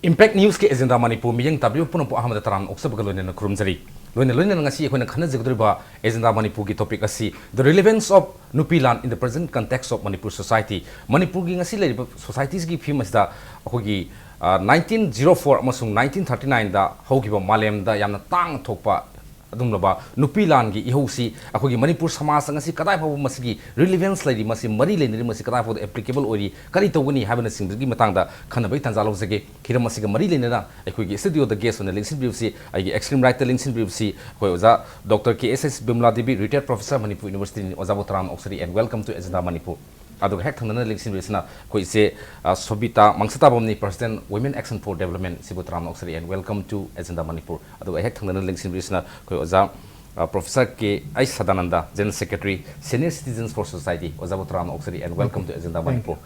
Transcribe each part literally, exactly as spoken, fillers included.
Impact News ꯀꯤ Agenda Manipur ꯃꯤꯠꯌꯦꯡ ꯇꯥꯕꯤꯕ ꯄꯨꯝꯅꯃꯛꯄꯨ ꯑꯍꯥꯟꯕꯗ ꯇꯔꯥꯝꯅ ꯑꯣꯛꯆꯕꯒ ꯂꯣꯏꯅꯅ ꯈꯨꯔꯨꯝꯖꯔꯤ꯫ ꯂꯣꯏꯅ ꯂꯣꯏꯅꯅ ꯉꯁꯤ ꯑꯩꯈꯣꯏꯅ ꯈꯟꯅꯖꯒꯗꯧꯔꯤꯕ Agenda Manipur ꯒꯤ topic ꯑꯁꯤ The Relevance of Nupi Lan in the Present Context of Manipur Society꯫ ꯃꯅꯤꯄꯨꯔꯒꯤ ꯉꯁꯤ ꯂꯩꯔꯤꯕ society ꯁꯤꯒꯤ ꯐꯤꯕꯝ ꯑꯁꯤꯗ ꯑꯩꯈꯣꯏꯒꯤ, ꯑ, nineteen zero four ꯑꯃꯁꯨꯡ nineteen thirty nine ꯗ ꯍꯧꯈꯤꯕ ꯃꯥꯂꯦꯝꯗ ꯌꯥꯝꯅ ꯇꯥꯡꯅ ꯊꯣꯛꯄ ꯑꯗꯨꯒꯨꯝꯂꯕ ꯅꯨꯄꯤ ꯂꯥꯟꯒꯤ ꯏꯍꯧꯁꯤ ꯑꯩꯈꯣꯏꯒꯤ ꯃꯅꯤꯄꯨꯔ ꯁꯃꯥꯖꯇ ꯉꯁꯤ ꯀꯗꯥꯏ ꯐꯥꯎꯕ ꯃꯁꯤꯒꯤ relevance ꯂꯩꯔꯤ, ꯃꯁꯤ ꯃꯔꯤ ꯂꯩꯅꯔꯤ, ꯃꯁꯤ ꯀꯗꯥꯏ ꯐꯥꯎꯕꯗ applicable ꯑꯣꯏꯔꯤ, ꯀꯔꯤ ꯇꯧꯒꯅꯤ ꯍꯥꯏꯕꯅꯆꯤꯡꯕꯒꯤ ꯃꯇꯥꯡꯗ ꯈꯟꯅꯕꯒꯤ ꯇꯥꯟꯖꯥ ꯂꯧꯖꯒꯦ꯫ ꯍꯤꯔꯝ ꯑꯁꯤꯒ ꯃꯔꯤ ꯂꯩꯅꯅ ꯑꯩꯈꯣꯏꯒꯤ studio ꯗ guest ꯑꯣꯏꯅ ꯂꯦꯡꯁꯤꯟꯕꯤꯔꯤꯕꯁꯤ, ꯑꯩꯒꯤ extreme right ꯇ ꯂꯦꯡꯁꯤꯟꯕꯤꯔꯤꯕꯁꯤ ꯑꯩꯈꯣꯏ ꯑꯣꯖꯥ Doctor K S S ꯕꯤꯃꯂꯥ Devi, retired professor, Manipur University ꯅꯤ꯫ ꯑꯣꯖꯥꯕꯨ ꯇꯔꯥꯝꯅ ꯑꯣꯛꯆꯔꯤ and welcome to Agenda Manipur꯫ ꯑꯗꯨꯒ ꯍꯦꯛ ꯊꯪꯅꯅ ꯂꯦꯡꯁꯤꯟꯕꯤꯔꯤꯁꯤꯅ ꯑꯩꯈꯣꯏ ꯏꯆꯦ, ꯑ, ꯁꯣꯕꯤꯇꯥ ꯃꯪꯁꯇꯥꯕꯝꯅꯤ, President, Women Action for Development꯫ ꯁꯤꯕꯨ ꯇꯔꯥꯝꯅ ꯑꯣꯛꯆꯔꯤ and welcome to Agenda Manipur꯫ ꯑꯗꯨꯒ ꯍꯦꯛ ꯊꯪꯅꯅ ꯂꯦꯡꯁꯤꯟꯕꯤꯔꯤꯁꯤꯅ ꯑꯩꯈꯣꯏ ꯑꯣꯖꯥ, ꯑ, Professor K H Sadananda, General Secretary, Senior Citizens for Society꯫ ꯑꯣꯖꯥꯕꯨ ꯇꯔꯥꯝꯅ ꯑꯣꯛꯆꯔꯤ and welcome to Agenda Manipur꯫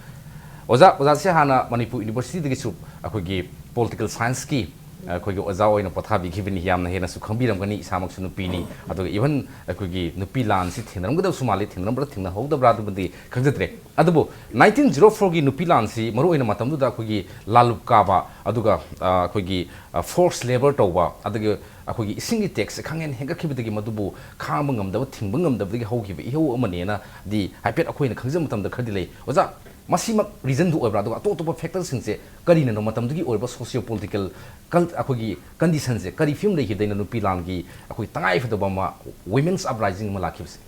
ꯑꯣꯖꯥ, ꯑꯣꯖꯥꯁꯦ ꯍꯥꯟꯅ ꯃꯅꯤꯄꯨꯔ University ꯗꯒꯤꯁꯨ ꯑꯩꯈꯣꯏꯒꯤ political science ꯀꯤ ꯑꯩꯈꯣꯏꯒꯤ ꯑꯣꯖꯥ ꯑꯣꯏꯅ ꯄꯣꯊꯥꯕꯤꯈꯤꯕꯅꯤ꯫ ꯌꯥꯝꯅ ꯍꯦꯟꯅꯁꯨ ꯈꯪꯕꯤꯔꯝꯒꯅꯤ, ꯏꯁꯥꯃꯛꯁꯨ ꯅꯨꯄꯤꯅꯤ꯫ ꯑꯗꯨꯒ even ꯑꯩꯈꯣꯏꯒꯤ ꯅꯨꯄꯤ ꯂꯥꯟꯁꯤ ꯊꯦꯡꯅꯔꯝꯒꯗꯕꯁꯨ ꯃꯥꯜꯂꯤ, ꯊꯦꯡꯅꯔꯝꯕ꯭ꯔꯥ ꯊꯦꯡꯅꯍꯧꯗꯕ꯭ꯔꯥ ꯑꯗꯨꯃꯗꯤ ꯈꯪꯖꯗ꯭ꯔꯦ꯫ ꯑꯗꯨꯕꯨ nineteen zero four ꯒꯤ ꯅꯨꯄꯤ ꯂꯥꯟꯁꯤ ꯃꯔꯨꯑꯣꯏꯅ ꯃꯇꯝꯗꯨꯗ ꯑꯩꯈꯣꯏꯒꯤ ꯂꯥꯂꯨꯞ ꯀꯥꯕ, ꯑꯗꯨꯒ, ꯑ, ꯑꯩꯈꯣꯏꯒꯤ, ꯑ, forced labour ꯇꯧꯕ, ꯑꯗꯨꯒ ꯑꯩꯈꯣꯏꯒꯤ ꯏꯁꯤꯡꯒꯤ tax ꯁꯦ ꯈꯪꯍꯦꯟ ꯍꯦꯟꯒꯠꯈꯤꯕꯗꯒꯤ ꯃꯗꯨꯕꯨ ꯈꯥꯡꯕ ꯉꯝꯗꯕ, ꯊꯤꯡꯕ ꯉꯝꯗꯕꯗꯒꯤ ꯍꯧꯈꯤꯕ ꯏꯍꯧ ꯑꯃꯅꯦꯅꯗꯤ ꯍꯥꯏꯐꯦꯠ ꯑꯩꯈꯣꯏꯅ ꯈꯪꯖꯕ ꯃꯇꯝꯗ ꯈꯔꯗꯤ ꯂꯩ꯫ ꯑꯣꯖꯥ, ꯃꯁꯤꯃꯛ reason ꯗꯨ ꯑꯣꯏꯕ꯭ꯔꯥ? ꯑꯗꯨꯒ ꯑꯇꯣꯞ ꯑꯇꯣꯞꯄ factor ꯁꯤꯡꯁꯦ ꯀꯔꯤꯅꯅꯣ ꯃꯇꯝꯗꯨꯒꯤ ꯑꯣꯏꯔꯤꯕ socio political ꯀꯜ-, ꯑꯩꯈꯣꯏꯒꯤ condition ꯁꯦ ꯀꯔꯤ ꯐꯤꯕꯝ ꯂꯩꯈꯤꯕꯗꯩꯅ ꯅꯨꯄꯤ ꯂꯥꯟꯒꯤ ꯑꯩꯈꯣꯏ ꯇꯉꯥꯏ ꯐꯗꯕ ꯑꯃ, women's uprising ꯑꯃ ꯂꯥꯛꯈꯤꯕꯁꯦ?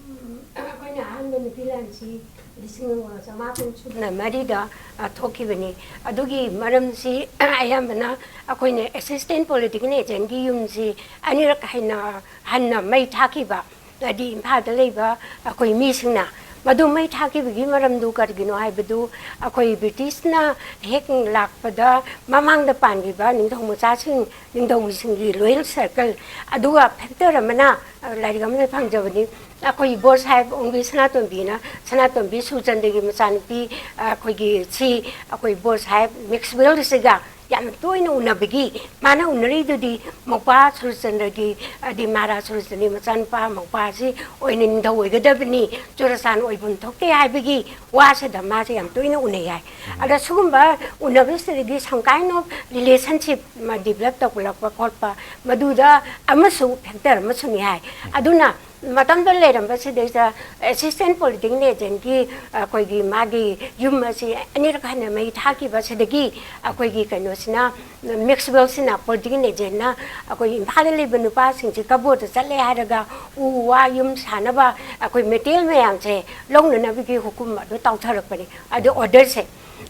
ꯎꯝ, ꯑꯩꯈꯣꯏꯅ ꯑꯍꯥꯟꯕ ꯅꯨꯄꯤ ꯂꯥꯟꯁꯤ ꯂꯤꯁꯤꯡ ꯑꯃꯒ ꯆꯃꯥꯄꯟ ꯁꯨꯞꯅ ꯃꯔꯤꯗ, ꯑ, ꯊꯣꯛꯈꯤꯕꯅꯤ꯫ ꯑꯗꯨꯒꯤ ꯃꯔꯝꯁꯤ ꯑꯌꯥꯝꯕꯅ ꯑꯩꯈꯣꯏꯅ assistant political agent ꯀꯤ ꯌꯨꯝꯁꯤ ꯑꯅꯤꯔꯛ ꯍꯟꯅ, ꯍꯟꯅ ꯃꯩ ꯊꯥꯈꯤꯕ, ꯍꯥꯏꯗꯤ ꯏꯝꯐꯥꯜꯗ ꯂꯩꯕ ꯑꯩꯈꯣꯏ ꯃꯤꯁꯤꯡꯅ꯫ ꯃꯗꯨ ꯃꯩ ꯊꯥꯈꯤꯕꯒꯤ ꯃꯔꯝꯗꯨ ꯀꯔꯤꯒꯤꯅꯣ ꯍꯥꯏꯕꯗꯨ, ꯑꯩꯈꯣꯏ British ꯅ ꯍꯦꯛ ꯂꯥꯛꯄꯗ ꯃꯃꯥꯡꯗ ꯄꯥꯟꯈꯤꯕ ꯅꯤꯡꯊꯧ ꯃꯆꯥꯁꯤꯡ, ꯅꯤꯡꯊꯧꯁꯤꯡꯒꯤ loyal circle, ꯑꯗꯨꯒ factor ꯑꯃꯅ, ꯑ, ꯂꯥꯏꯔꯤꯛ ꯑꯃꯗ ꯐꯪꯖꯕꯅꯤ꯫ ꯑꯩꯈꯣꯏ ꯕꯣꯔ ꯁꯥꯍꯦꯕ ꯑꯣꯡꯕꯤ ꯁꯅꯥꯇꯣꯝꯕꯤꯅ, ꯁꯅꯥꯇꯣꯝꯕꯤ ꯁꯨꯔꯆꯟꯗ꯭ꯔꯒꯤ ꯃꯆꯥꯅꯨꯄꯤ, ꯑ, ꯑꯩꯈꯣꯏꯒꯤ ꯁꯤ, ꯑꯩꯈꯣꯏ ꯕꯣꯔ ꯁꯥꯍꯦꯕ Maxwell ꯁꯤꯒ ꯌꯥꯝꯅ ꯇꯣꯏꯅ ꯎꯅꯕꯒꯤ, ꯃꯥꯅ ꯎꯅꯔꯤꯗꯨꯗꯤ ꯃꯧꯄꯥ ꯁꯨꯔꯆꯟꯗ꯭ꯔꯒꯤ, ꯍꯥꯏꯗꯤ ꯃꯍꯥꯔꯥꯖ ꯁꯨꯔꯆꯟꯗ꯭ꯔꯒꯤ ꯃꯆꯥꯅꯨꯄꯥ ꯃꯧꯄꯥꯁꯤ ꯑꯣꯏꯅ ꯅꯤꯡꯊꯧ ꯑꯣꯏꯒꯗꯕꯅꯤ, ꯆꯨꯔꯆꯥꯟ ꯑꯣꯏꯐꯝ ꯊꯣꯛꯇꯦ ꯍꯥꯏꯕꯒꯤ ꯋꯥꯁꯤꯗ ꯃꯥꯁꯦ ꯌꯥꯝ ꯇꯣꯏꯅ ꯎꯅꯩ ꯍꯥꯏ꯫ ꯑꯗ ꯁꯤꯒꯨꯝꯕ ꯎꯅꯕꯁꯤꯗꯒꯤ some kind of relationship develop ꯇꯧꯈꯠꯂꯛꯄ ꯈꯣꯠꯄ, ꯃꯗꯨꯗ ꯑꯃꯁꯨ factor ꯑꯃꯁꯨꯅꯤ ꯍꯥꯏ꯫ ꯑꯗꯨꯅ ꯃꯇꯝꯗ ꯂꯩꯔꯝꯕ ꯁꯤꯗꯩꯗ assistant political agentꯀꯤ ꯑꯩꯈꯣꯏꯒꯤ ꯃꯥꯒꯤ ꯌꯨꯝ ꯑꯁꯤ ꯑꯅꯤꯔꯛ ꯍꯟꯅ ꯃꯩ ꯊꯥꯈꯤꯕ ꯁꯤꯗꯒꯤ ꯑꯩꯈꯣꯏꯒꯤ ꯀꯩꯅꯣꯁꯤꯅ, ꯃꯦꯛꯁꯋꯦꯜꯁꯤꯅ, political agentꯅ ꯑꯩꯈꯣꯏ ꯏꯝꯐꯥꯜꯗ ꯂꯩꯕ ꯅꯨꯄꯥꯁꯤꯡꯁꯤ ꯀꯕꯣꯗ ꯆꯠꯂꯦ ꯍꯥꯏꯔꯒ ꯎ ꯋꯥ ꯌꯨꯝ ꯁꯥꯅꯕ ꯑꯩꯈꯣꯏ material ꯃꯌꯥꯝꯁꯦ ꯂꯧꯅꯅꯕꯒꯤ ꯍꯨꯀꯨꯝ ꯑꯗꯨ ꯇꯧꯊꯔꯛꯄꯅꯤ, ꯑꯗꯨ orderꯁꯦ꯫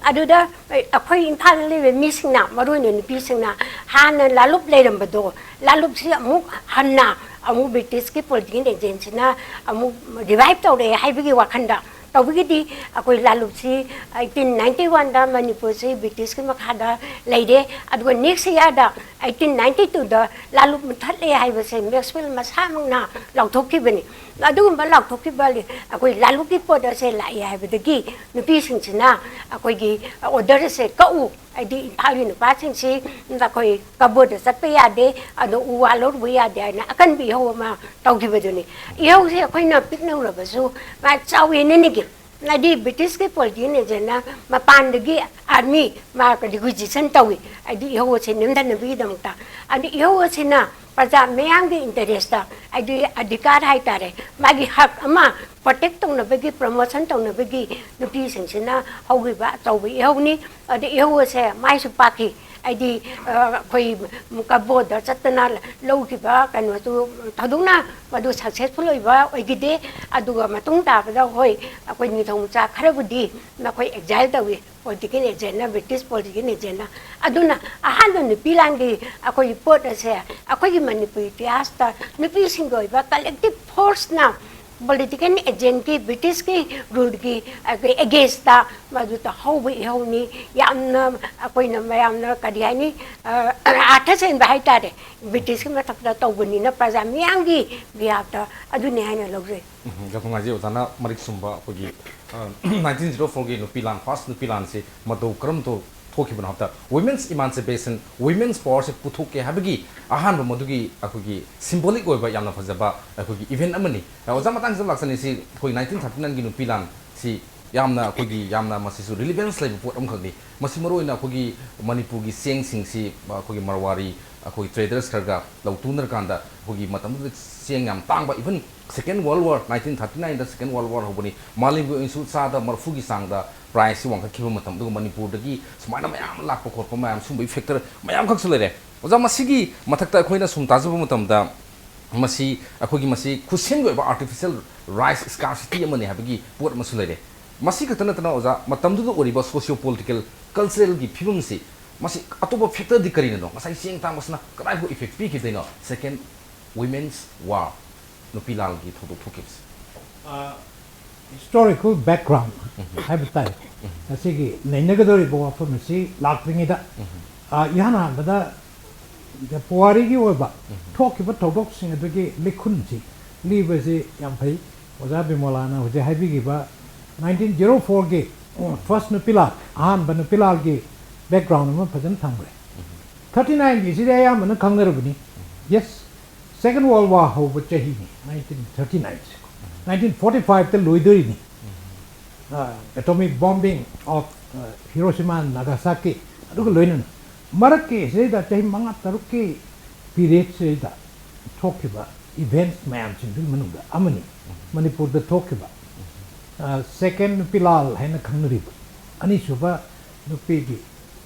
ꯑꯗꯨꯗ ꯑꯩꯈꯣꯏ ꯏꯝꯐꯥꯜꯗ ꯂꯩꯕ ꯃꯤꯁꯤꯡꯅ, ꯃꯔꯨ ꯑꯣꯏꯅ ꯅꯨꯄꯤꯁꯤꯡꯅ, ꯍꯥꯟꯅ ꯂꯥꯂꯨꯞ ꯂꯩꯔꯝꯕꯗꯣ, ꯂꯥꯂꯨꯞꯁꯤ ꯑꯃꯨꯛ ꯍꯟꯅ ꯑꯃꯨꯛ Britishꯀꯤ political agentꯁꯤꯅ ꯑꯃꯨꯛ revive ꯇꯧꯔꯛꯑꯦ ꯍꯥꯏꯕꯒꯤ ꯋꯥꯈꯜꯗ ꯇꯧꯕꯒꯤꯗꯤ, ꯑꯩꯈꯣꯏ ꯂꯥꯂꯨꯞꯁꯤ eighteen ninety oneꯗ ꯃꯅꯤꯄꯨꯔꯁꯤ Britishꯀꯤ ꯃꯈꯥꯗ ꯂꯩꯔꯦ꯫ ꯑꯗꯨꯒ next yearꯗ eighteen ninety twoꯗ ꯂꯥꯂꯨꯞ ꯃꯨꯊꯠꯂꯦ ꯍꯥꯏꯕꯁꯦ ꯃꯦꯛꯁꯋꯦꯜ ꯃꯁꯥꯃꯛꯅ ꯂꯥꯎꯊꯣꯛꯈꯤꯕꯅꯤ꯫ ꯑꯗꯨꯒꯨꯝꯕ ꯂꯥꯎꯊꯣꯛꯈꯤꯕ ꯑꯩꯈꯣꯏ ꯂꯥꯂꯨꯞꯀꯤ ꯄꯣꯠ ꯑꯁꯦ ꯂꯥꯛꯑꯦ ꯍꯥꯏꯕꯗꯒꯤ ꯅꯨꯄꯤꯁꯤꯡꯁꯤꯅ ꯑꯩꯈꯣꯏꯒꯤ order ꯑꯁꯦ ꯀꯛꯎ, ꯍꯥꯏꯗꯤ ꯏꯝꯐꯥꯜꯒꯤ ꯅꯨꯄꯥꯁꯤꯡꯁꯤ ꯑꯩꯈꯣꯏ ꯀꯕꯣꯗ ꯆꯠꯄ ꯌꯥꯗꯦ, ꯑꯗꯣ ꯎ ꯋꯥ ꯂꯧꯔꯨꯕ ꯌꯥꯗꯦ ꯍꯥꯏꯅ ꯑꯀꯟꯕ ꯏꯍꯧ ꯑꯃ ꯇꯧꯈꯤꯕꯗꯨꯅꯤ꯫ ꯏꯍꯧꯁꯦ ꯑꯩꯈꯣꯏꯅ ꯄꯤꯛꯅ ꯎꯔꯕꯁꯨ ꯃꯥ ꯆꯥꯎꯋꯦꯅ ꯅꯤꯡꯉꯤ꯫ ꯍꯥꯏꯗꯤ Britishꯀꯤ political agentꯅ ꯃꯄꯥꯟꯗꯒꯤ army ꯃꯥ requisition ꯇꯧꯏ, ꯍꯥꯏꯗꯤ ꯏꯍꯧ ꯑꯁꯦ ꯅꯦꯝꯊꯅꯕꯒꯤꯗꯃꯛꯇ꯫ ꯑꯗꯨ ꯏꯍꯧ ꯑꯁꯤꯅ ꯄ꯭ꯔꯖꯥ ꯃꯤꯌꯥꯝꯒꯤ interestꯇ, ꯍꯥꯏꯗꯤ ꯑꯙꯤꯀꯥꯔ ꯍꯥꯏꯇꯥꯔꯦ, ꯃꯥꯒꯤ ꯍꯛ ꯑꯃ protect ꯇꯧꯅꯕꯒꯤ, promotion ꯇꯧꯅꯕꯒꯤ ꯅꯨꯄꯤꯁꯤꯡꯁꯤꯅ ꯍꯧꯈꯤꯕ ꯑꯆꯧꯕ ꯏꯍꯧꯅꯤ꯫ ꯑꯗ ꯏꯍꯧ ꯑꯁꯦ ꯃꯥꯏꯁꯨ ꯄꯥꯛꯈꯤ꯫ ꯍꯥꯏꯗꯤ, ꯑ, ꯑꯩꯈꯣꯏ ꯀꯕꯣꯗ ꯆꯠꯇꯅ ꯂꯧꯈꯤꯕ ꯀꯩꯅꯣꯗꯨ ꯊꯣꯏꯗꯣꯛꯅ ꯃꯗꯨ successful ꯑꯣꯏꯕ ꯑꯣꯏꯈꯤꯗꯦ꯫ ꯑꯗꯨꯒ ꯃꯇꯨꯡ ꯇꯥꯕꯗ, ꯍꯣꯏ, ꯑꯩꯈꯣꯏ ꯅꯤꯡꯊꯧ ꯃꯆꯥ ꯈꯔꯕꯨꯗꯤ ꯃꯈꯣꯏ exile ꯇꯧꯏ, political agentꯅ, British political agentꯅ꯫ ꯑꯗꯨꯅ ꯑꯍꯥꯟꯕ ꯅꯨꯄꯤ ꯂꯥꯟꯒꯤ ꯑꯩꯈꯣꯏꯒꯤ ꯄꯣꯠ ꯑꯁꯦ ꯑꯩꯈꯣꯏꯒꯤ ꯃꯅꯤꯄꯨꯔ ꯏꯇꯤꯍꯥꯁꯇ ꯅꯨꯄꯤꯁꯤꯡꯒꯤ ꯑꯣꯏꯕ collective forceꯅ political agentꯀꯤ, Britishꯀꯤ ruleꯒꯤ againstꯇ ꯃꯗꯨ ꯇꯧꯍꯧꯕ ꯏꯍꯧꯅꯤ꯫ ꯌꯥꯝꯅ ꯑꯩꯈꯣꯏꯅ ꯃꯌꯥꯝꯅ ꯀꯔꯤ ꯍꯥꯏꯅꯤ, ꯑ, ꯑꯥꯔꯊ ꯆꯦꯟꯕ ꯍꯥꯏꯇꯥꯔꯦ꯫ Britishꯀꯤ ꯃꯊꯛꯇ ꯇꯧꯕꯅꯤꯅ ꯄ꯭ꯔꯖꯥ ꯃꯤꯌꯥꯝꯒꯤ behalfꯇ ꯑꯗꯨꯅꯤ ꯍꯥꯏꯅ ꯂꯧꯖꯩ꯫ ꯎꯝ, ꯌꯥꯝ ꯅꯨꯡꯉꯥꯏꯖꯩ ꯑꯣꯖꯥꯅ ꯃꯔꯤꯛ ꯆꯨꯝꯕ ꯑꯩꯈꯣꯏꯒꯤ, ꯑ, nineteen zero fourꯒꯤ ꯅꯨꯄꯤ ꯂꯥꯟ, first ꯅꯨꯄꯤ ꯂꯥꯟꯁꯤ ꯃꯇꯧ ꯀꯔꯝ ꯇꯧ-, ꯊꯣꯛꯈꯤꯕꯅꯣ ꯍꯥꯏꯕꯗ, women's emancipation, women's powerꯁꯦ ꯄꯨꯊꯣꯛꯀꯦ ꯍꯥꯏꯕꯒꯤ ꯑꯍꯥꯟꯕ ꯃꯗꯨꯒꯤ ꯑꯩꯈꯣꯏꯒꯤ symbolic ꯑꯣꯏꯕ ꯌꯥꯝꯅ ꯐꯖꯕ ꯑꯩꯈꯣꯏꯒꯤ event ꯑꯃꯅꯤ꯫ ꯑꯣꯖꯥ, ꯃꯇꯥꯡꯁꯤꯗ ꯂꯥꯛꯆꯅꯤꯡꯉꯤꯁꯤ, ꯑꯩꯈꯣꯏ nineteen thirty nineꯒꯤ ꯅꯨꯄꯤ ꯂꯥꯟꯁꯤ ꯌꯥꯝꯅ ꯑꯩꯈꯣꯏꯒꯤ ꯌꯥꯝꯅ ꯃꯁꯤꯁꯨ relevance ꯂꯩꯕ ꯄꯣꯠ ꯑꯃꯈꯛꯅꯤ꯫ ꯃꯁꯤ ꯃꯔꯨꯑꯣꯏꯅ ꯑꯩꯈꯣꯏꯒꯤ ꯃꯅꯤꯄꯨꯔꯒꯤ ꯆꯦꯡꯁꯤꯡꯁꯤ ꯑꯩꯈꯣꯏꯒꯤ ꯃꯔꯋꯥꯔꯤ, ꯑꯩꯈꯣꯏ traders ꯈꯔꯒ ꯂꯧ ꯇꯨꯅꯔꯀꯥꯟꯗ, ꯑꯩꯈꯣꯏꯒꯤ ꯃꯇꯝꯗꯨꯗ ꯆꯦꯡ ꯌꯥꯝ ꯇꯥꯡꯕ, even Second World War, nineteen thirty nineꯗ Second World War ꯍꯧꯕꯅꯤ, ꯃꯥꯂꯦꯝꯒꯤ ꯑꯣꯏꯅꯁꯨ ꯆꯥꯗ ꯃꯔꯐꯨꯒꯤ ꯆꯥꯡꯗ priceꯁꯤ ꯋꯥꯡꯈꯠꯈꯤꯕ ꯃꯇꯝ, ꯑꯗꯨꯒ ꯃꯅꯤꯄꯨꯔꯗꯒꯤ ꯁꯨꯃꯥꯏꯅ ꯃꯌꯥꯝ ꯂꯥꯛꯄ ꯈꯣꯠꯄ ꯃꯌꯥꯝ, ꯁꯨꯝꯕꯒꯤ factor ꯃꯌꯥꯝꯈꯛꯁꯨ ꯂꯩꯔꯦ꯫ ꯑꯣꯖꯥ, ꯃꯁꯤꯒꯤ ꯃꯊꯛꯇ ꯑꯩꯈꯣꯏꯅ ꯁꯨꯝ ꯇꯥꯖꯕ ꯃꯇꯝꯗ, ꯃꯁꯤ ꯑꯩꯈꯣꯏꯒꯤ, ꯃꯁꯤ ꯈꯨꯠꯁꯦꯝꯒꯤ ꯑꯣꯏꯕ artificial rice scarcity ꯑꯃꯅꯤ ꯍꯥꯏꯕꯒꯤ ꯄꯣꯠ ꯑꯃꯁꯨ ꯂꯩꯔꯦ꯫ ꯃꯁꯤ ꯈꯛꯇ ꯅꯠꯇꯅ ꯑꯣꯖꯥ, ꯃꯇꯝꯗꯨꯗ ꯑꯣꯏꯔꯤꯕ socio political, culturalꯒꯤ ꯐꯤꯕꯝꯁꯤ, ꯃꯁꯤ ꯑꯇꯣꯞꯄ factorꯗꯤ ꯀꯔꯤꯅꯅꯣ? ꯉꯁꯥꯏ ꯆꯦꯡ ꯇꯥꯡꯕꯁꯤꯅ ꯀꯗꯥꯏꯐꯥꯎ effect ꯄꯤꯈꯤꯗꯣꯏꯅꯣ second women's war, ꯅꯨꯄꯤ ꯂꯥꯜꯒꯤ ꯊꯧꯗꯣꯛ ꯊꯣꯛꯈꯤꯕꯁꯦ? Historical background ꯍꯥꯏꯕ ꯇꯥꯏ꯫ ꯉꯁꯤꯒꯤ ꯅꯩꯅꯒꯗꯧꯔꯤꯕ ꯋꯥꯐꯝ ꯑꯁꯤ ꯂꯥꯛꯇ꯭ꯔꯤꯉꯩꯗ, ꯑ, ꯏꯍꯥꯟ ꯍꯥꯟꯕꯗ ꯄꯨꯋꯥꯔꯤꯒꯤ ꯑꯣꯏꯕ ꯊꯣꯛꯈꯤꯕ ꯊꯧꯗꯣꯛꯁꯤꯡ ꯑꯗꯨꯒꯤ ꯂꯤꯈꯨꯟꯁꯤ ꯂꯤꯕꯁꯤ ꯌꯥꯝ ꯐꯩ꯫ ꯑꯣꯖꯥ ꯕꯤꯃꯣꯂꯥꯅ ꯍꯧꯖꯤꯛ ꯍꯥꯏꯕꯤꯈꯤꯕ nineteen zero fourꯒꯤ first ꯅꯨꯄꯤꯂꯥꯜ, ꯑꯍꯥꯟꯕ ꯅꯨꯄꯤꯂꯥꯜꯒꯤ background ꯑꯃ ꯐꯖꯅ ꯊꯝꯈ꯭ꯔꯦ꯫ Thirty nineꯒꯤꯁꯤꯗꯤ ꯑꯌꯥꯝꯕꯅ ꯈꯪꯅꯔꯕꯅꯤ꯫ Yes, Second World War ꯍꯧꯕ ꯆꯍꯤꯅꯤ nineteen thirty nine꯫ Nineteen forty fiveꯇ ꯂꯣꯏꯗꯣꯔꯤꯅꯤ꯫ Atomic bombing of Hiroshima and Nagasaki, ꯑꯗꯨꯒ ꯂꯣꯏꯅꯅ ꯃꯔꯛꯀꯤ ꯁꯤꯗꯩꯗ ꯆꯍꯤ ꯃꯉꯥ ꯇꯔꯨꯛꯀꯤ periodꯁꯤꯗꯩꯗ ꯊꯣꯛꯈꯤꯕ events ꯃꯌꯥꯝꯁꯤꯡꯗꯨꯒꯤ ꯃꯅꯨꯡꯗ ꯑꯃꯅꯤ ꯃꯅꯤꯄꯨꯔꯗ ꯊꯣꯛꯈꯤꯕ, ꯑ, second ꯅꯨꯄꯤ ꯂꯥꯜ ꯍꯥꯏꯅ ꯈꯪꯅꯔꯤꯕ, ꯑꯅꯤꯁꯨꯕ ꯅꯨꯄꯤꯒꯤ,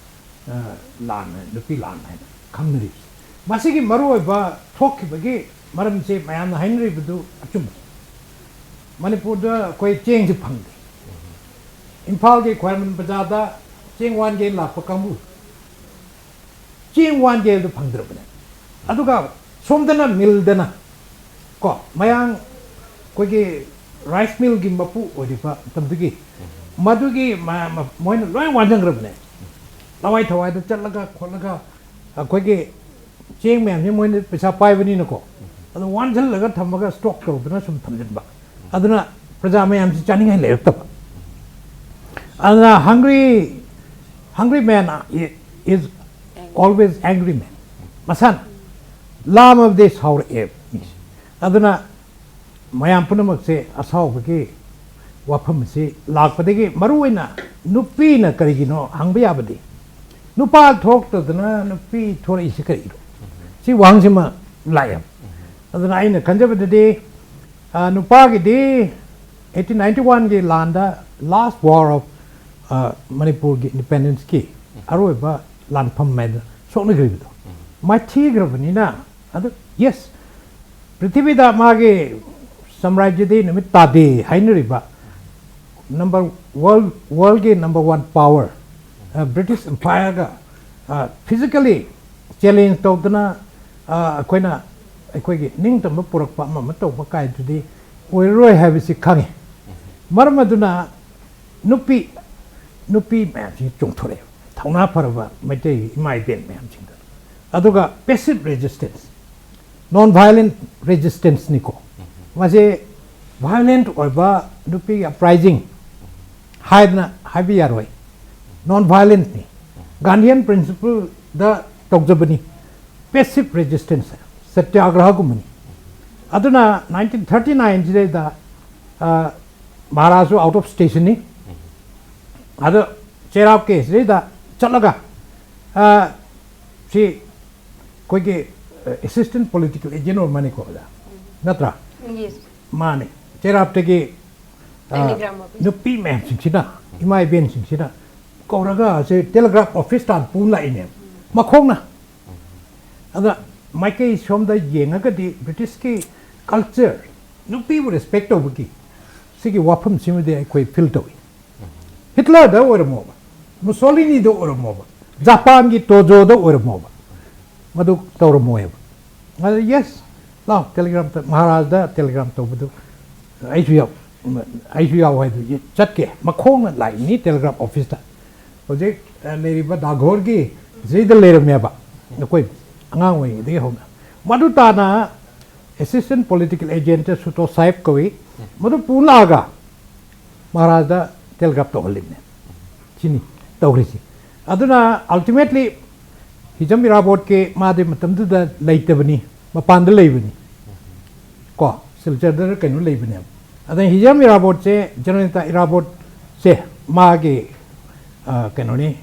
ꯑ, ꯂꯥꯟ, ꯅꯨꯄꯤ ꯂꯥꯟ ꯍꯥꯏꯅ ꯈꯪꯅꯔꯤꯕꯁꯦ꯫ ꯃꯁꯤꯒꯤ ꯃꯔꯨꯑꯣꯏꯕ ꯊꯣꯛꯈꯤꯕꯒꯤ ꯃꯔꯝꯁꯦ ꯃꯌꯥꯝꯅ ꯍꯥꯏꯅꯔꯤꯕꯗꯨ ꯑꯆꯨꯝꯕꯅꯤ꯫ ꯃꯅꯤꯄꯨꯔꯗ ꯑꯩꯈꯣꯏ ꯆꯦꯡꯁꯦ ꯐꯪꯗꯦ꯫ ꯏꯝꯐꯥꯜꯒꯤ ꯈ꯭ꯋꯥꯏꯔꯝꯕꯟ ꯕꯖꯥꯔꯗ ꯆꯦꯡ ꯋꯥꯟꯒꯦ ꯂꯥꯛꯄ ꯀꯥꯡꯕꯨ, ꯆꯦꯡ ꯋꯥꯟꯒꯦ ꯑꯗꯨ ꯐꯪꯗ꯭ꯔꯕꯅꯦ꯫ ꯑꯗꯨꯒ ꯁꯣꯝꯗꯅ ꯃꯤꯜꯗꯅ ꯀꯣ, ꯃꯌꯥꯡ ꯑꯩꯈꯣꯏꯒꯤ rice millꯒꯤ ꯃꯄꯨ ꯑꯣꯏꯔꯤꯕ ꯃꯇꯝꯗꯨꯒꯤ, ꯃꯗꯨꯒꯤ ꯃ-, ꯃ-, ꯃꯣꯏꯅ ꯂꯣꯏ ꯋꯥꯟꯖꯟꯈ꯭ꯔꯕꯅꯦ꯫ ꯂꯋꯥꯏ ꯊꯋꯥꯏꯗ ꯆꯠꯂꯒ ꯈꯣꯠꯂꯒ ꯑꯩꯈꯣꯏꯒꯤ ꯆꯦꯡ ꯃꯌꯥꯝꯁꯦ ꯃꯣꯏꯅ ꯄꯩꯁꯥ ꯄꯥꯏꯕꯅꯤꯅꯀꯣ, ꯑꯗꯨ ꯋꯥꯟꯁꯤꯜꯂꯒ ꯊꯝꯃꯒ stock ꯇꯧꯗꯅ ꯁꯨꯝ ꯊꯝꯖꯤꯟꯕ꯫ ꯑꯗꯨꯅ ꯄ꯭ꯔꯖꯥ ꯃꯌꯥꯝꯁꯤ ꯆꯥꯅꯤꯡꯉꯥꯏ ꯂꯩꯔꯛꯇꯕ꯫ ꯑꯗꯨꯅ hungry Hungry man is always angry man. ꯃꯁꯥꯅ ꯂꯥꯝꯃꯕꯗꯤ ꯁꯥꯎꯔꯛꯑꯦ ꯃꯤꯁꯦ꯫ ꯑꯗꯨꯅ ꯃꯌꯥꯝ ꯄꯨꯝꯅꯃꯛꯁꯦ ꯑꯁꯥꯎꯕꯒꯤ ꯋꯥꯐꯝ ꯑꯁꯤ ꯂꯥꯛꯄꯗꯒꯤ, ꯃꯔꯨꯑꯣꯏꯅ ꯅꯨꯄꯤꯅ ꯀꯔꯤꯒꯤꯅꯣ ꯍꯪꯕ ꯌꯥꯕꯗꯤ, ꯅꯨꯄꯥ ꯊꯣꯛꯇꯗꯅ ꯅꯨꯄꯤ ꯊꯣꯔꯛꯏꯁꯤ ꯀꯔꯤꯒꯤꯅꯣ? ꯁꯤ ꯋꯥꯍꯪꯁꯤꯃ ꯂꯥꯛꯑꯦ꯫ ꯑꯗꯨꯅ ꯑꯩꯅ ꯈꯟꯖꯕꯗꯗꯤ, ꯑ, ꯅꯨꯄꯥꯒꯤꯗꯤ eighteen ninety-one ꯒꯤ ꯂꯥꯟꯗ, last war of, ꯑ, ꯃꯅꯤꯄꯨꯔꯒꯤ independence ꯀꯤ ꯑꯔꯣꯏꯕ ꯂꯥꯟꯐꯝ ꯍꯥꯏꯅ ꯁꯣꯛꯅꯈ꯭ꯔꯤꯕꯗꯣ, ꯃꯥꯏꯊꯤꯈ꯭ꯔꯕꯅꯤꯅ, ꯑꯗꯨ, yes, ꯄ꯭ꯔꯤꯊꯤꯕꯤꯗ ꯃꯥꯒꯤ ꯁꯥꯝꯔꯥꯖ꯭ꯌꯗꯤ ꯅꯨꯃꯤꯠ ꯇꯥꯗꯦ ꯍꯥꯏꯅꯔꯤꯕ number, world, world ꯒꯤ number one power, ꯑ, British Empire ꯒ, ꯑ, physically challenge ꯇꯧꯗꯅ, ꯑ, ꯑꯩꯈꯣꯏꯅ, ꯑꯩꯈꯣꯏꯒꯤ ꯅꯤꯡꯇꯝꯕ ꯄꯨꯔꯛꯄ ꯑꯃ ꯑꯃ ꯇꯧꯕ ꯀꯥꯏꯗꯨꯗꯤ ꯑꯣꯏꯔꯔꯣꯏ ꯍꯥꯏꯕꯁꯤ ꯈꯪꯉꯤ꯫ ꯃꯔꯝ ꯑꯗꯨꯅ ꯅꯨꯄꯤ, ꯅꯨꯄꯤ ꯃꯌꯥꯝꯁꯤ ꯆꯣꯡꯊꯣꯔꯛꯑꯦ, ꯊꯧꯅꯥ ꯐꯔꯕ ꯃꯩꯇꯩ ꯏꯃꯥ ꯏꯕꯦꯟ ꯃꯌꯥꯝꯁꯤꯡꯗ꯫ ꯑꯗꯨꯒ passive resistance, non violent resistance ꯅꯤꯀꯣ꯫ ꯃꯁꯤ violent ꯑꯣꯏꯕ ꯅꯨꯄꯤꯒꯤ uprising ꯍꯥꯏꯗꯅ ꯍꯥꯏꯕ ꯌꯥꯔꯣꯏ, non violent ꯅꯤ꯫ Gandhian principle ꯗ ꯇꯧꯖꯕꯅꯤ꯫ Passive resistance, ꯁꯇ꯭ꯌꯥꯒ꯭ꯔꯍꯒꯨꯝꯕꯅꯤ꯫ ꯑꯗꯨꯅ nineteen thirty nine ꯁꯤꯗꯩꯗ, ꯑ, ꯃꯍꯥꯔꯥꯖꯁꯨ out of station ꯅꯤ꯫ ꯑꯗꯣ ꯆꯩꯔꯥꯞꯀꯤ ꯁꯤꯗꯩꯗ ꯆꯠꯂꯒ, ꯑ, ꯁꯤ ꯑꯩꯈꯣꯏꯒꯤ, ꯑ, assistant political agent ꯑꯣꯏꯔ ꯃꯥꯅꯤꯀꯣ, ꯑꯣꯖꯥ? ꯅꯠꯇ꯭ꯔꯥ? Yes. ꯃꯥꯅꯤ꯫ ꯆꯩꯔꯥꯞꯇꯒꯤ, ꯑ, Telegram office. ꯅꯨꯄꯤ ꯃꯌꯥꯝꯁꯤꯡꯁꯤꯅ, ꯏꯃꯥ ꯏꯕꯦꯟꯁꯤꯡꯁꯤꯅ ꯀꯧꯔꯒ ꯁꯦ telegraph office ꯇꯥꯟ ꯄꯨ ꯂꯥꯛꯏꯅꯦ, ꯃꯈꯣꯡꯅ꯫ ꯑꯗ ꯃꯥꯏꯀꯩ ꯁꯣꯝꯗ ꯌꯦꯡꯉꯒꯗꯤ British ꯀꯤ culture, ꯅꯨꯄꯤꯕꯨ respect ꯇꯧꯕꯒꯤ ꯁꯤꯒꯤ ꯋꯥꯐꯝꯁꯤꯃꯗꯤ ꯑꯩꯈꯣꯏ feel ꯇꯧꯏ꯫ ꯍꯤꯠꯂꯔꯗ ꯑꯣꯏꯔꯝꯃꯣꯕ, ꯃꯨꯁꯣꯂꯤꯅꯤꯗ ꯑꯣꯏꯔꯝꯃꯣꯕ, ꯖꯄꯥꯟꯒꯤ ꯇꯣꯖꯣꯗ ꯑꯣꯏꯔꯝꯃꯣꯕ, ꯃꯗꯨ ꯇꯧꯔꯝꯃꯣꯏꯕ꯫ ꯑꯗ, yes, ꯂꯥꯎ, telegram ꯇ-, ꯃꯍꯥꯔꯥꯖꯗ telegram ꯇꯧꯕꯗꯨ ꯑꯩꯁꯨ ꯌꯥꯎ-, ꯑꯩꯁꯨ ꯌꯥꯎ ꯍꯥꯏꯗꯨ ꯆꯠꯀꯦ꯫ ꯃꯈꯣꯡꯅ ꯂꯥꯛꯏꯅꯤ telegraph office ꯇ꯫ ꯍꯧꯖꯤꯛ, ꯑ, ꯂꯩꯔꯤꯕ ꯗꯥꯒꯣꯔꯒꯤ ꯁꯤꯗ ꯂꯩꯔꯝꯃꯦꯕ, ꯑꯩꯈꯣꯏ ꯑꯉꯥꯡ ꯑꯣꯏꯔꯤꯉꯩꯗꯒꯤ ꯍꯧꯅ꯫ ꯃꯗꯨ ꯇꯥꯅ assistant political agent ꯁꯨꯇꯣ ꯁꯥꯍꯦꯕ ꯀꯧꯏ, ꯃꯗꯨ ꯄꯨ ꯂꯥꯛꯑꯒ ꯃꯍꯥꯔꯥꯖꯗ telegraph ꯇꯧꯍꯜꯂꯤꯕꯅꯦ꯫ ꯁꯤꯅꯤ ꯇꯧꯔꯤꯁꯤ꯫ ꯑꯗꯨꯅ ultimately ꯍꯤꯖꯝ ꯏꯔꯥꯕꯣꯠꯀꯤ ꯃꯥꯗꯤ ꯃꯇꯝꯗꯨꯗ ꯂꯩꯇꯕꯅꯤ, ꯃꯄꯥꯟꯗ ꯂꯩꯕꯅꯤ, ꯀꯣ, ꯁꯤꯜꯆꯔꯗ ꯀꯩꯅꯣ ꯂꯩꯕꯅꯦꯕ꯫ ꯑꯗ ꯍꯤꯖꯝ ꯏꯔꯥꯕꯣꯠꯁꯦ, ꯖꯅꯅꯦꯇꯥ ꯏꯔꯥꯕꯣꯠꯁꯦ ꯃꯥꯒꯤ, ꯑ, ꯀꯩꯅꯣꯅꯤ,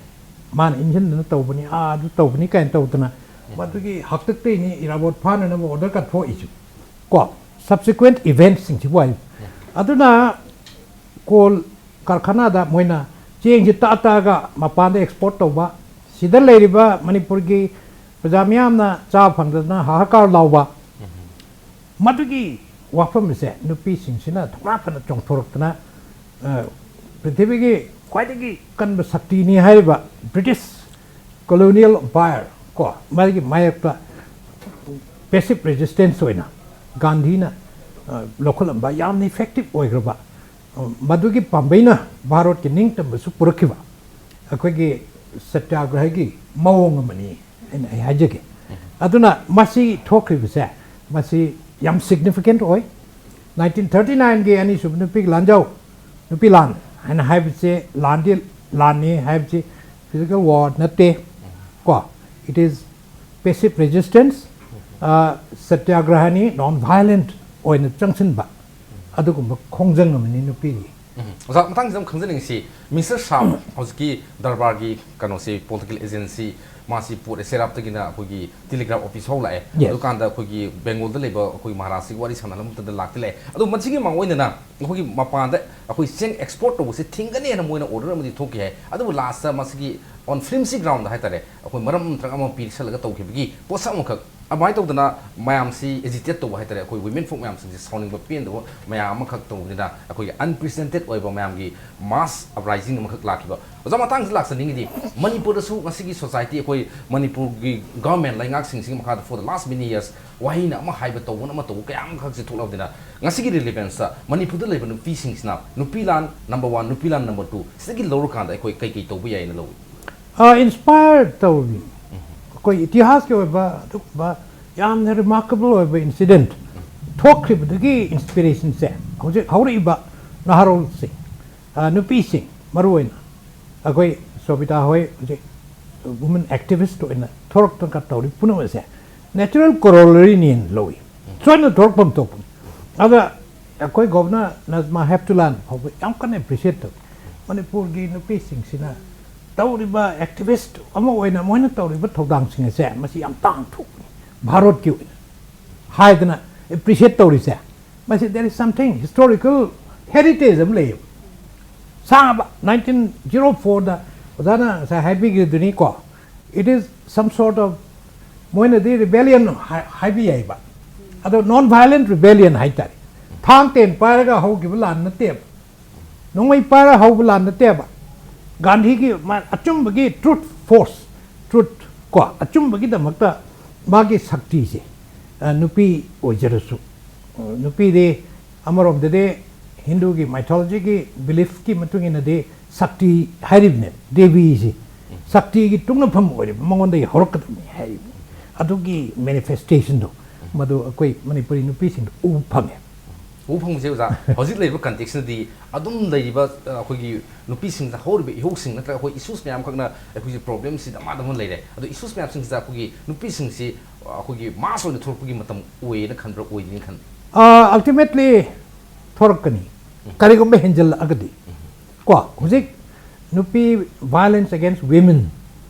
ꯃꯥꯅ ꯏꯟꯁꯤꯟꯗꯅ ꯇꯧꯕꯅꯤ, ꯑꯥ, ꯑꯗꯨ ꯇꯧꯕꯅꯤ ꯀꯥꯏꯅ ꯇꯧꯗꯅ, ꯃꯗꯨꯒꯤ ꯍꯥꯛꯇꯛꯇꯩꯅꯤ ꯏꯔꯥꯕꯣꯠ ꯐꯥꯅꯅꯕ order ꯀꯥꯊꯣꯛꯏꯁꯤ, ꯀꯣ, subsequent events ꯁꯤꯡꯁꯤꯕꯨ ꯍꯥꯏ꯫ ꯑꯗꯨꯅ ꯀꯣꯜ ꯀꯔꯈꯅꯥꯗ ꯃꯣꯏꯅ ꯆꯦꯡꯁꯤ ꯇꯛꯑ ꯇꯛꯑꯒ ꯃꯄꯥꯟꯗ export ꯇꯧꯕ, ꯁꯤꯗ ꯂꯩꯔꯤꯕ ꯃꯅꯤꯄꯨꯔꯒꯤ ꯄ꯭ꯔꯖꯥ ꯃꯤꯌꯥꯝꯅ ꯆꯥꯕ ꯐꯪꯗꯗꯅ ꯍꯥꯍꯥꯀꯥꯔ ꯂꯥꯎꯕ, ꯃꯗꯨꯒꯤ ꯋꯥꯐꯝ ꯑꯁꯦ ꯅꯨꯄꯤꯁꯤꯡꯁꯤꯅ ꯊꯧꯅꯥ ꯐꯅ ꯆꯣꯡꯊꯣꯔꯛꯇꯅ, ꯑ, ꯄ꯭ꯔꯤꯊꯤꯕꯤꯒꯤ ꯈ꯭ꯋꯥꯏꯗꯒꯤ ꯀꯟꯕ ꯁꯛꯇꯤꯅꯤ ꯍꯥꯏꯔꯤꯕ British colonial empire, ꯀꯣ, ꯃꯥꯒꯤ ꯃꯥꯌꯣꯛꯇ passive resistance ꯑꯣꯏꯅ ꯒꯥꯟꯙꯤꯅ, ꯑ, ꯂꯧꯈꯠꯂꯝꯕ ꯌꯥꯝꯅ effective ꯑꯣꯏꯈ꯭ꯔꯕ, ꯑ, ꯃꯗꯨꯒꯤ ꯄꯥꯝꯕꯩꯅ ꯚꯥꯔꯠꯀꯤ ꯅꯤꯡꯇꯝꯕꯁꯨ ꯄꯨꯔꯛꯈꯤꯕ ꯑꯩꯈꯣꯏꯒꯤ ꯁꯇ꯭ꯌꯥꯒ꯭ꯔꯍꯒꯤ ꯃꯑꯣꯡ ꯑꯃꯅꯤ ꯍꯥꯏꯅ ꯑꯩ ꯍꯥꯏꯖꯒꯦ꯫ ꯑꯗꯨꯅ ꯃꯁꯤ ꯊꯣꯛꯈ꯭ꯔꯤꯕꯁꯦ, ꯃꯁꯤ ꯌꯥꯝ significant ꯑꯣꯏ꯫ Nineteen thirty nineꯒꯤ ꯑꯅꯤꯁꯨꯕ ꯅꯨꯄꯤꯒꯤ ꯂꯥꯟꯖꯥꯎ, ꯅꯨꯄꯤ ꯂꯥꯟ ꯍꯥꯏꯅ ꯍꯥꯏꯕꯁꯦ ꯂꯥꯟꯗꯤ ꯂꯥꯟꯅꯤ ꯍꯥꯏꯕꯁꯤ physical war ꯅꯠꯇꯦ, ꯀꯣ, it is passive resistance, ꯑ, ꯁꯇ꯭ꯌꯥꯒ꯭ꯔꯍꯅꯤ, non violent ꯑꯣꯏꯅ ꯆꯪꯁꯤꯟꯕ ꯑꯗꯨꯒꯨꯝꯕ ꯈꯣꯡꯖꯪ ꯑꯃꯅꯤ ꯅꯨꯄꯤꯒꯤ꯫ ꯎꯝ꯫ ꯑꯣꯖꯥ, ꯃꯇꯥꯡꯁꯤꯗ ꯑꯃꯨꯛ ꯈꯪꯖꯅꯤꯡꯉꯤꯁꯤ, ꯃꯤꯁꯇꯔ ꯁꯥꯝ ꯍꯧꯖꯤꯛꯀꯤ ꯗꯔꯕꯥꯔꯒꯤ ꯀꯩꯅꯣꯁꯤ, political agency, ꯃꯥꯁꯤ ꯄꯣꯠ ꯁꯦꯔꯥꯞꯇꯒꯤꯅ ꯑꯩꯈꯣꯏꯒꯤ telegraph office ꯐꯥꯎ ꯂꯥꯛꯑꯦ꯫ Yes. ꯑꯗꯨꯀꯥꯟꯗ ꯑꯩꯈꯣꯏꯒꯤ ꯕꯦꯡꯒꯣꯜꯗ ꯂꯩꯕ ꯑꯩꯈꯣꯏ ꯃꯍꯥꯔꯥꯖꯁꯤꯒ ꯋꯥꯔꯤ ꯁꯥꯟꯅꯍꯟꯕ ꯃꯇꯝꯗ ꯂꯥꯛꯇꯤ ꯂꯥꯛꯑꯦ꯫ ꯑꯗꯣ ꯃꯁꯤꯒꯤ ꯃꯥꯡꯑꯣꯏꯅꯅ ꯑꯩꯈꯣꯏꯒꯤ ꯃꯄꯥꯟꯗ ꯑꯩꯈꯣꯏ ꯆꯦꯡ export ꯇꯧꯕꯁꯦ ꯊꯤꯡꯒꯅꯤ ꯍꯥꯏꯅ ꯃꯣꯏꯅ order ꯑꯃꯗꯤ ꯊꯣꯛꯈꯤ ꯍꯥꯏ꯫ ꯑꯗꯨꯕꯨ lastꯇ ꯃꯁꯤꯒꯤ on flimsy groundꯗ ꯍꯥꯏꯇꯥꯔꯦ, ꯑꯩꯈꯣꯏ ꯃꯔꯝ ꯅꯠꯇ꯭ꯔꯒ ꯑꯃ ꯄꯤꯁꯜꯂꯒ ꯇꯧꯈꯤꯕꯒꯤ ꯄꯣꯠꯁꯛ ꯑꯃꯈꯛ ꯑꯗꯨꯃꯥꯏꯅ ꯇꯧꯗꯅ ꯃꯌꯥꯝꯁꯤ agitate ꯇꯧꯕ ꯍꯥꯏꯇꯥꯔꯦ, ꯑꯩꯈꯣꯏ women folk ꯃꯌꯥꯝꯁꯤꯡꯁꯦ ꯁꯥꯎꯅꯤꯡꯕ ꯄꯦꯟꯗꯕ ꯃꯌꯥꯝ ꯑꯃꯈꯛ ꯇꯧꯕꯅꯤꯅ ꯑꯩꯈꯣꯏꯒꯤ unprecedented ꯑꯣꯏꯕ ꯃꯌꯥꯝꯒꯤ mass uprising ꯑꯃꯈꯛ ꯂꯥꯛꯈꯤꯕ꯫ ꯑꯣꯖꯥ, ꯃꯇꯥꯡꯁꯤꯗ ꯂꯥꯛꯆꯅꯤꯡꯉꯤꯗꯤ, ꯃꯅꯤꯄꯨꯔꯗꯁꯨ ꯉꯁꯤꯒꯤ society, ꯑꯩꯈꯣꯏ ꯃꯅꯤꯄꯨꯔꯒꯤ government, ꯂꯩꯉꯥꯛꯁꯤꯡꯁꯤꯒꯤ ꯃꯈꯥꯗ for the last many years ꯋꯥꯍꯩꯅ ꯑꯃ ꯍꯥꯏꯕ, ꯇꯧꯕꯅ ꯑꯃ ꯇꯧꯕ ꯀꯌꯥ ꯑꯃꯈꯛꯁꯦ ꯊꯣꯛꯂꯕꯅꯤꯅ, ꯉꯁꯤꯒꯤ relevanceꯇ ꯃꯅꯤꯄꯨꯔꯗ ꯂꯩꯕ ꯅꯨꯄꯤꯁꯤꯡꯁꯤꯅ ꯅꯨꯄꯤ ꯂꯥꯟ number one, ꯅꯨꯄꯤ ꯂꯥꯟ number two ꯁꯤꯗꯒꯤ ꯂꯧꯔꯀꯥꯟꯗ ꯑꯩꯈꯣꯏ ꯀꯩꯀꯩ ꯇꯧꯕ ꯌꯥꯏꯅ ꯂꯧꯏ? ꯑ, inspire ꯇꯧꯔꯤ꯫ ꯑꯩꯈꯣꯏ ꯏꯇꯤꯍꯥꯁꯀꯤ ꯑꯣꯏꯕ ꯑꯗꯨꯒꯨꯝꯕ ꯌꯥꯝꯅ remarkable ꯑꯣꯏꯕ incident ꯊꯣꯛꯈ꯭ꯔꯤꯕꯗꯒꯤ inspirationꯁꯦ ꯍꯧꯖꯤꯛ ꯍꯧꯔꯛꯏꯕ ꯅꯍꯥꯔꯣꯜꯁꯤꯡ, ꯑ, ꯅꯨꯄꯤꯁꯤꯡ ꯃꯔꯨ ꯑꯣꯏꯅ ꯑꯩꯈꯣꯏ ꯁꯣꯕꯤꯇꯥ ꯍꯣꯏ ꯍꯧꯖꯤꯛ ꯋꯨꯃꯦꯟ ꯑꯦꯛꯇꯤꯚꯤꯁ꯭ꯠ ꯑꯣꯏꯅ ꯊꯣꯔꯛꯇꯅ ꯇꯧꯔꯤ ꯄꯨꯝꯅꯃꯛ ꯑꯁꯦ natural corollary ꯅꯦꯅ ꯂꯧꯏ꯫ ꯁꯣꯏꯗꯅ ꯊꯣꯔꯛꯐꯝ ꯊꯣꯛꯄꯅꯤ꯫ ꯑꯗ ꯑꯩꯈꯣꯏ ꯒꯣꯕꯔꯅꯔ ꯅꯖꯃꯥ ꯍꯦꯞꯇꯨꯂꯥꯅ ꯐꯥꯎꯕ ꯌꯥꯝ ꯀꯟꯅ ꯑꯦꯄ꯭ꯔꯤꯁꯤꯌꯦꯠ ꯇꯧꯏ꯫ ꯃꯅꯤꯄꯨꯔꯒꯤ ꯅꯨꯄꯤꯁꯤꯡꯁꯤꯅ ꯇꯧꯔꯤꯕ ꯑꯦꯛꯇꯤꯚꯤꯁ꯭ꯠ ꯑꯃ ꯑꯣꯏꯅ ꯃꯣꯏꯅ ꯇꯧꯔꯤꯕ ꯊꯧꯗꯥꯡꯁꯤꯡ ꯑꯁꯦ ꯃꯁꯤ ꯌꯥꯝ ꯇꯥꯡꯅ ꯊꯣꯛꯄꯅꯤ ꯚꯥꯔꯠꯀꯤ ꯑꯣꯏꯅ ꯍꯥꯏꯗꯅ ꯑꯦꯄ꯭ꯔꯤꯁꯤꯌꯦꯠ ꯇꯧꯔꯤꯁꯦ꯫ ꯃꯁꯤ there is something historical heritage ꯑꯃ ꯂꯩꯌꯦꯕ꯫ ꯁꯥꯡꯉꯕ nineteen zero four ꯗ ꯑꯣꯖꯥꯅ ꯉꯁꯥꯏ ꯍꯥꯏꯕꯤꯈꯤꯗꯨꯅꯤꯀꯣ, it is some sort of, ꯃꯣꯏꯅꯗꯤ ꯔꯤꯕꯦꯂꯤꯌꯟ ꯍꯥꯏꯕ ꯌꯥꯏꯕ, ꯑꯗꯣ ꯅꯣꯟ ꯚꯥꯏꯂꯦꯟ ꯔꯤꯕꯦꯂꯤꯌꯟ ꯍꯥꯏꯇꯥꯔꯦ꯫ ꯊꯥꯡ ꯇꯦꯟ ꯄꯥꯏꯔꯒ ꯍꯧꯈꯤꯕ ꯂꯥꯟ ꯅꯠꯇꯦꯕ, ꯅꯣꯡꯃꯩ ꯄꯥꯏꯔꯒ ꯍꯧꯕ ꯂꯥꯟ ꯅꯠꯇꯦꯕ꯫ ꯒꯥꯟꯙꯤꯒꯤ ꯃꯥ ꯑꯆꯨꯝꯕꯒꯤ ꯇ꯭ꯔꯨꯠ ꯐꯣꯔꯁ, ꯇ꯭ꯔꯨꯠ ꯀꯣ, ꯑꯆꯨꯝꯕꯒꯤꯗꯃꯛꯇ ꯃꯥꯒꯤ ꯁꯛꯇꯤꯁꯦ, ꯑ, ꯅꯨꯄꯤ ꯑꯣꯏꯖꯔꯁꯨ, ꯑ, ꯅꯨꯄꯤꯗꯤ ꯑꯃꯔꯣꯝꯗꯗꯤ ꯍꯤꯟꯗꯨꯒꯤ ꯃꯥꯏꯊꯣꯂꯣꯖꯤꯒꯤ ꯕꯤꯂꯤꯐꯀꯤ ꯃꯇꯨꯡ ꯏꯟꯅꯗꯤ ꯁꯛꯇꯤ ꯍꯥꯏꯔꯤꯕꯅꯦ, ꯗꯦꯕꯤꯁꯤ ꯁꯛꯇꯤꯒꯤ ꯇꯨꯡꯅꯐꯝ ꯑꯣꯏꯔꯤꯕ ꯃꯉꯣꯟꯗꯒꯤ ꯍꯧꯔꯛꯀꯗꯕꯅꯤ ꯍꯥꯏꯔꯤꯕꯅꯤ꯫ ꯑꯗꯨꯒꯤ ꯃꯦꯅꯤꯐꯦꯁꯇꯦꯁꯟꯗꯣ ꯃꯗꯨ ꯑꯩꯈꯣꯏ ꯃꯅꯤꯄꯨꯔꯤ ꯅꯨꯄꯤꯁꯤꯡꯗ ꯎꯕ ꯐꯪꯉꯦ꯫ ꯎꯕ ꯐꯪꯕꯁꯦ ꯑꯣꯖꯥ, ꯍꯧꯖꯤꯛ ꯂꯩꯔꯤꯕ ꯀꯟꯇꯦꯛꯁꯅꯗꯤ ꯑꯗꯨꯝ ꯂꯩꯔꯤꯕ, ꯑ, ꯑꯩꯈꯣꯏꯒꯤ ꯅꯨꯄꯤꯁꯤꯡꯗ ꯍꯧꯔꯤꯕ ꯏꯍꯧꯁꯤꯡ ꯅꯠꯇ꯭ꯔꯒ ꯑꯩꯈꯣꯏ ꯏꯁꯨꯁ ꯃꯌꯥꯝ ꯈꯛꯅ ꯑꯩꯈꯣꯏꯒꯤ ꯄ꯭ꯔꯣꯕ꯭ꯂꯦꯝꯁꯤ ꯗꯃꯥ ꯗꯃꯥ ꯂꯩꯔꯦ꯫ ꯑꯗꯣ ꯏꯁꯨꯁ ꯃꯌꯥꯝꯁꯤꯡꯁꯤꯗ ꯑꯩꯈꯣꯏꯒꯤ ꯅꯨꯄꯤꯁꯤꯡꯁꯤ, ꯑ, ꯑꯩꯈꯣꯏꯒꯤ ꯃꯥꯁ ꯑꯣꯏꯅ ꯊꯣꯛꯂꯛꯄꯒꯤ ꯃꯇꯝ ꯑꯣꯏꯌꯦꯅ ꯈꯟꯕ꯭ꯔꯥ, ꯑꯣꯏꯗꯦꯅ ꯈꯟꯕ꯭ꯔꯥ? ꯑꯜꯇꯤꯃꯦꯠꯂꯤ ꯊꯣꯔꯛꯀꯅꯤ, ꯀꯔꯤꯒꯨꯝꯕ ꯍꯦꯟꯖꯜꯂꯛꯑꯒꯗꯤ꯫ ꯀꯣ, ꯍꯧꯖꯤꯛ ꯅꯨꯄꯤ violence against women,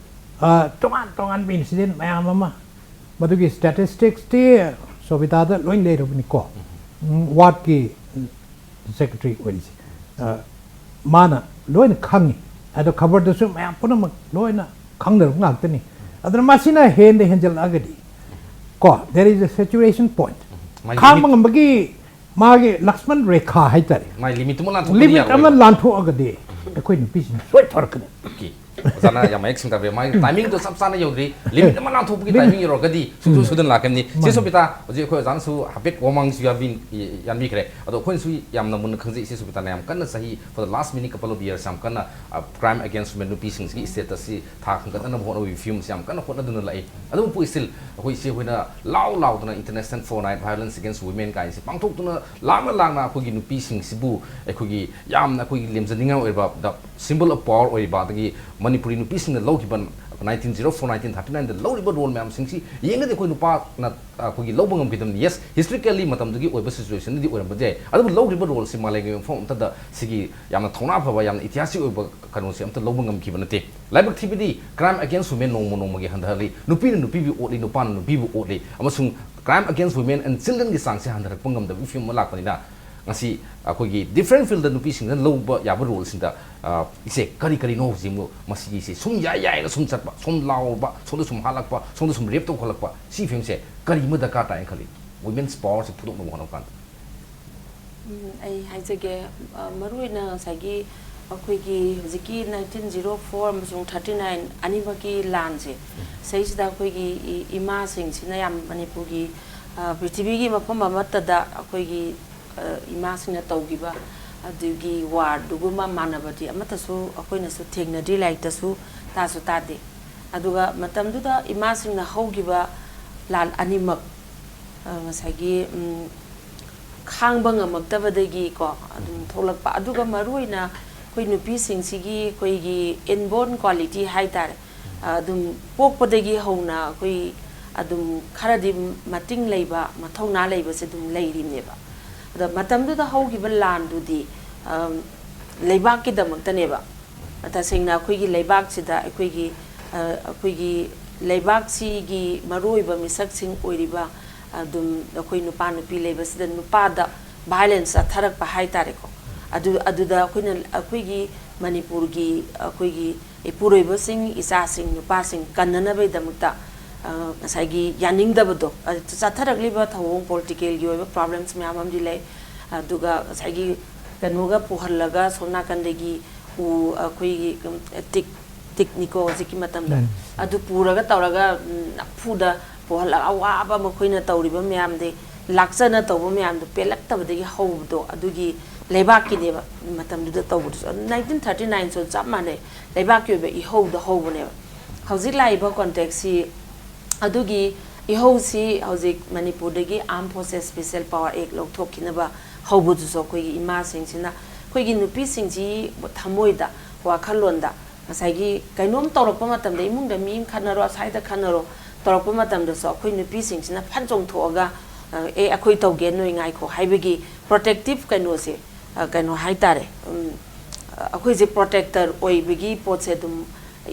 ꯑ, ꯇꯣꯉꯥꯟ ꯇꯣꯉꯥꯟꯕ ꯏꯟꯁꯤꯗꯦꯟ ꯃꯌꯥꯝ ꯑꯃ, ꯃꯗꯨꯒꯤ ꯁ꯭ꯇꯦꯇꯤꯁꯇꯤꯛꯁꯇꯤ ꯁꯣꯕꯤꯇꯥꯗ ꯂꯣꯏ ꯂꯩꯔꯕꯅꯤꯀꯣ꯫ ꯎꯝ, ꯋꯥꯔꯗꯀꯤ ꯁꯦꯀ꯭ꯔꯦꯇꯔꯤ ꯑꯣꯏꯔꯤꯁꯦ, ꯑ, ꯃꯥꯅ ꯂꯣꯏꯅ ꯈꯪꯉꯤ꯫ ꯑꯗꯣ ꯈꯕꯔꯗꯁꯨ ꯃꯌꯥꯝ ꯄꯨꯝꯅꯃꯛ ꯂꯣꯏꯅ ꯈꯪꯅꯔꯕ ꯉꯥꯛꯇꯅꯤ꯫ ꯑꯗꯨꯅ ꯃꯁꯤꯅ ꯍꯦꯟꯗ ꯍꯦꯟꯖꯜꯂꯛꯑꯒꯗꯤ ꯀꯣ, there is a saturation point꯫ ꯃꯥꯒꯤ ꯈꯥꯡꯕ ꯂꯤꯃꯤꯠ ꯉꯝꯕꯒꯤ ꯃꯥꯒꯤ ꯂꯛꯁꯃꯟ ꯔꯦꯈꯥ ꯍꯥꯏꯇꯥꯔꯦ꯫ ꯃꯥꯏ ꯂꯤꯃꯤꯠꯇꯨꯃ ꯂꯥꯟꯊꯣꯛꯄꯗꯤ ꯂꯤꯃꯤꯠ ꯑꯃ ꯌꯥꯔꯣꯏꯕ꯫ ꯂꯥꯟꯊꯣꯛꯑꯒꯗꯤ ꯑꯩꯈꯣꯏ ꯅꯨꯄꯤꯁꯤꯡ ꯁꯣꯏ ꯊꯣꯔꯛꯀꯅꯤ꯫ ꯑꯣꯀꯦ꯫ ꯑꯣꯖꯥꯅ ꯌꯥꯝ ꯃꯌꯦꯛ ꯁꯦꯡꯅ ꯇꯥꯛꯄꯤꯔꯦ꯫ ꯃꯥꯒꯤ ꯇꯥꯏꯃꯤꯡꯗꯣ ꯆꯞ ꯆꯥꯅ ꯌꯧꯗ꯭ꯔꯤ꯫ ꯂꯤꯃꯤꯠ ꯑꯃ ꯂꯥꯟꯊꯣꯛꯄꯒꯤ ꯂꯤꯃꯤꯠ ꯇꯥꯏꯃꯤꯡ ꯌꯧꯔꯒꯗꯤ ꯁꯨꯡꯁꯣꯏ ꯃꯥꯅꯤ꯫ ꯁꯣꯏꯗꯅ ꯂꯥꯛꯀꯅꯤ꯫ ꯆꯦ ꯃꯥꯅꯤ꯫ ꯁꯣꯕꯤꯇꯥ, ꯍꯧꯖꯤꯛ ꯑꯩꯈꯣꯏ ꯑꯣꯖꯥꯅꯁꯨ ꯍꯥꯏꯐꯦꯠ ꯋꯥꯃꯥꯡꯁꯨ ꯌꯥꯕꯤ-, ꯌꯥꯟꯕꯤꯈ꯭ꯔꯦ꯫ ꯑꯗꯣ ꯑꯩꯈꯣꯏꯅꯁꯨ ꯌꯥꯝꯅ ꯃꯨꯟꯅ ꯈꯪꯖꯩ, ꯏꯆꯦ ꯁꯣꯕꯤꯇꯥꯅ ꯌꯥꯝ ꯀꯟꯅ ꯆꯍꯤ, for the last many couple of years, ꯌꯥꯝ ꯀꯟꯅ, ꯑ, crime against women, ꯅꯨꯄꯤꯁꯤꯡꯁꯤꯒꯤ status ꯁꯤ ꯊꯥ ꯈꯟꯒꯠꯅꯅꯕ ꯍꯣꯠꯅꯕꯒꯤ ꯐꯤꯕꯝꯁꯤ ꯌꯥꯝ ꯀꯟꯅ ꯍꯣꯠꯅꯗꯨꯅ ꯂꯥꯛꯏ꯫ ꯑꯗꯨꯕꯨ still ꯑꯩꯈꯣꯏ ꯏꯆꯦ ꯍꯣꯏꯅ ꯂꯥꯎ ꯂꯥꯎꯗꯅ International Fortnight Violence Against Women ꯀꯥꯏꯁꯦ ꯄꯥꯡꯊꯣꯛꯇꯨꯅ ꯂꯥꯛꯅ ꯂꯥꯛꯅ ꯑꯩꯈꯣꯏꯒꯤ ꯅꯨꯄꯤꯁꯤꯡꯁꯤꯕꯨ ꯑꯩꯈꯣꯏꯒꯤ ꯌꯥꯝꯅ ꯑꯩꯈꯣꯏꯒꯤ ꯂꯦꯝꯖꯅꯤꯡꯉꯥꯏ ꯑꯣꯏꯕ, the symbol of power ꯑꯣꯏꯔꯤꯕ, ꯑꯗꯒꯤ ꯃꯅꯤꯄꯨꯔꯤ ꯅꯨꯄꯤꯁꯤꯡꯅ ꯂꯧꯈꯤꯕ nineteen zero four, nineteen thirty nine ꯗ ꯂꯧꯔꯤꯕ ꯔꯣꯜ ꯃꯌꯥꯝꯁꯤꯡꯁꯤ ꯌꯦꯡꯉꯗꯤ ꯑꯩꯈꯣꯏ ꯅꯨꯄꯥꯅ ꯑꯩꯈꯣꯏꯒꯤ ꯂꯧꯕ ꯉꯝꯈꯤꯗꯕꯅꯤ꯫ ꯌꯦꯁ, ꯍꯤꯁꯇ꯭ꯔꯤꯀꯦꯜꯂꯤ ꯃꯇꯝꯗꯨꯒꯤ ꯑꯣꯏꯕ ꯁꯤꯆꯨꯋꯦꯁꯟꯗꯤ ꯑꯣꯏꯔꯝꯕꯗꯤ ꯌꯥꯏ, ꯑꯗꯨꯕꯨ ꯂꯧꯔꯤꯕ ꯔꯣꯜꯁꯤ ꯃꯥꯂꯦꯝꯒꯤ ꯃꯐꯝ ꯑꯃꯠꯇꯗ ꯁꯤꯒꯤ ꯌꯥꯝꯅ ꯊꯧꯅꯥ ꯐꯕ, ꯌꯥꯝꯅ ꯏꯇꯤꯍꯥꯁꯤꯛ ꯑꯣꯏꯕ ꯀꯩꯅꯣꯁꯦ ꯑꯝꯇ ꯂꯧꯕ ꯉꯝꯈꯤꯕ ꯅꯠꯇꯦ꯫ ꯂꯥꯏꯕꯛ ꯊꯤꯕꯗꯤ crime against women ꯅꯣꯡꯃ ꯅꯣꯡꯃꯒꯤ ꯍꯟꯊꯍꯜꯂꯤ, ꯅꯨꯄꯤꯅ ꯅꯨꯄꯤꯕꯨ ꯑꯣꯠꯂꯤ, ꯅꯨꯄꯥꯅ ꯅꯨꯄꯤꯕꯨ ꯑꯣꯠꯂꯤ, ꯑꯃꯁꯨꯡ crime against women and children ꯒꯤ ꯆꯥꯡꯁꯦ ꯍꯟꯊꯔꯛꯄ ꯉꯝꯗꯕꯒꯤ ꯐꯤꯕꯝ ꯑꯃ ꯂꯥꯛꯄꯅꯤꯅ, ꯉꯁꯤ ꯑꯩꯈꯣꯏꯒꯤ ꯗꯤꯐ꯭ꯔꯦꯟ ꯐꯤꯜꯗ ꯅꯨꯄꯤꯁꯤꯡꯅ ꯂꯧꯕ ꯌꯥꯕ ꯔꯣꯜꯁꯤꯡꯗ, ꯑ, ꯏꯆꯦ, ꯀꯔꯤ ꯀꯔꯤꯅꯣ ꯍꯧꯖꯤꯛ ꯑꯃꯨꯛ ꯃꯁꯤꯒꯤꯁꯤ ꯁꯨꯝ ꯌꯥꯏ ꯌꯥꯏꯅ ꯁꯨꯝ ꯆꯠꯄ, ꯁꯨꯝ ꯂꯥꯎꯕ, ꯁꯣꯝꯗ ꯁꯨꯝ ꯍꯥꯠꯂꯛꯄ, ꯁꯣꯝꯗ ꯁꯨꯝ ꯔꯦꯞ ꯇꯧꯈꯠꯂꯛꯄ, ꯁꯤ ꯐꯤꯕꯝꯁꯦ ꯀꯔꯤ ꯑꯃ ꯗꯔꯀꯥꯔ ꯇꯥꯏꯅ ꯈꯜꯂꯤ? ꯋꯤꯃꯦꯟꯁ ꯄꯥꯋꯔꯁꯤ ꯐꯨꯗꯣꯛꯅꯕ ꯍꯣꯠꯅꯕ ꯀꯥꯟꯗ꯫ ꯎꯝ, ꯑꯩ ꯍꯥꯏꯖꯒꯦ, ꯑ, ꯃꯔꯨꯑꯣꯏꯅ ꯉꯁꯥꯏꯒꯤ ꯑꯩꯈꯣꯏꯒꯤ ꯍꯧꯖꯤꯛꯀꯤ nineteen zero four ꯑꯃꯁꯨꯡ thirty nine ꯑꯅꯤꯃꯛꯀꯤ ꯂꯥꯟꯁꯦ, ꯁꯤꯗꯩꯁꯤꯗ ꯑꯩꯈꯣꯏꯒꯤ ꯏ-, ꯏꯃꯥꯁꯤꯡꯁꯤꯅ ꯌꯥꯝ ꯃꯅꯤꯄꯨꯔꯒꯤ, ꯑ, ꯄ꯭ꯔꯤꯊꯤꯕꯤꯒꯤ ꯃꯐꯝ ꯑꯃꯠꯇꯗ ꯑꯩꯈꯣꯏꯒꯤ, ꯑ, ꯏꯃꯥꯁꯤꯡꯅ ꯇꯧꯈꯤꯕ ꯑꯗꯨꯒꯤ ꯋꯥꯔꯗꯨꯒꯨꯝꯕ ꯃꯥꯟꯅꯕꯗꯤ ꯑꯃꯠꯇꯁꯨ ꯑꯩꯈꯣꯏꯅꯁꯨ ꯊꯦꯡꯅꯗ꯭ꯔꯤ, ꯂꯥꯏꯔꯤꯛꯇꯁꯨ ꯇꯥꯁꯨ ꯇꯥꯗꯦ꯫ ꯑꯗꯨꯒ ꯃꯇꯝꯗꯨꯗ ꯏꯃꯥꯁꯤꯡꯅ ꯍꯧꯈꯤꯕ ꯂꯥꯟ ꯑꯅꯤꯃꯛ, ꯑ, ꯉꯁꯥꯏꯒꯤ, ꯎꯝ, ꯈꯥꯡꯕ ꯉꯝꯃꯛꯇꯕꯗꯒꯤꯀꯣ ꯑꯗꯨꯝ ꯊꯣꯛꯂꯛꯄ, ꯑꯗꯨꯒ ꯃꯔꯨꯑꯣꯏꯅ ꯑꯩꯈꯣꯏ ꯅꯨꯄꯤꯁꯤꯡꯁꯤꯒꯤ ꯑꯩꯈꯣꯏꯒꯤ inborn quality ꯍꯥꯏ ꯇꯥꯔꯦ, ꯑꯗꯨꯝ ꯄꯣꯛꯄꯗꯒꯤ ꯍꯧꯅ ꯑꯩꯈꯣꯏ ꯑꯗꯨꯝ ꯈꯔꯗꯤ ꯃꯇꯤꯡ ꯂꯩꯕ, ꯃꯊꯧꯅꯥ ꯂꯩꯕꯁꯦ ꯑꯗꯨꯝ ꯂꯩꯔꯤꯕꯅꯦꯕ꯫ ꯑꯗꯣ ꯃꯇꯝꯗꯨꯗ ꯍꯧꯈꯤꯕ ꯂꯥꯟꯗꯨꯗꯤ, ꯑꯝ, ꯂꯩꯕꯥꯛꯀꯤꯗꯃꯛꯇꯅꯦꯕ꯫ ꯇꯁꯦꯡꯅ ꯑꯩꯈꯣꯏꯒꯤ ꯂꯩꯕꯥꯛꯁꯤꯗ ꯑꯩꯈꯣꯏꯒꯤ, ꯑ, ꯑꯩꯈꯣꯏꯒꯤ ꯂꯩꯕꯥꯛꯁꯤꯒꯤ ꯃꯔꯨꯑꯣꯏꯕ ꯃꯤꯁꯛꯁꯤꯡ ꯑꯣꯏꯔꯤꯕ ꯑꯗꯨꯝ ꯑꯩꯈꯣꯏ ꯅꯨꯄꯥ ꯅꯨꯄꯤ ꯂꯩꯕꯁꯤꯗ ꯅꯨꯄꯥꯗ violence ꯆꯠꯊꯔꯛꯄ ꯍꯥꯏ ꯇꯥꯔꯦꯀꯣ꯫ ꯑꯗꯨ, ꯑꯗꯨꯗ ꯑꯩꯈꯣꯏꯅ, ꯑꯩꯈꯣꯏꯒꯤ ꯃꯅꯤꯄꯨꯔꯒꯤ ꯑꯩꯈꯣꯏꯒꯤ ꯏꯄꯨꯔꯣꯏꯕꯁꯤꯡ, ꯏꯆꯥꯁꯤꯡ, ꯅꯨꯄꯥꯁꯤꯡ ꯀꯟꯅꯅꯕꯒꯤꯗꯃꯛꯇ, ꯑ, ꯉꯁꯥꯏꯒꯤ ꯌꯥꯅꯤꯡꯗꯕꯗꯣ, ꯑ, ꯆꯠꯊꯔꯛꯂꯤꯕ ꯊꯧꯑꯣꯡ, ꯄꯣꯂꯤꯇꯤꯀꯦꯜꯒꯤ ꯑꯣꯏꯕ ꯄ꯭ꯔꯣꯕ꯭ꯂꯦꯝꯁ ꯃꯌꯥꯝ ꯑꯃꯗꯤ ꯂꯩ꯫ ꯑꯗꯨꯒ ꯉꯁꯥꯏꯒꯤ ꯀꯩꯅꯣꯒ ꯄꯨꯍꯜꯂꯒ ꯁꯣꯝ ꯅꯥꯀꯟꯗꯒꯤ ꯎ, ꯑꯩꯈꯣꯏꯒꯤ, ꯎꯝ, ꯇꯤꯛ, ꯇꯤꯛꯅꯤꯀꯣ ꯍꯧꯖꯤꯛꯀꯤ ꯃꯇꯝꯗ꯫ ꯎꯝ꯫ ꯑꯗꯨ ꯄꯨꯔꯒ ꯇꯧꯔꯒ, ꯎꯝ, ꯅꯝꯐꯨꯗ ꯄꯨꯍꯜꯂꯒ ꯑꯋꯥꯕ ꯃꯈꯣꯏꯅ ꯇꯧꯔꯤꯕ ꯃꯌꯥꯝꯗꯤ, ꯂꯥꯛꯆꯅ ꯇꯧꯕ ꯃꯌꯥꯝꯗꯣ ꯄꯦꯜꯂꯛꯇꯕꯗꯒꯤ ꯍꯧꯕꯗꯣ, ꯑꯗꯨꯒꯤ ꯂꯩꯕꯥꯛꯀꯤꯅꯦꯕ ꯃꯇꯝꯗꯨꯗ ꯇꯧꯕꯗꯨꯁꯨ꯫ ꯑꯗꯨ nineteen thirty nine ꯁꯨ ꯆꯞ ꯃꯥꯟꯅꯩ, ꯂꯩꯕꯥꯛꯀꯤ ꯑꯣꯏꯕ ꯏꯍꯧꯗ ꯍꯧꯕꯅꯦꯕ꯫ ꯍꯧꯖꯤꯛ ꯂꯥꯛꯏꯕ ꯀꯣꯟꯇꯦꯛꯁꯁꯤ ꯑꯗꯨꯒꯤ ꯏꯍꯧꯁꯤ ꯍꯧꯖꯤꯛ ꯃꯅꯤꯄꯨꯔꯗꯒꯤ Armed Forces Special Power Act ꯂꯧꯊꯣꯛꯈꯤꯅꯕ ꯍꯧꯕꯗꯨꯁꯨ ꯑꯩꯈꯣꯏꯒꯤ ꯏꯃꯥꯁꯤꯡꯁꯤꯅ ꯑꯩꯈꯣꯏꯒꯤ ꯅꯨꯄꯤꯁꯤꯡꯁꯤ ꯊꯃꯣꯏꯗ, ꯋꯥꯈꯜꯂꯣꯟꯗ ꯉꯁꯥꯏꯒꯤ ꯀꯩꯅꯣꯝ ꯇꯧꯔꯛꯄ ꯃꯇꯝꯗ, ꯏꯃꯨꯡꯗ ꯃꯤ ꯑꯃ ꯈꯠꯅꯔꯣ, ꯑꯁ꯭ꯋꯥꯏꯗ ꯈꯠꯅꯔꯣ ꯇꯧꯔꯛꯄ ꯃꯇꯝꯗꯁꯨ, ꯑꯩꯈꯣꯏ ꯅꯨꯄꯤꯁꯤꯡꯁꯤꯅ ꯐꯟ ꯆꯣꯡꯊꯣꯛꯑꯒ, "ꯑꯦ, ꯑꯩꯈꯣꯏ ꯇꯧꯒꯦ, ꯅꯣꯏ ꯉꯥꯏꯈꯣ" ꯍꯥꯏꯕꯒꯤ ꯄ꯭ꯔꯣꯇꯦꯛꯇꯤꯞ ꯀꯩꯅꯣꯁꯦ, ꯑ, ꯀꯩꯅꯣ ꯍꯥꯏꯇꯥꯔꯦ, ꯎꯝ, ꯑ, ꯑꯩꯈꯣꯏꯁꯦ ꯄ꯭ꯔꯣꯇꯦꯛꯇꯔ ꯑꯣꯏꯕꯒꯤ ꯄꯣꯠꯁꯦ ꯑꯗꯨꯝ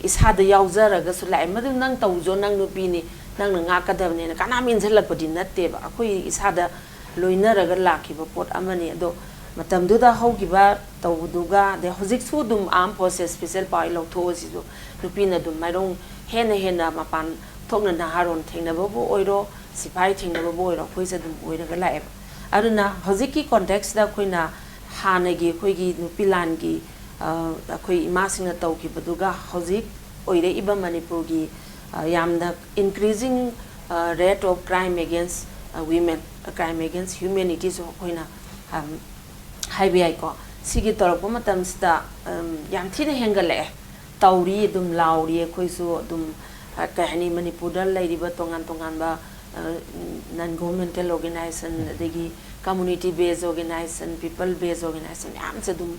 ꯏꯁꯥꯗ ꯌꯥꯎꯖꯔꯒꯁꯨ ꯂꯥꯛꯑꯦ꯫ "ꯃꯗꯨ ꯅꯪ ꯇꯧꯖꯣ, ꯅꯪ ꯅꯨꯄꯤꯅꯤ, ꯅꯪꯅ ꯉꯥꯛꯀꯗꯕꯅꯦꯅ" ꯀꯅꯥꯝ ꯏꯟꯁꯤꯜꯂꯛꯄꯗꯤ ꯅꯠꯇꯦꯕ, ꯑꯩꯈꯣꯏ ꯏꯁꯥꯗ ꯂꯣꯏꯅꯔꯒ ꯂꯥꯛꯈꯤꯕ ꯄꯣꯠ ꯑꯃꯅꯤ꯫ ꯑꯗꯣ ꯃꯇꯝꯗꯨꯗ ꯍꯧꯈꯤꯕ ꯇꯧꯕꯗꯨꯒ, ꯑꯗꯩ ꯍꯧꯖꯤꯛꯁꯨ ꯑꯗꯨꯝ ꯑꯥꯔꯝ ꯐꯣꯔꯁꯦꯁ ꯁ꯭ꯄꯦꯁꯦꯜ ꯄꯥꯋꯔ ꯂꯧꯊꯣꯛꯑꯁꯤꯁꯨ, ꯅꯨꯄꯤꯅ ꯑꯗꯨꯝ ꯃꯥꯏꯔꯣꯡ ꯍꯦꯟꯅ ꯍꯦꯟꯅ ꯃꯄꯥꯟ ꯊꯣꯛꯅ, ꯅꯍꯥꯔꯣꯟ ꯊꯦꯡꯅꯕꯕꯨ ꯑꯣꯏꯔꯣ, ꯁꯤꯐꯥꯏ ꯊꯦꯡꯅꯕꯕꯨ ꯑꯣꯏꯔꯣ, ꯑꯩꯈꯣꯏꯁꯦ ꯑꯗꯨꯝ ꯑꯣꯏꯔꯒ ꯂꯥꯛꯑꯦꯕ꯫ ꯑꯗꯨꯅ ꯍꯧꯖꯤꯛꯀꯤ ꯀꯣꯟꯇꯦꯛꯁꯇ ꯑꯩꯈꯣꯏꯅ ꯍꯥꯟꯅꯒꯤ ꯑꯩꯈꯣꯏꯒꯤ ꯅꯨꯄꯤ ꯂꯥꯟꯒꯤ, ꯑ, ꯑꯩꯈꯣꯏ ꯏꯃꯥꯁꯤꯡꯅ ꯇꯧꯈꯤꯕꯗꯨꯒ ꯍꯧꯖꯤꯛ ꯑꯣꯏꯔꯛꯏꯕ ꯃꯅꯤꯄꯨꯔꯒꯤ, ꯑ, ꯌꯥꯝꯅ increasing, ꯑ, rate of crime against, ꯑ, women, ꯑ, crime against humanityꯁꯨ ꯑꯩꯈꯣꯏꯅ, ꯑꯝ, ꯍꯥꯏꯕ ꯌꯥꯏꯀꯣ꯫ ꯁꯤꯒꯤ ꯇꯧꯔꯛꯄ ꯃꯇꯝꯁꯤꯗ, ꯑꯝ, ꯌꯥꯝ ꯊꯤꯅ ꯍꯦꯟꯒꯠꯂꯛꯑꯦ꯫ ꯇꯧꯔꯤ, ꯑꯗꯨꯝ ꯂꯥꯎꯔꯤ꯫ ꯑꯩꯈꯣꯏꯁꯨ ꯑꯗꯨꯝ, ꯑ, ꯀꯩ ꯍꯥꯏꯅꯤ, ꯃꯅꯤꯄꯨꯔꯗ ꯂꯩꯔꯤꯕ ꯇꯣꯉꯥꯟ ꯇꯣꯉꯥꯟꯕ, ꯑ, non governmental organization, ꯑꯗꯒꯤ community based organization, people based organization ꯃꯌꯥꯝꯁꯦ ꯑꯗꯨꯝ,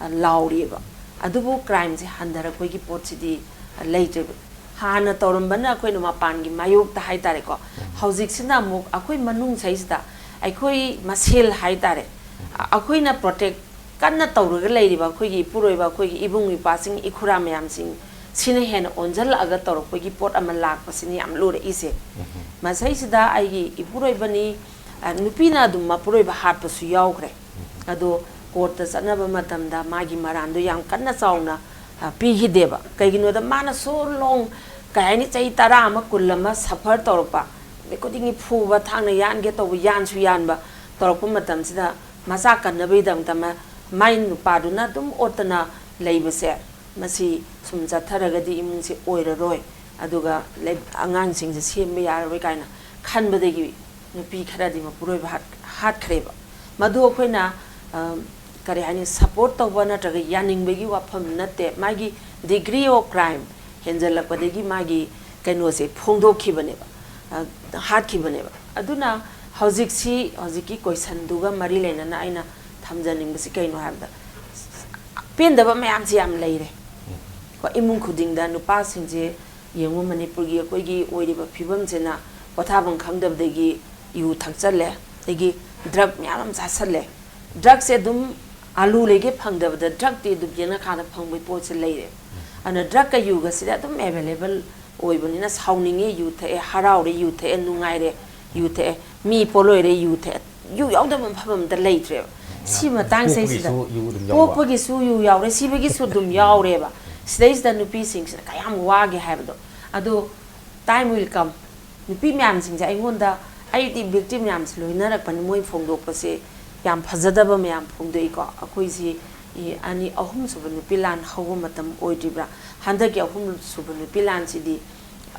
ꯑ, ꯂꯥꯎꯔꯤꯑꯕ꯫ ꯑꯗꯨꯕꯨ ꯀ꯭ꯔꯥꯏꯝꯁꯦ ꯍꯟꯊꯔꯛꯄꯒꯤ ꯄꯣꯠꯁꯤꯗꯤ, ꯑ, ꯂꯩꯇ꯭ꯔꯦꯕ꯫ ꯍꯥꯟꯅ ꯇꯧꯔꯝꯕꯅ ꯑꯩꯈꯣꯏꯅ ꯃꯄꯥꯟꯒꯤ ꯃꯥꯌꯣꯛꯇ ꯍꯥꯏꯇꯥꯔꯦꯀꯣ꯫ ꯍꯧꯖꯤꯛꯁꯤꯅ ꯑꯃꯨꯛ ꯑꯩꯈꯣꯏ ꯃꯅꯨꯡꯁꯤꯗ ꯑꯩꯈꯣꯏ ꯃꯁꯦꯜ ꯍꯥꯏꯇꯥꯔꯦ, ꯑ-, ꯑꯩꯈꯣꯏꯅ ꯄ꯭ꯔꯣꯇꯦꯛ ꯀꯟꯅ ꯇꯧꯔꯒ ꯂꯩꯔꯤꯕ ꯑꯩꯈꯣꯏꯒꯤ ꯏꯄꯨꯔꯣꯏꯕ, ꯑꯩꯈꯣꯏꯒꯤ ꯏꯕꯨꯡ ꯏꯄ꯭ꯋꯥꯁꯤꯡ, ꯏꯈꯨꯔꯥ ꯃꯌꯥꯝꯁꯤꯡ, ꯁꯤꯅ ꯍꯦꯟꯅ ꯑꯣꯟꯁꯤꯜꯂꯛꯑꯒ ꯇꯧꯔꯛꯄꯒꯤ ꯄꯣꯠ ꯑꯃ ꯂꯥꯛꯄꯁꯤꯅ ꯌꯥꯝ ꯂꯨꯔꯛꯏꯁꯦ꯫ ꯃꯁꯩꯁꯤꯗ ꯑꯩꯒꯤ ꯏꯄꯨꯔꯣꯏꯕꯅꯤ, ꯑ, ꯅꯨꯄꯤꯅ ꯑꯗꯨꯝ ꯃꯄꯨꯔꯣꯏꯕ ꯍꯥꯠꯄꯁꯨ ꯌꯥꯎꯈ꯭ꯔꯦ꯫ ꯑꯗꯣ ꯀꯣꯔꯠꯇ ꯆꯠꯅꯕ ꯃꯇꯝꯗ ꯃꯥꯒꯤ ꯃꯔꯥꯟꯗꯣ ꯌꯥꯝ ꯀꯟꯅ ꯆꯥꯎꯅ, ꯑ, ꯄꯤꯈꯤꯗꯦꯕ꯫ ꯀꯩꯒꯤꯅꯣꯗ ꯃꯥꯅ so long, ꯀꯩ ꯍꯥꯏꯅꯤ, ꯆꯍꯤ ꯇꯔꯥ ꯑꯃ, ꯀꯨꯟ ꯑꯃ ꯁꯐꯔ ꯇꯧꯔꯛꯄ, ꯅꯨꯃꯤꯠ ꯈꯨꯗꯤꯡꯒꯤ ꯐꯨꯕ, ꯊꯥꯡꯅ ꯌꯥꯟꯒꯦ ꯇꯧꯕ, ꯌꯥꯟꯁꯨ ꯌꯥꯟꯕ ꯇꯧꯔꯛꯄ ꯃꯇꯝꯁꯤꯗ, ꯃꯆꯥ ꯀꯟꯅꯕꯒꯤꯗꯃꯛꯇ ꯃ-, ꯃꯥꯏ ꯅꯨꯄꯥꯗꯨꯅ ꯑꯗꯨꯝ ꯑꯣꯠꯇꯅ ꯂꯩꯕꯁꯦ, ꯃꯁꯤ ꯁꯨꯝ ꯆꯠꯊꯔꯒꯗꯤ ꯏꯃꯨꯡꯁꯦ ꯑꯣꯏꯔꯔꯣꯏ, ꯑꯗꯨꯒ ꯂꯩ-, ꯑꯉꯥꯡꯁꯤꯡꯁꯦ ꯁꯦꯝꯕ ꯌꯥꯔꯔꯣꯏ ꯀꯥꯏꯅ ꯈꯟꯕꯗꯒꯤ ꯅꯨꯄꯤ ꯈꯔꯗꯤ ꯃꯄꯨꯔꯣꯏꯕ ꯍꯥꯠ-, ꯍꯥꯠꯈ꯭ꯔꯦꯕ꯫ ꯃꯗꯨ ꯑꯩꯈꯣꯏꯅ, ꯑ, ꯀꯔꯤ ꯍꯥꯏꯅꯤ, ꯁꯄꯣꯔꯠ ꯇꯧꯕ ꯅꯠꯇ꯭ꯔꯒ ꯌꯥꯅꯤꯡꯕꯒꯤ ꯋꯥꯐꯝ ꯅꯠꯇꯦ꯫ ꯃꯥꯒꯤ degree of crime ꯍꯦꯟꯖꯜꯂꯛꯄꯗꯒꯤ ꯃꯥꯒꯤ ꯀꯩꯅꯣꯁꯦ ꯐꯣꯡꯗꯣꯛꯈꯤꯕꯅꯦꯕ, ꯑ, ꯍꯥꯠꯈꯤꯕꯅꯦꯕ꯫ ꯑꯗꯨꯅ ꯍꯧꯖꯤꯛꯁꯤ, ꯍꯧꯖꯤꯛꯀꯤ ꯀꯣꯏꯁꯟꯗꯨꯒ ꯃꯔꯤ ꯂꯩꯅꯅ ꯑꯩꯅ ꯊꯝꯖꯅꯤꯡꯕꯁꯤ ꯀꯩꯅꯣ ꯍꯥꯏꯕꯗ, ꯄꯦꯟꯗꯕ ꯃꯌꯥꯝꯁꯤ ꯌꯥꯝ ꯂꯩꯔꯦ꯫ ꯀꯣ, ꯏꯃꯨꯡ ꯈꯨꯗꯤꯡꯗ ꯅꯨꯄꯥꯁꯤꯡꯁꯦ ꯌꯦꯡꯉꯨ, ꯃꯅꯤꯄꯨꯔꯒꯤ ꯑꯩꯈꯣꯏꯒꯤ ꯑꯣꯏꯔꯤꯕ ꯐꯤꯕꯝꯁꯤꯅ ꯄꯣꯊꯥꯐꯝ ꯈꯪꯗꯕꯗꯒꯤ ꯌꯨ ꯊꯛꯆꯜꯂꯦ, ꯑꯗꯒꯤ ꯗ꯭ꯔꯒ ꯃꯌꯥꯝ ꯑꯃ ꯆꯥꯁꯜꯂꯦ꯫ ꯗ꯭ꯔꯒꯁꯦ ꯑꯗꯨꯝ ꯑꯥꯂꯨ ꯂꯩꯒꯦ ꯐꯪꯗꯕꯗ ꯗ꯭ꯔꯒꯇꯤ ꯑꯗꯨꯝ ꯌꯦꯅꯈꯥꯗ ꯐꯪꯕꯒꯤ ꯄꯣꯠꯁꯦ ꯂꯩꯔꯦ꯫ ꯑꯗꯨꯅ ꯗ꯭ꯔꯒꯀ ꯌꯨꯒꯁꯤꯗꯤ ꯑꯗꯨꯝ ꯑꯦꯚꯦꯂꯦꯕꯜ ꯑꯣꯏꯕꯅꯤꯅ ꯁꯥꯎꯅꯤꯡꯉꯦ ꯌꯨ ꯊꯛꯑꯦ, ꯍꯔꯥꯎꯔꯦ ꯌꯨ ꯊꯛꯑꯦ, ꯅꯨꯡꯉꯥꯏꯔꯦ ꯌꯨ ꯊꯛꯑꯦ, ꯃꯤ ꯄꯣꯠꯂꯣꯏꯔꯦ ꯌꯨ ꯊꯛꯑꯦ, ꯌꯨ ꯌꯥꯎꯗꯕ ꯃꯐꯝ ꯑꯝꯇ ꯂꯩꯇ꯭ꯔꯦꯕ꯫ ꯁꯤ ꯃꯇꯥꯡꯁꯤꯗꯩꯁꯤꯗ ꯄꯣꯛꯄꯒꯤꯁꯨ ꯌꯨ ꯑꯗꯨꯝ ꯌꯥꯎꯕ꯫ ꯄꯣꯛꯄꯒꯤꯁꯨ ꯌꯨ ꯌꯥꯎꯔꯦ, ꯁꯤꯕꯒꯤꯁꯨ ꯑꯗꯨꯝ ꯌꯥꯎꯔꯦꯕ꯫ ꯁꯤꯗꯩꯁꯤꯗ ꯅꯨꯄꯤꯁꯤꯡꯁꯤꯅ ꯀꯌꯥꯝ ꯋꯥꯒꯦ ꯍꯥꯏꯕꯗꯣ꯫ ꯑꯗꯣ time will come꯫ ꯅꯨꯄꯤ ꯃꯌꯥꯝꯁꯤꯡꯁꯦ ꯑꯩꯉꯣꯟꯗ, ꯑꯩꯗꯤ victim ꯃꯌꯥꯝꯁꯦ ꯂꯣꯏꯅꯔꯛꯄꯅꯤ, ꯃꯣꯏ ꯐꯣꯡꯗꯣꯛꯄꯁꯦ ꯌꯥꯝ ꯐꯖꯗꯕ ꯃꯌꯥꯝ ꯐꯣꯡꯗꯣꯛꯏꯀꯣ꯫ ꯑꯩꯈꯣꯏꯁꯤ ꯏ-, ꯑꯅꯤ, ꯑꯍꯨꯝꯁꯨꯕ ꯅꯨꯄꯤ ꯂꯥꯟ ꯍꯧꯕ ꯃꯇꯝ ꯑꯣꯏꯗ꯭ꯔꯤꯕ꯭ꯔꯥ? ꯍꯟꯗꯛꯀꯤ ꯑꯍꯨꯝꯁꯨꯕ ꯅꯨꯄꯤ ꯂꯥꯟꯁꯤꯗꯤ,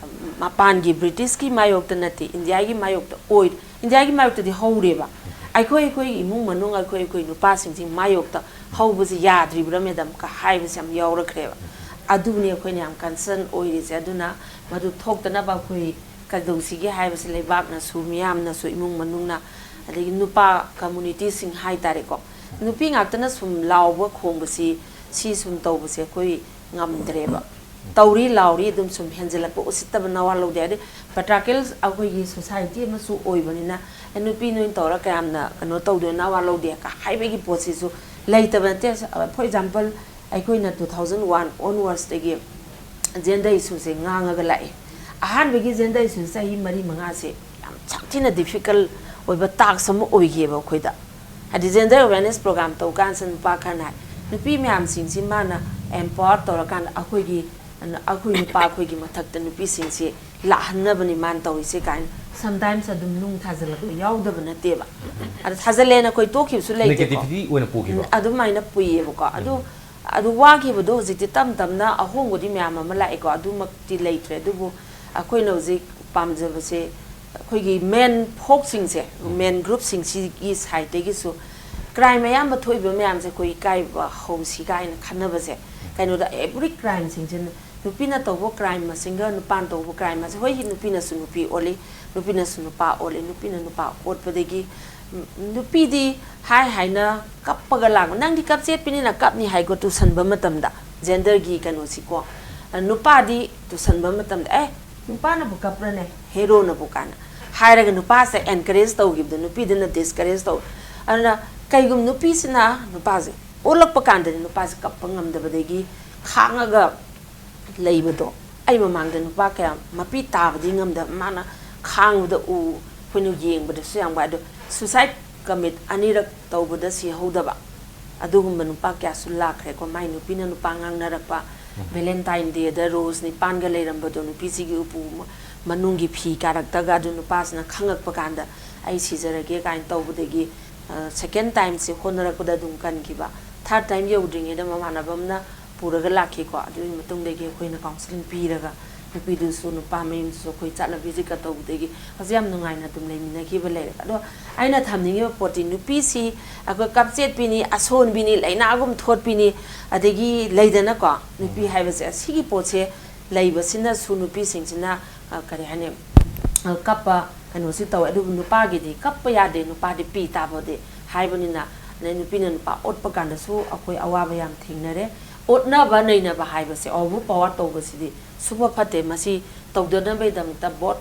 ꯎꯝ, ꯃꯄꯥꯟꯒꯤ ꯕ꯭ꯔꯤꯇꯤꯁꯀꯤ ꯃꯥꯌꯣꯛꯇ ꯅꯠꯇꯦ, ꯏꯟꯗꯤꯌꯥꯒꯤ ꯃꯥꯌꯣꯛꯇ ꯑꯣꯏ-, ꯏꯟꯗꯤꯌꯥꯒꯤ ꯃꯥꯌꯣꯛꯇꯗꯤ ꯍꯧꯔꯦꯕ꯫ ꯑꯩꯈꯣꯏ, ꯑꯩꯈꯣꯏ ꯏꯃꯨꯡ ꯃꯅꯨꯡ, ꯑꯩꯈꯣꯏ, ꯑꯩꯈꯣꯏ ꯅꯨꯄꯥꯁꯤꯡꯁꯤ ꯃꯥꯌꯣꯛꯇ ꯍꯧꯕꯁꯤ ꯌꯥꯗ꯭ꯔꯤꯕ꯭ꯔꯥ madam ꯀ ꯍꯥꯏꯕꯁꯦ ꯌꯥꯝ ꯌꯥꯎꯔꯛꯈ꯭ꯔꯦꯕ꯫ ꯑꯗꯨꯅꯤ ꯑꯩꯈꯣꯏꯅ ꯌꯥꯝ concern ꯑꯣꯏꯔꯤꯁꯦ꯫ ꯑꯗꯨꯅ ꯃꯗꯨ ꯊꯣꯛꯇꯅꯕ ꯑꯩꯈꯣꯏ ꯀꯩꯗꯧꯁꯤꯒꯦ ꯍꯥꯏꯕꯁꯤ ꯂꯩꯕꯥꯛꯅꯁꯨ, ꯃꯤꯌꯥꯝꯅꯁꯨ, ꯏꯃꯨꯡ ꯃꯅꯨꯡꯅ, ꯑꯗꯒꯤ ꯅꯨꯄꯥ communityꯁꯤꯡ ꯍꯥꯏꯇꯥꯔꯦꯀꯣ, ꯅꯨꯄꯤ ꯉꯥꯛꯇꯅ ꯁꯨꯝ ꯂꯥꯎꯕ ꯈꯣꯡꯕꯁꯤ, ꯁꯤ ꯁꯨꯝ ꯇꯧꯕꯁꯦ ꯑꯩꯈꯣꯏ ꯉꯝꯗ꯭ꯔꯦꯕ꯫ ꯇꯧꯔꯤ ꯂꯥꯎꯔꯤ ꯑꯗꯨꯝ ꯁꯨꯝ ꯍꯦꯟꯖꯤꯜꯂꯛꯄ, ꯎꯁꯤꯠꯇꯕ ꯅꯋꯥ ꯂꯧꯗꯦ꯫ ꯑꯗꯩ patriarchal ꯑꯩꯈꯣꯏꯒꯤ society ꯑꯃꯁꯨ ꯑꯣꯏꯕꯅꯤꯅ, "ꯑꯦ, ꯅꯨꯄꯤ ꯅꯣꯏꯅ ꯇꯧꯔ ꯀꯌꯥꯝꯅ ꯀꯩꯅꯣ ꯇꯧꯗꯣꯏꯅꯣ, ꯅꯋꯥ ꯂꯧꯗꯦ" ꯀ ꯍꯥꯏꯕꯒꯤ ꯄꯣꯠꯁꯤꯁꯨ ꯂꯩꯇꯕ ꯅꯠꯇꯦ꯫ For example, ꯑꯩꯈꯣꯏꯅ two thousand one onwardsꯇꯒꯤ gender issueꯁꯦ ꯉꯥꯡꯉꯒ ꯂꯥꯛꯑꯦ꯫ ꯑꯍꯥꯟꯕꯒꯤ gender issue ꯆꯍꯤ ꯃꯔꯤ ꯃꯉꯥꯁꯦ ꯌꯥꯝ ꯁꯥꯊꯤꯅ difficult ꯑꯣꯏꯕ task ꯑꯃ ꯑꯣꯏꯈꯤꯑꯕ ꯑꯩꯈꯣꯏꯗ꯫ ꯍꯥꯏꯗꯤ gender awareness program ꯇꯧ ꯀꯥꯟꯁꯤꯗ ꯅꯨꯄꯥ ꯈꯔꯅ ꯍꯥꯏ, "ꯅꯨꯄꯤ ꯃꯌꯥꯝꯁꯤꯡꯁꯤ ꯃꯥꯅ empower ꯇꯧꯔꯀꯥꯟꯗ ꯑꯩꯈꯣꯏꯒꯤ, ꯑꯩꯈꯣꯏ ꯅꯨꯄꯥ ꯑꯩꯈꯣꯏꯒꯤ ꯃꯊꯛꯇ ꯅꯨꯄꯤꯁꯤꯡꯁꯤ ꯂꯥꯛꯍꯟꯅꯕꯅꯤ ꯃꯥꯅ ꯇꯧꯔꯤꯁꯦ" ꯀꯥꯏꯅ sometimes ꯑꯗꯨꯝ ꯅꯨꯡ ꯊꯥꯖꯤꯜꯂꯛꯄ ꯌꯥꯎꯗꯕ ꯅꯠꯇꯦꯕ꯫ ꯑꯗ ꯊꯥꯖꯤꯜꯂꯦꯅ ꯑꯩꯈꯣꯏ ꯇꯣꯛꯈꯤꯕꯁꯨ ꯂꯩꯇꯦꯀꯣ꯫ Negativity ꯑꯣꯏꯅ ꯄꯨꯈꯤꯕ꯫ ꯎꯝ, ꯑꯗꯨꯃꯥꯏꯅ ꯄꯨꯏꯌꯦꯕꯀꯣ꯫ ꯑꯗꯨ, ꯎꯝ꯫ ꯑꯗꯨ ꯋꯥꯈꯤꯕꯗꯣ ꯍꯧꯖꯤꯛꯇꯤ ꯇꯞ ꯇꯞꯅ ꯑꯍꯣꯡꯕꯗꯤ ꯃꯌꯥꯝ ꯑꯃ ꯂꯥꯛꯑꯦꯀꯣ꯫ ꯑꯗꯨꯃꯛꯇꯤ ꯂꯩꯇ꯭ꯔꯦ꯫ ꯑꯗꯨꯕꯨ ꯑꯩꯈꯣꯏꯅ ꯍꯧꯖꯤꯛ ꯄꯥꯝꯖꯕꯁꯦ, ꯑꯩꯈꯣꯏꯒꯤ men folkꯁꯤꯡꯁꯦ, ꯎꯝ꯫ Men groupꯁꯤꯡꯁꯤꯒꯤ sideꯇꯒꯤꯁꯨ crime ꯑꯌꯥꯝꯕ ꯊꯣꯛꯏꯕ ꯃꯌꯥꯝꯁꯦ ꯑꯩꯈꯣꯏ ꯏꯀꯥꯏꯕ ꯍꯧꯁꯤ ꯀꯥꯏꯅ ꯈꯟꯅꯕꯁꯦ, ꯀꯩꯅꯣꯗ every crimeꯁꯤꯡꯁꯦ ꯅꯨꯄꯤꯅ ꯇꯧꯕ crime ꯃꯁꯤꯡꯒ ꯅꯨꯄꯥꯅ ꯇꯧꯕ crime ꯃꯁꯤꯡ, ꯍꯣꯏ, ꯅꯨꯄꯤꯅꯁꯨ ꯅꯨꯄꯤ ꯑꯣꯠꯂꯤ, ꯅꯨꯄꯤꯅꯁꯨ ꯅꯨꯄꯥ ꯑꯣꯠꯂꯤ, ꯅꯨꯄꯤꯅ ꯅꯨꯄꯥ ꯑꯣꯠꯄꯗꯒꯤ, ꯎꯝ, ꯅꯨꯄꯤꯗꯤ ꯍꯥꯏ ꯍꯥꯏꯅ ꯀꯞꯄꯒ ꯂꯥꯛꯄ, "ꯅꯪꯗꯤ ꯀꯞ ꯆꯦꯠꯄꯅꯤꯅ ꯀꯞꯅꯤ" ꯍꯥꯏꯀꯣ, ꯇꯨꯁꯟꯕ ꯃꯇꯝꯗ꯫ ꯖꯦꯟꯗꯔꯒꯤ ꯀꯩꯅꯣꯁꯤꯀꯣ꯫ ꯑ, ꯅꯨꯄꯥꯗꯤ ꯇꯨꯁꯟꯕ ꯃꯇꯝꯗ, "ꯑꯦ, ꯅꯨꯄꯥꯅꯕꯨ ꯀꯞꯄ꯭ꯔꯅꯦ, ꯍꯦꯔꯣꯅꯕꯨ?" ꯀꯥꯏꯅ ꯍꯥꯏꯔꯒ ꯅꯨꯄꯥꯁꯦ ꯑꯦꯟꯀꯔꯦꯖ ꯇꯧꯈꯤꯕꯗꯣ ꯅꯨꯄꯤꯗꯨꯅ ꯗꯤꯁꯀꯔꯦꯖ ꯇꯧ꯫ ꯑꯗꯨꯅ ꯀꯩꯒꯨꯝꯕ ꯅꯨꯄꯤꯁꯤꯅ ꯅꯨꯄꯥꯁꯦ ꯑꯣꯠꯂꯛꯄ ꯀꯥꯟꯗꯗꯤ ꯅꯨꯄꯥꯁꯦ ꯀꯞꯄ ꯉꯝꯗꯕꯗꯒꯤ ꯈꯥꯡꯉꯒ ꯂꯩꯕꯗꯣ, ꯑꯩ ꯃꯃꯥꯡꯗ ꯅꯨꯄꯥ ꯀꯌꯥ ꯃꯄꯤ ꯇꯥꯕꯗꯤ ꯉꯝꯗꯕ, ꯃꯥꯅ ꯈꯥꯡꯕꯗ ꯎ, ꯑꯩꯈꯣꯏꯅ ꯌꯦꯡꯕꯗꯁꯨ ꯌꯥꯝ ꯋꯥꯏ꯫ ꯑꯗꯣ ꯁꯨꯁꯥꯏꯠ ꯀꯃꯤꯠ ꯑꯅꯤꯔꯛ ꯇꯧꯕꯗ ꯁꯤꯍꯧꯗꯕ ꯑꯗꯨꯒꯨꯝꯕ ꯅꯨꯄꯥ ꯀꯌꯥꯁꯨ ꯂꯥꯛꯈ꯭ꯔꯦꯀꯣ꯫ ꯃꯥꯏ ꯅꯨꯄꯤꯅ ꯅꯨꯄꯥ ꯉꯥꯡꯅꯔꯛꯄ, ꯎꯝ꯫ ꯚꯦꯂꯦꯟꯇꯥꯏꯟ ꯗꯦꯗ ꯔꯣꯁ ꯅꯤꯄꯥꯟꯒ ꯂꯩꯔꯝꯕꯗꯣ ꯅꯨꯄꯤꯁꯤꯒꯤ ꯎꯄꯨ ꯃ-, ꯃꯅꯨꯡꯒꯤ ꯐꯤ ꯀꯥꯔꯛꯇꯒ ꯑꯗꯨ ꯅꯨꯄꯥꯁꯤꯅ ꯈꯪꯉꯛꯄ ꯀꯥꯟꯗ "ꯑꯩ ꯁꯤꯖꯔꯒꯦ" ꯀꯥꯏꯅ ꯇꯧꯕꯗꯒꯤ, ꯑ, ꯁꯦꯀꯦꯟ ꯇꯥꯏꯝꯁꯦ ꯍꯣꯠꯅꯔꯛꯄꯗ ꯑꯗꯨꯝ ꯀꯟꯈꯤꯕ꯫ ꯊꯥꯔꯠ ꯇꯥꯏꯝ ꯌꯧꯗ꯭ꯔꯤꯉꯩꯗ ꯃꯃꯥꯟꯅꯕ ꯑꯃꯅ ꯄꯨꯔꯒ ꯂꯥꯛꯈꯤꯀꯣ꯫ ꯑꯗꯨꯒꯤ ꯃꯇꯨꯡꯗꯒꯤ ꯑꯩꯈꯣꯏꯅ ꯀꯥꯎꯟꯁꯤꯂꯤꯡ ꯄꯤꯔꯒ ꯅꯨꯄꯤꯗꯨꯁꯨ ꯅꯨꯄꯥ ꯃꯌꯨꯝꯗꯨꯁꯨ ꯑꯩꯈꯣꯏ ꯆꯠꯂ ꯚꯤꯖꯤꯠꯀ ꯇꯧꯕꯗꯒꯤ ꯍꯧꯖꯤꯛ ꯌꯥꯝ ꯅꯨꯡꯉꯥꯏꯅ ꯑꯗꯨꯝ ꯂꯩꯃꯤꯟꯅꯈꯤꯕ ꯂꯩꯔꯦ꯫ ꯑꯗꯣ ꯑꯩꯅ ꯊꯝꯅꯤꯡꯉꯤꯕ ꯄꯣꯠꯇꯤ ꯅꯨꯄꯤꯁꯤ ꯑꯩꯈꯣꯏ ꯀꯞꯆꯦꯠꯄꯤꯅꯤ, ꯑꯁꯣꯟꯕꯤꯅꯤ, ꯂꯥꯏꯅꯥꯒꯨꯝ ꯊꯣꯠꯄꯤꯅꯤ, ꯑꯗꯒꯤ ꯂꯩꯗꯅꯀꯣ, ꯅꯨꯄꯤ ꯎꯝ꯫ ꯍꯥꯏꯕꯁꯦ ꯑꯁꯤꯒꯤ ꯄꯣꯠꯁꯦ ꯂꯩꯕꯁꯤꯅꯁꯨ ꯅꯨꯄꯤꯁꯤꯡꯁꯤꯅ, ꯑ, ꯀꯔꯤ ꯍꯥꯏꯅꯤ, ꯑ, ꯀꯞꯄ ꯀꯩꯅꯣꯁꯤ ꯇꯧꯋꯦ꯫ ꯑꯗꯨꯕꯨ ꯅꯨꯄꯥꯒꯤꯗꯤ "ꯀꯞꯄ ꯌꯥꯗꯦ, ꯅꯨꯄꯥꯗꯤ ꯄꯤ ꯇꯥꯕꯗꯦ" ꯍꯥꯏꯕꯅꯤꯅ, ꯑꯗꯩ ꯅꯨꯄꯤꯅ ꯅꯨꯄꯥ ꯑꯣꯠꯄ ꯀꯥꯟꯗꯁꯨ ꯑꯩꯈꯣꯏ ꯑꯋꯥꯕ ꯌꯥꯝ ꯊꯦꯡꯅꯔꯦ꯫ ꯑꯣꯠꯅꯕ ꯅꯩꯅꯕ ꯍꯥꯏꯕꯁꯦ, ꯑꯣꯚꯔ ꯄꯋꯥꯔ ꯇꯧꯕꯁꯤꯗꯤ ꯁꯨꯐ ꯐꯠꯇꯦ꯫ ꯃꯁꯤ ꯇꯧꯗꯅꯕꯒꯤꯗꯃꯛꯇ both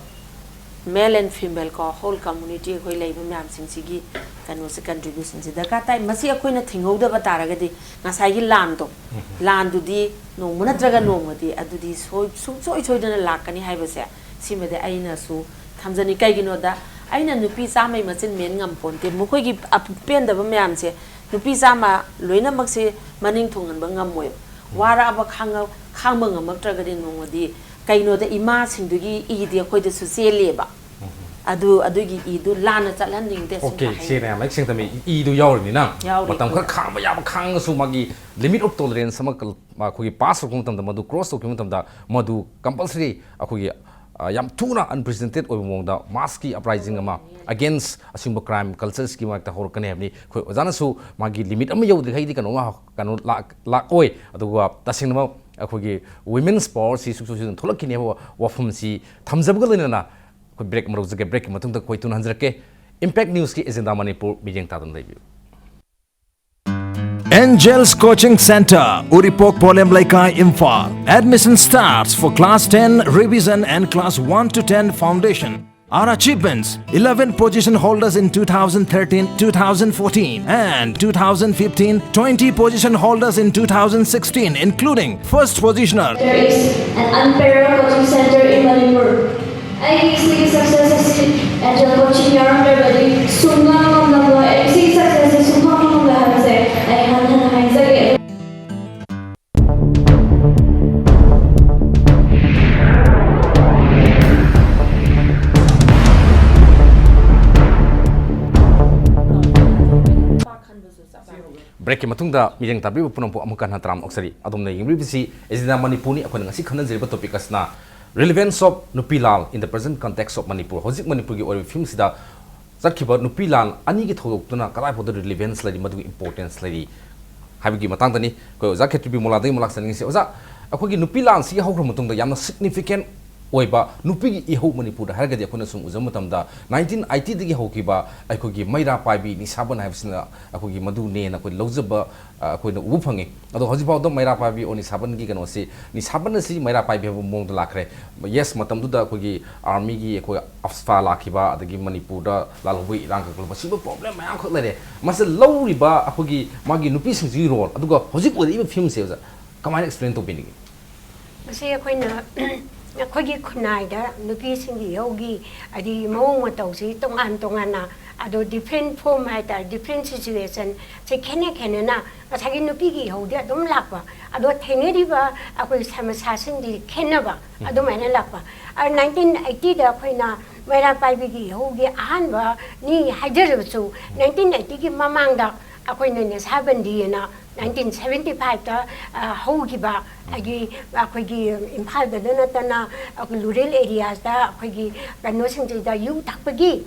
male and female ꯀꯣ, whole community ꯑꯩꯈꯣꯏ ꯂꯩꯕ ꯃꯌꯥꯝꯁꯤꯡꯁꯤꯒꯤ ꯀꯩꯅꯣꯁꯦ, ꯀꯟꯇ꯭ꯔꯤꯕ꯭ꯌꯨꯁꯟꯁꯦ ꯗꯔꯀꯥꯔ ꯇꯥꯏ꯫ ꯃꯁꯤ ꯑꯩꯈꯣꯏꯅ ꯊꯤꯡꯍꯧꯗꯕ ꯇꯥꯔꯒꯗꯤ ꯉꯁꯥꯏꯒꯤ ꯂꯥꯟꯗꯣ, ꯎꯝ꯫ ꯂꯥꯟꯗꯨꯗꯤ ꯅꯣꯡꯃ ꯅꯠꯇ꯭ꯔꯒ ꯅꯣꯡꯃꯗꯤ ꯑꯗꯨꯗꯤ ꯁꯣꯏ-, ꯁꯨꯡꯁꯣꯏ ꯁꯣꯏꯗꯅ ꯂꯥꯛꯀꯅꯤ ꯍꯥꯏꯕꯁꯦ ꯁꯤꯃꯗꯤ ꯑꯩꯅꯁꯨ ꯊꯝꯖꯅꯤꯡꯉꯤ꯫ ꯀꯩꯒꯤꯅꯣꯗ ꯑꯩꯅ ꯅꯨꯄꯤ ꯆꯥꯝꯃꯩ ꯃꯆꯤꯟ ꯃꯦꯟ ꯉꯝꯄꯣꯟꯇꯦ꯫ ꯃꯈꯣꯏꯒꯤ ꯑꯄꯦꯟꯗꯕ ꯃꯌꯥꯝꯁꯦ ꯅꯨꯄꯤ ꯆꯥꯝꯃ ꯂꯣꯏꯅꯃꯛꯁꯦ ꯃꯅꯤꯡ ꯊꯨꯡꯍꯟꯕ ꯉꯝꯃꯣꯏꯕ꯫ ꯎꯝ꯫ ꯋꯥꯔꯛꯑꯕ ꯈꯥꯡꯉ-, ꯈꯥꯡꯕ ꯉꯝꯃꯛꯇ꯭ꯔꯒꯗꯤ ꯅꯣꯡꯃꯗꯤ ꯀꯩꯅꯣꯗ ꯏꯃꯥꯁꯤꯡꯗꯨꯒꯤ ꯏꯗꯤ ꯑꯩꯈꯣꯏꯗꯁꯨ ꯆꯦꯜꯂꯦꯕ꯫ ꯎꯝ꯫ ꯑꯗꯨ, ꯑꯗꯨꯒꯤ ꯏꯗꯨ ꯂꯥꯟꯅ ꯆꯠꯍꯟꯅꯤꯡꯗꯦ꯫ ꯁꯨꯝ ꯑꯣꯀꯦ, ꯍꯥꯏꯍꯟꯅꯤꯡꯉꯤ꯫ ꯁꯦꯡꯅ ꯌꯥꯝ ꯃꯌꯦꯛ ꯁꯦꯡꯅ ꯊꯝꯃꯤ꯫ ꯏꯗꯨ ꯌꯥꯎꯔꯤꯕꯅꯤꯅ ꯌꯥꯎꯔꯤ꯫ ꯃꯇꯝ ꯈꯔ ꯈꯥꯡꯕ ꯌꯥꯕ ꯈꯥꯡꯉꯁꯨ ꯃꯥꯒꯤ limit of tolerance ꯑꯃ ꯀꯜ-, ꯑꯩꯈꯣꯏꯒꯤ ꯄꯥꯁ ꯇꯧꯔꯛꯄ ꯃꯇꯝꯗ, ꯃꯗꯨ ꯀ꯭ꯔꯣꯁ ꯇꯧꯈꯤꯕ ꯃꯇꯝꯗ, ꯃꯗꯨ ꯀꯝꯄꯜꯁꯔꯤ ꯑꯩꯈꯣꯏꯒꯤ, ꯑ, ꯌꯥꯝ ꯊꯨꯅ unprecedented ꯑꯣꯏꯕ ꯃꯑꯣꯡꯗ ꯃꯥꯁꯀꯤ ꯑꯞꯔꯥꯏꯖꯤꯡ ꯑꯃ against ꯑꯁꯤꯒꯨꯝꯕ ꯀ꯭ꯔꯥꯏꯝ ꯀꯜꯆꯔꯁꯀꯤ ꯃꯔꯛꯇ ꯍꯧꯔꯛꯀꯅꯤ ꯍꯥꯏꯕꯅꯤ꯫ ꯑꯩꯈꯣꯏ ꯑꯣꯖꯥꯅꯁꯨ ꯃꯥꯒꯤ limit ꯑꯃ ꯌꯧꯗ꯭ꯔꯤꯈꯩꯗꯤ ꯀꯩꯅꯣꯝꯃ ꯀꯩꯅꯣ ꯂꯥꯛ-, ꯂꯥꯛꯑꯣꯏ꯫ ꯑꯗꯨꯒ ꯇꯁꯦꯡꯅꯃꯛ ꯑꯩꯈꯣꯏꯒꯤ women's powerꯁꯤ ꯁꯨꯡꯁꯣꯏ ꯁꯣꯏꯗꯅ ꯊꯣꯛꯂꯛꯈꯤꯅꯤ ꯍꯥꯏꯕ ꯋꯥꯐꯝꯁꯤ ꯊꯝꯖꯕꯒ ꯂꯣꯏꯅꯅ ꯑꯩꯈꯣꯏ break ꯑꯃ ꯂꯧꯖꯒꯦ꯫ Breakꯀꯤ ꯃꯇꯨꯡꯗ ꯑꯩꯈꯣꯏ ꯊꯨꯅ ꯍꯟꯖꯔꯛꯀꯦ꯫ Impact Newsꯀꯤ Agenda Manipur ꯃꯤꯠꯌꯦꯡ ꯇꯥꯗꯨꯅ ꯂꯩꯕꯤꯌꯨ꯫ Angels Coaching Center, Uripok Polem Leikai, Imphal. Admission starts for class ten revision and class one to ten foundation. Our achievements: eleven position holders in two thousand thirteen, two thousand fourteen, and two thousand fifteen, twenty position holders in two thousand sixteen, including first positioner. There is an unparalleled coaching center in Manipur. ꯑꯩꯒꯤ ꯁꯤꯒꯤ success ꯑꯁꯤ angel coaching ꯌꯥꯎꯔꯝꯗ꯭ꯔꯕꯗꯤ ꯁꯨꯡꯉꯝ ꯉꯝꯂꯝꯂꯣꯏ꯫ ꯑꯩ ꯁꯤꯒꯤ success ꯑꯁꯤ ꯁꯨꯡꯐꯪ ꯐꯪꯂꯣꯏ ꯍꯥꯏꯕꯁꯦ ꯑꯩ ꯍꯟꯅ ꯍꯟꯅ ꯍꯥꯏꯖꯒꯦ꯫ ꯕ꯭ꯔꯦꯛꯀꯤ ꯃꯇꯨꯡꯗ ꯃꯤꯠꯌꯦꯡ ꯇꯥꯕꯤꯕ ꯄꯨꯝꯅꯃꯛꯄꯨ ꯑꯃꯨꯛ ꯍꯟꯅ ꯇꯔꯥꯝꯅ ꯑꯣꯛꯆꯔꯤ꯫ ꯑꯗꯣꯝꯅ ꯌꯦꯡꯕꯤꯔꯤꯕꯁꯤ ꯑꯦꯖꯦꯟꯗꯥ ꯃꯅꯤꯄꯨꯔꯅꯤ꯫ ꯑꯩꯈꯣꯏꯅ ꯉꯁꯤ ꯈꯟꯅꯖꯔꯤꯕ ꯇꯣꯄꯤꯛ ꯑꯁꯤꯅ relevance of ꯅꯨꯄꯤ ꯂꯥꯟ in the present context of Manipur꯫ ꯍꯧꯖꯤꯛ ꯃꯅꯤꯄꯨꯔꯒꯤ ꯑꯣꯏꯔꯤꯕ ꯐꯤꯕꯝꯁꯤꯗ ꯆꯠꯈꯤꯕ ꯅꯨꯄꯤ ꯂꯥꯟ ꯑꯅꯤꯒꯤ ꯊꯧꯗꯣꯛꯇꯨꯅ ꯀꯗꯥꯏ ꯐꯥꯎꯗ relevance ꯂꯩꯔꯤ, ꯃꯗꯨꯒꯤ importance ꯂꯩꯔꯤ ꯍꯥꯏꯕꯒꯤ ꯃꯇꯥꯡꯗꯅꯤ꯫ ꯑꯩꯈꯣꯏ ꯑꯣꯖꯥ ꯈꯦꯇ꯭ꯔꯤ ꯕꯤꯃꯣꯂꯥꯗꯒꯤ ꯑꯃꯨꯛ ꯂꯥꯛꯆꯅꯤꯡꯉꯤꯁꯤ꯫ ꯑꯣꯖꯥ, ꯑꯩꯈꯣꯏꯒꯤ ꯅꯨꯄꯤ ꯂꯥꯟꯁꯤꯒꯤ ꯍꯧꯈ꯭ꯔ ꯃꯇꯨꯡꯗ ꯌꯥꯝꯅ significant ꯑꯣꯏꯕ ꯅꯨꯄꯤꯒꯤ ꯏꯍꯧ ꯃꯅꯤꯄꯨꯔꯗ ꯍꯥꯏꯔꯒꯗꯤ ꯑꯩꯈꯣꯏꯅ ꯁꯨꯝ ꯎꯖꯕ ꯃꯇꯝꯗ nineteen eighty ꯗꯒꯤ ꯍꯧꯈꯤꯕ ꯑꯩꯈꯣꯏꯒꯤ ꯃꯩꯔꯥ ꯄꯥꯏꯕꯤ ꯅꯤꯁꯥꯕꯟ ꯍꯥꯏꯕꯁꯤꯅ ꯑꯩꯈꯣꯏꯒꯤ ꯃꯗꯨꯅꯦꯅ ꯑꯩꯈꯣꯏ ꯂꯧꯖꯕ, ꯑ, ꯑꯩꯈꯣꯏꯅ ꯎꯕ ꯐꯪꯉꯤ꯫ ꯑꯗꯣ ꯍꯧꯖꯤꯛꯐꯥꯎꯗ ꯃꯩꯔꯥ ꯄꯥꯏꯕꯤ ꯑꯣꯔ ꯅꯤꯁꯥꯕꯟꯒꯤ ꯀꯩꯅꯣꯁꯤ, ꯅꯤꯁꯥꯕꯟ ꯑꯁꯤ ꯃꯩꯔꯥ ꯄꯥꯏꯕꯤ ꯍꯥꯏꯕ ꯃꯑꯣꯡꯗ ꯂꯥꯛꯈ꯭ꯔꯦ꯫ Yes, ꯃꯇꯝꯗꯨꯗ ꯑꯩꯈꯣꯏꯒꯤ army ꯒꯤ ꯑꯩꯈꯣꯏ AFSPA ꯂꯥꯛꯈꯤꯕ, ꯑꯗꯒꯤ ꯃꯅꯤꯄꯨꯔꯗ ꯂꯥꯜꯍꯧꯕꯒꯤ ꯏꯔꯥꯡ ꯈꯛꯇ ꯃꯁꯤꯒꯨꯝꯕ problem ꯃꯌꯥꯝꯈꯛ ꯂꯩꯔꯦ꯫ ꯃꯁꯤ ꯂꯧꯔꯤꯕ ꯑꯩꯈꯣꯏꯒꯤ ꯃꯥꯒꯤ ꯅꯨꯄꯤꯁꯤꯡꯁꯤꯒꯤ role, ꯑꯗꯨꯒ ꯍꯧꯖꯤꯛ ꯑꯣꯏꯔꯛꯏꯕ ꯐꯤꯕꯝꯁꯦ ꯑꯣꯖꯥ ꯀꯃꯥꯏꯅ explain ꯇꯧꯕꯤꯅꯤꯡꯉꯤ? ꯃꯁꯤ ꯑꯩꯈꯣꯏꯅ ꯑꯩꯈꯣꯏꯒꯤ ꯈꯨꯟꯅꯥꯏꯗ ꯅꯨꯄꯤꯁꯤꯡꯒꯤ ꯏꯍꯧꯒꯤ ꯍꯥꯏꯗꯤ ꯃꯑꯣꯡ ꯃꯇꯧꯁꯤ ꯇꯣꯉꯥꯟ ꯇꯣꯉꯥꯟꯅ, ꯑꯗꯣ different form ꯍꯥꯏꯇꯥꯔꯦ, different situation ꯁꯦ ꯈꯦꯠꯅ ꯈꯦꯠꯅꯅ ꯉꯁꯥꯏꯒꯤ ꯅꯨꯄꯤꯒꯤ ꯏꯍꯧꯗꯤ ꯑꯗꯨꯝ ꯂꯥꯛꯄ, ꯑꯗꯣ ꯊꯦꯡꯅꯔꯤꯕ ꯑꯩꯈꯣꯏ ꯁꯃꯁ꯭ꯌꯥꯁꯤꯡꯗꯤ ꯈꯦꯠꯅꯕ ꯑꯗꯨꯃꯥꯏꯅ ꯂꯥꯛꯄ꯫ ꯑꯗꯣ nineteen eighty ꯗ ꯑꯩꯈꯣꯏꯅ ꯃꯩꯔꯥ ꯄꯥꯏꯕꯤꯒꯤ ꯏꯍꯧꯒꯤ ꯑꯍꯥꯟꯕꯅꯤ ꯍꯥꯏꯖꯔꯕꯁꯨ, nineteen eighty ꯒꯤ ꯃꯃꯥꯡꯗ ꯑꯩꯈꯣꯏꯅ ꯅꯤꯁꯥꯕꯟꯗꯤꯅ nineteen seventy five ꯇ ꯍꯧꯈꯤꯕ, ꯍꯥꯏꯗꯤ ꯑꯩꯈꯣꯏꯒꯤ ꯏꯝꯐꯥꯜꯗꯗ ꯅꯠꯇꯅ ꯑꯩꯈꯣꯏ rural areas ꯇ ꯑꯩꯈꯣꯏꯒꯤ ꯀꯩꯅꯣꯁꯤꯡꯁꯤꯗ ꯌꯨ ꯊꯛꯄꯒꯤ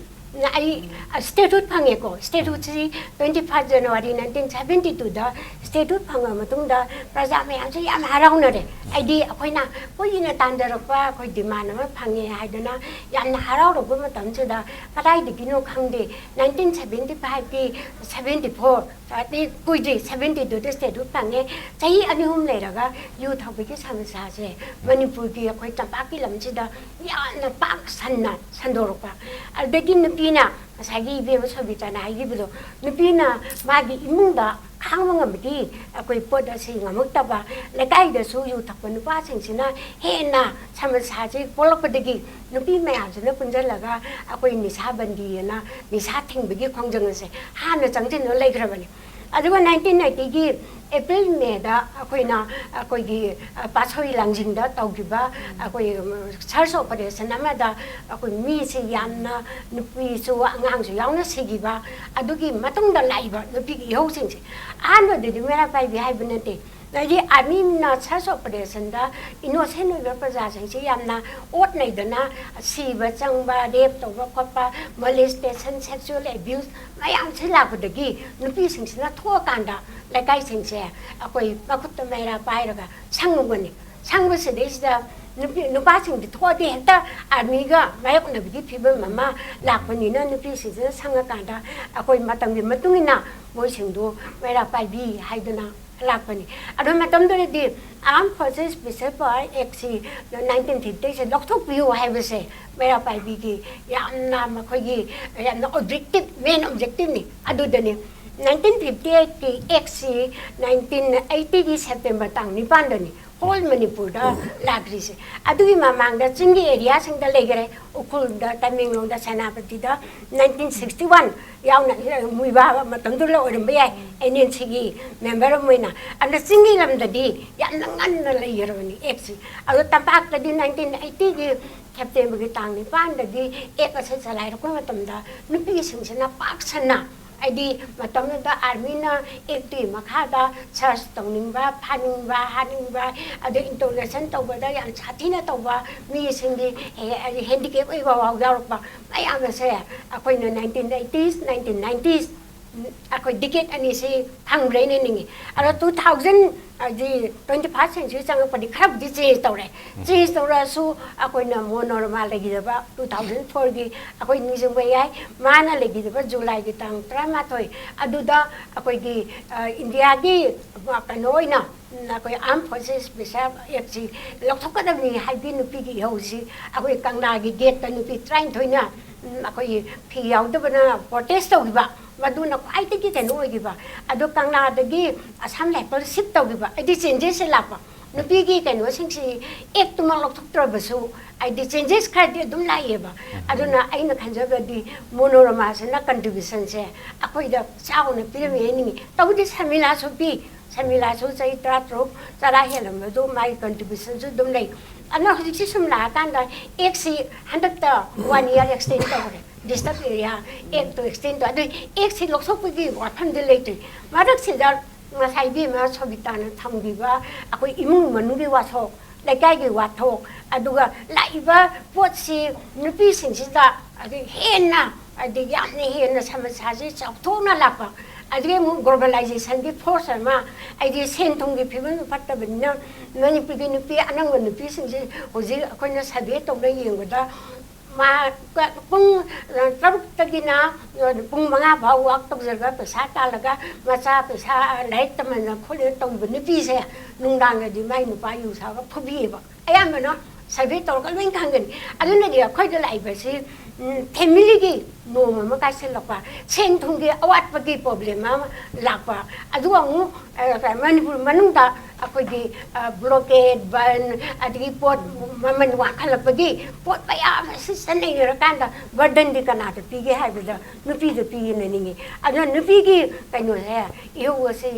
ꯑꯩ statehood ꯐꯪꯉꯦꯀꯣ꯫ Statehood ꯁꯤ twenty five January nineteen seventy two ꯗ statehood ꯐꯪꯉ ꯃꯇꯨꯡꯗ ꯄ꯭ꯔꯖꯥ ꯃꯌꯥꯝꯁꯦ ꯌꯥꯝ ꯍꯔꯥꯎꯅꯔꯦ꯫ ꯍꯥꯏꯗꯤ ꯑꯩꯈꯣꯏꯅ ꯀꯨꯏꯅ ꯇꯥꯟꯖꯔꯛꯄ ꯑꯩꯈꯣꯏ demand ꯑꯃ ꯐꯪꯉꯦ ꯍꯥꯏꯗꯅ ꯌꯥꯝꯅ ꯍꯔꯥꯎꯔꯛꯄ ꯃꯇꯝꯁꯤꯗ ꯀꯗꯥꯏꯗꯒꯤꯅꯣ ꯈꯪꯗꯦ, nineteen seventy five ꯀꯤ seventy four, ꯍꯥꯏꯗꯤ ꯀꯨꯏꯗ꯭ꯔꯤ, seventy two ꯗ statehood ꯐꯪꯉꯦ꯫ ꯆꯍꯤ ꯑꯅꯤ ꯑꯍꯨꯝ ꯂꯩꯔꯒ ꯌꯨ ꯊꯛꯄꯒꯤ ꯁꯃꯁ꯭ꯌꯥꯁꯦ ꯃꯅꯤꯄꯨꯔꯒꯤ ꯑꯩꯈꯣꯏ ꯇꯝꯄꯥꯛꯀꯤ ꯂꯝꯁꯤꯗ ꯌꯥꯝꯅ ꯄꯥꯛ ꯁꯟꯅ ꯁꯟꯗꯣꯔꯛꯄ꯫ ꯑꯗꯒꯤ ꯅꯨꯄꯤꯅ, ꯉꯁꯥꯏꯒꯤ ꯏꯕꯦꯝꯃ ꯁꯣꯕꯤꯇꯥꯅ ꯍꯥꯏꯈꯤꯕꯗꯣ, ꯅꯨꯄꯤꯅ ꯃꯥꯒꯤ ꯏꯃꯨꯡꯗ ꯈꯥꯡꯕ ꯉꯝꯕꯒꯤ ꯑꯩꯈꯣꯏ ꯄꯣꯠ ꯑꯁꯤ ꯉꯝꯃꯛꯇꯕ, ꯂꯩꯀꯥꯏꯗꯁꯨ ꯌꯨ ꯊꯛꯄ ꯅꯨꯄꯥꯁꯤꯡꯁꯤꯅ ꯍꯦꯟꯅ ꯁꯃꯁ꯭ꯌꯥꯁꯤ ꯄꯣꯛꯂꯛꯄꯗꯒꯤ ꯅꯨꯄꯤ ꯃꯌꯥꯝꯁꯤꯅ ꯄꯨꯟꯁꯤꯜꯂꯒ ꯑꯩꯈꯣꯏ ꯅꯤꯁꯥ ꯕꯟꯗꯤꯑꯅ ꯅꯤꯁꯥ ꯊꯤꯡꯕꯒꯤ ꯈꯣꯡꯖꯪ ꯑꯁꯦ ꯍꯥꯟꯅ ꯆꯪꯁꯤꯟꯗꯨꯅ ꯂꯩꯈ꯭ꯔꯕꯅꯤ꯫ ꯑꯗꯨꯒ nineteen ninety ꯒꯤ April May ꯗ ꯑꯩꯈꯣꯏꯅ ꯑꯩꯈꯣꯏꯒꯤ, ꯑ, ꯄꯥꯠꯁꯣꯏ ꯂꯥꯡꯖꯤꯡꯗ ꯇꯧꯈꯤꯕ ꯑꯩꯈꯣꯏ, ꯎꯝ, search operation ꯑꯃꯗ ꯑꯩꯈꯣꯏ ꯃꯤꯁꯦ ꯌꯥꯝꯅ, ꯅꯨꯄꯤꯁꯨ ꯑꯉꯥꯡꯁꯨ ꯌꯥꯎꯅ ꯁꯤꯈꯤꯕ, ꯑꯗꯨꯒꯤ ꯃꯇꯨꯡꯗ ꯂꯥꯛꯏꯕ ꯅꯨꯄꯤꯒꯤ ꯏꯍꯧꯁꯤꯡꯁꯦ ꯑꯍꯥꯟꯕꯗꯗꯤ ꯃꯩꯔꯥ ꯄꯥꯏꯕꯤ ꯍꯥꯏꯕ ꯅꯠꯇꯦ꯫ ꯍꯥꯏꯗꯤ army ꯅ search operation ꯗ innocent ꯑꯣꯏꯕ ꯄ꯭ꯔꯖꯥꯁꯤꯡꯁꯤ ꯌꯥꯝꯅ ꯑꯣꯠ ꯅꯩꯗꯅ ꯁꯤꯕ ꯆꯪꯕ, rape ꯇꯧꯕ ꯈꯣꯠꯄ, molestation, sexual abuse ꯃꯌꯥꯝꯁꯤ ꯂꯥꯛꯄꯗꯒꯤ ꯅꯨꯄꯤꯁꯤꯡꯁꯤꯅ ꯊꯣꯛꯑꯀꯥꯟꯗ ꯂꯩꯀꯥꯏꯁꯤꯡꯁꯦ ꯑꯩꯈꯣꯏ ꯃꯈꯨꯠꯇ ꯃꯩꯔꯥ ꯄꯥꯏꯔꯒ ꯁꯪꯉꯨꯕꯅꯤ꯫ ꯁꯪꯕꯁꯤꯗꯩꯁꯤꯗ ꯅꯨꯄꯤ, ꯅꯨꯄꯥꯁꯤꯡꯗꯤ ꯊꯣꯛꯑꯗꯤ ꯍꯦꯛꯇ army ꯒ ꯃꯥꯌꯣꯛꯅꯕꯒꯤ ꯐꯤꯕꯝ ꯑꯃ ꯂꯥꯛꯄꯅꯤꯅ ꯅꯨꯄꯤꯁꯤꯡꯁꯤꯅ ꯁꯪꯉꯀꯥꯟꯗ ꯑꯩꯈꯣꯏ ꯃꯇꯝꯒꯤ ꯃꯇꯨꯡ ꯏꯟꯅ ꯃꯣꯏꯁꯤꯡꯗꯨ ꯃꯩꯔꯥ ꯄꯥꯏꯕꯤ ꯍꯥꯏꯗꯅ ꯂꯥꯛꯄꯅꯤ꯫ ꯑꯗꯨ ꯃꯇꯝꯗꯨꯗꯗꯤ Armed Forces Special Power Act ꯁꯤ nineteen fifty ꯁꯦ ꯂꯧꯊꯣꯛꯄꯤꯌꯨ ꯍꯥꯏꯕꯁꯦ ꯃꯩꯔꯥ ꯄꯥꯏꯕꯤꯒꯤ ꯌꯥꯝꯅ ꯃꯈꯣꯏꯒꯤ ꯌꯥꯝꯅ objective, main objective ꯅꯤ꯫ ꯑꯗꯨꯗꯅꯤ nineteen fifty eight ꯀꯤ Act ꯁꯤ nineteen eighty ꯒꯤ September ꯇꯥꯡ ꯅꯤꯄꯥꯟꯗꯅꯤ whole ꯃꯅꯤꯄꯨꯔꯗ ꯂꯥꯛꯈ꯭ꯔꯤꯁꯦ꯫ ꯑꯗꯨꯒꯤ ꯃꯃꯥꯡꯗ ꯆꯤꯡꯒꯤ area ꯁꯤꯡꯗ ꯂꯩꯈꯔꯦ, ꯎꯈ꯭ꯔꯨꯜꯗ, ꯇꯃꯦꯡꯂꯣꯡꯗ, ꯁꯦꯅꯥꯄꯇꯤꯗ nineteen sixty one ꯌꯥꯎꯅ, ꯃꯨꯏꯕꯥ ꯃꯇꯝꯗꯨꯗ ꯑꯣꯏꯔꯝꯕ ꯌꯥꯏ, N N C ꯒꯤ member ꯑꯃ ꯑꯣꯏꯅ꯫ ꯑꯗꯨꯅ ꯆꯤꯡꯒꯤ ꯂꯝꯗꯗꯤ ꯌꯥꯝꯅ ꯉꯟꯅ ꯂꯩꯈ꯭ꯔꯕꯅꯤ Act ꯁꯤ꯫ ꯑꯗꯣ ꯇꯝꯄꯥꯛꯇꯗꯤ nineteen eighty ꯒꯤ September ꯒꯤ ꯇꯥꯡ ꯅꯤꯄꯥꯟꯗꯒꯤ Act ꯑꯁꯤ ꯆꯂꯥꯏꯔꯛꯄ ꯃꯇꯝꯗ ꯅꯨꯄꯤꯁꯤꯡꯁꯤꯅ ꯄꯥꯛ ꯁꯟꯅ, ꯍꯥꯏꯗꯤ ꯃꯇꯝꯗꯨꯗ army ꯅ Act ꯀꯤ ꯃꯈꯥꯗ search ꯇꯧꯅꯤꯡꯕ, ꯐꯥꯅꯤꯡꯕ, ꯍꯥꯠꯅꯤꯡꯕ, ꯑꯗꯩ interrogation ꯇꯧꯕꯗ ꯌꯥꯝ ꯁꯥꯊꯤꯅ ꯇꯧꯕ ꯃꯤꯁꯤꯡꯒꯤ, ꯍꯦ-, ꯍꯥꯏꯗꯤ handicap ꯑꯣꯏꯕ ꯐꯥꯎ ꯌꯥꯎꯔꯛꯄ ꯃꯌꯥꯝ ꯑꯁꯦ ꯑꯩꯈꯣꯏꯅ nineteen eighties, nineteen nineties, ꯑꯩꯈꯣꯏ decade ꯑꯅꯤꯁꯤ ꯐꯪꯈ꯭ꯔꯦꯅ ꯅꯤꯡꯉꯤ꯫ ꯑꯗꯣ two thousand ꯍꯥꯏꯗꯤ twenty first century ꯆꯪꯉꯛꯄꯗꯤ ꯈꯔꯕꯨꯗꯤ change ꯇꯧꯔꯦ꯫ Change ꯇꯧꯔꯛꯑꯁꯨ ꯑꯩꯈꯣꯏꯅ ꯃꯣꯅꯣꯔꯃꯥ ꯂꯩꯈꯤꯗꯕ two thousand fourꯒꯤ ꯑꯩꯈꯣꯏ ꯅꯤꯡꯁꯤꯡꯕ ꯌꯥꯏ꯫ ꯃꯥꯅ ꯂꯩꯈꯤꯗꯕ ꯖꯨꯂꯥꯏꯒꯤ ꯇꯥꯡ ꯇꯔꯥꯃꯥꯊꯣꯏ ꯑꯗꯨꯗ ꯑꯩꯈꯣꯏꯒꯤ, ꯑ, ꯏꯟꯗꯤꯌꯥꯒꯤ, ꯑ, ꯀꯩꯅꯣ ꯑꯣꯏꯅ, ꯎꯝ, ꯑꯩꯈꯣꯏ Armed Forces Special Actꯁꯤ ꯂꯧꯊꯣꯛꯀꯗꯕꯅꯤ ꯍꯥꯏꯕꯒꯤ ꯅꯨꯄꯤꯒꯤ ꯏꯍꯧꯁꯤ ꯑꯩꯈꯣꯏ ꯀꯪꯂꯥꯒꯤ gateꯇ ꯅꯨꯄꯤ ꯇꯔꯥꯅꯤꯊꯣꯏꯅ, ꯎꯝ, ꯑꯩꯈꯣꯏꯒꯤ ꯐꯤ ꯌꯥꯎꯗꯕꯅ protest ꯇꯧꯈꯤꯕ꯫ ꯃꯗꯨꯅ ꯈ꯭ꯋꯥꯏꯗꯒꯤ ꯀꯩꯅꯣ ꯑꯣꯏꯈꯤꯕ꯫ ꯑꯗꯣ ꯀꯪꯂꯥꯗꯒꯤ Assam Rifles shift ꯇꯧꯈꯤꯕ꯫ ꯑꯩꯗꯤ changesꯁꯦ ꯂꯥꯛꯄ꯫ ꯅꯨꯄꯤꯒꯤ ꯀꯩꯅꯣꯁꯤꯡꯁꯤ actꯇꯨꯃꯛ ꯂꯧꯊꯣꯛꯇ꯭ꯔꯕꯁꯨ ꯍꯥꯏꯗꯤ changes ꯈꯔꯗꯤ ꯑꯗꯨꯝ ꯂꯥꯛꯑꯦꯕ꯫ ꯑꯗꯨꯅ ꯑꯩꯅ ꯈꯟꯖꯕꯗꯤ ꯃꯣꯅꯣꯔꯃꯥꯁꯤꯅ contributionꯁꯦ ꯑꯩꯈꯣꯏꯗ ꯆꯥꯎꯅ ꯄꯤꯔꯝꯃꯤ ꯍꯥꯏꯅꯤꯡꯉꯤ꯫ ꯇꯧꯕꯗꯤ ꯁꯔꯃꯤꯂꯥꯁꯨ ꯄꯤ꯫ ꯁꯔꯃꯤꯂꯥꯁꯨ ꯆꯍꯤ ꯇꯔꯥꯇꯔꯨꯛ, ꯇꯔꯥ ꯍꯦꯜꯂꯝꯕꯗꯣ ꯃꯥꯒꯤ contributionꯁꯨ ꯑꯗꯨꯝ ꯂꯩ꯫ ꯑꯗꯨꯅ ꯍꯧꯖꯤꯛꯁꯤ ꯁꯨꯝ ꯂꯥꯛꯑꯀꯥꯟꯗ actꯁꯤ ꯍꯟꯗꯛꯇ one year extend ꯇꯧꯈ꯭ꯔꯦ꯫ Disturbed Area Actꯇꯣ extend ꯇꯧ꯫ ꯑꯗꯨ actꯁꯤ ꯂꯧꯊꯣꯛꯄꯒꯤ ꯋꯥꯐꯝꯗꯤ ꯂꯩꯇ꯭ꯔꯤ꯫ ꯃꯔꯛꯁꯤꯗ ꯉꯁꯥꯏ ꯏꯕꯦꯝꯃ ꯁꯣꯕꯤꯇꯥꯅ ꯊꯝꯈꯤꯕ ꯑꯩꯈꯣꯏ ꯏꯃꯨꯡ ꯃꯅꯨꯡꯒꯤ ꯋꯥꯊꯣꯛ, ꯂꯩꯀꯥꯏꯒꯤ ꯋꯥꯊꯣꯛ, ꯑꯗꯨꯒ ꯂꯥꯛꯏꯕ ꯄꯣꯠꯁꯤ ꯅꯨꯄꯤꯁꯤꯡꯁꯤꯗ ꯑꯗꯩ ꯍꯦꯟꯅ, ꯍꯥꯏꯗꯤ ꯌꯥꯝꯅ ꯍꯦꯟꯅ ꯁꯃꯁ꯭ꯌꯥꯁꯤ ꯆꯥꯎꯊꯣꯛꯅ ꯂꯥꯛꯄ꯫ ꯑꯗꯨꯗꯒꯤ ꯑꯃꯨꯛ globalizationꯒꯤ force ꯑꯃ, ꯍꯥꯏꯗꯤ ꯁꯦꯟ ꯊꯨꯝꯒꯤ ꯐꯤꯕꯝ ꯐꯠꯇꯕꯅꯤꯅ ꯃꯅꯤꯄꯨꯔꯒꯤ ꯅꯨꯄꯤ, ꯑꯅꯪꯕ ꯅꯨꯄꯤꯁꯤꯡꯁꯤ ꯍꯧꯖꯤꯛ ꯑꯩꯈꯣꯏꯅ survey ꯇꯧꯅ ꯌꯦꯡꯕꯗ ꯃꯥ ꯄꯨꯡ ꯇꯔꯨꯛꯇꯒꯤꯅ ꯄꯨꯡ ꯃꯉꯥ ꯐꯥꯎ work ꯇꯧꯖꯔꯒ ꯄꯩꯁꯥ ꯇꯥꯜꯂꯒ ꯃꯆꯥ ꯄꯩꯁꯥ ꯂꯥꯏꯔꯤꯛ ꯇꯝꯍꯟꯗꯅ ꯈꯣꯠꯇꯅ ꯇꯧꯕ ꯅꯨꯄꯤꯁꯦ ꯅꯨꯡꯗꯥꯡꯗꯗꯤ ꯃꯥꯏ ꯅꯨꯄꯥ ꯌꯨ ꯊꯛꯑꯒ ꯐꯨꯕꯤꯌꯦꯕ꯫ ꯑꯌꯥꯝꯕꯅ survey ꯇꯧꯔꯒ ꯂꯣꯏ ꯈꯪꯒꯅꯤ꯫ ꯑꯗꯨꯅꯗꯤ ꯑꯩꯈꯣꯏꯗ ꯂꯥꯛꯏꯕꯁꯤ, ꯎꯝ, familyꯒꯤ ꯅꯣꯡ ꯑꯃ ꯀꯥꯏꯁꯤꯜꯂꯛꯄ, ꯁꯦꯟ ꯊꯨꯝꯒꯤ ꯑꯋꯥꯠꯄꯒꯤ problem ꯑꯃ ꯂꯥꯛꯄ, ꯑꯗꯨꯒ ꯑꯃꯨꯛ, ꯑ, ꯃꯅꯤꯄꯨꯔ ꯃꯅꯨꯡꯗ ꯑꯩꯈꯣꯏꯒꯤ, ꯑ, blockade, ꯕꯟ, ꯑꯗꯒꯤ ꯄꯣꯠ ꯃꯃꯜ ꯋꯥꯡꯈꯠꯂꯛꯄꯒꯤ ꯄꯣꯠ ꯃꯌꯥꯝ ꯑꯁꯤ ꯆꯠꯅꯩꯅꯔꯀꯥꯟꯗ burdenꯗꯤ ꯀꯅꯥꯗ ꯄꯤꯒꯦ ꯍꯥꯏꯕꯗ ꯅꯨꯄꯤꯗ ꯄꯤꯌꯦꯅ ꯅꯤꯡꯉꯤ꯫ ꯑꯗꯨꯅ ꯅꯨꯄꯤꯒꯤ ꯀꯩꯅꯣꯁꯦ, ꯏꯍꯧ ꯑꯁꯤ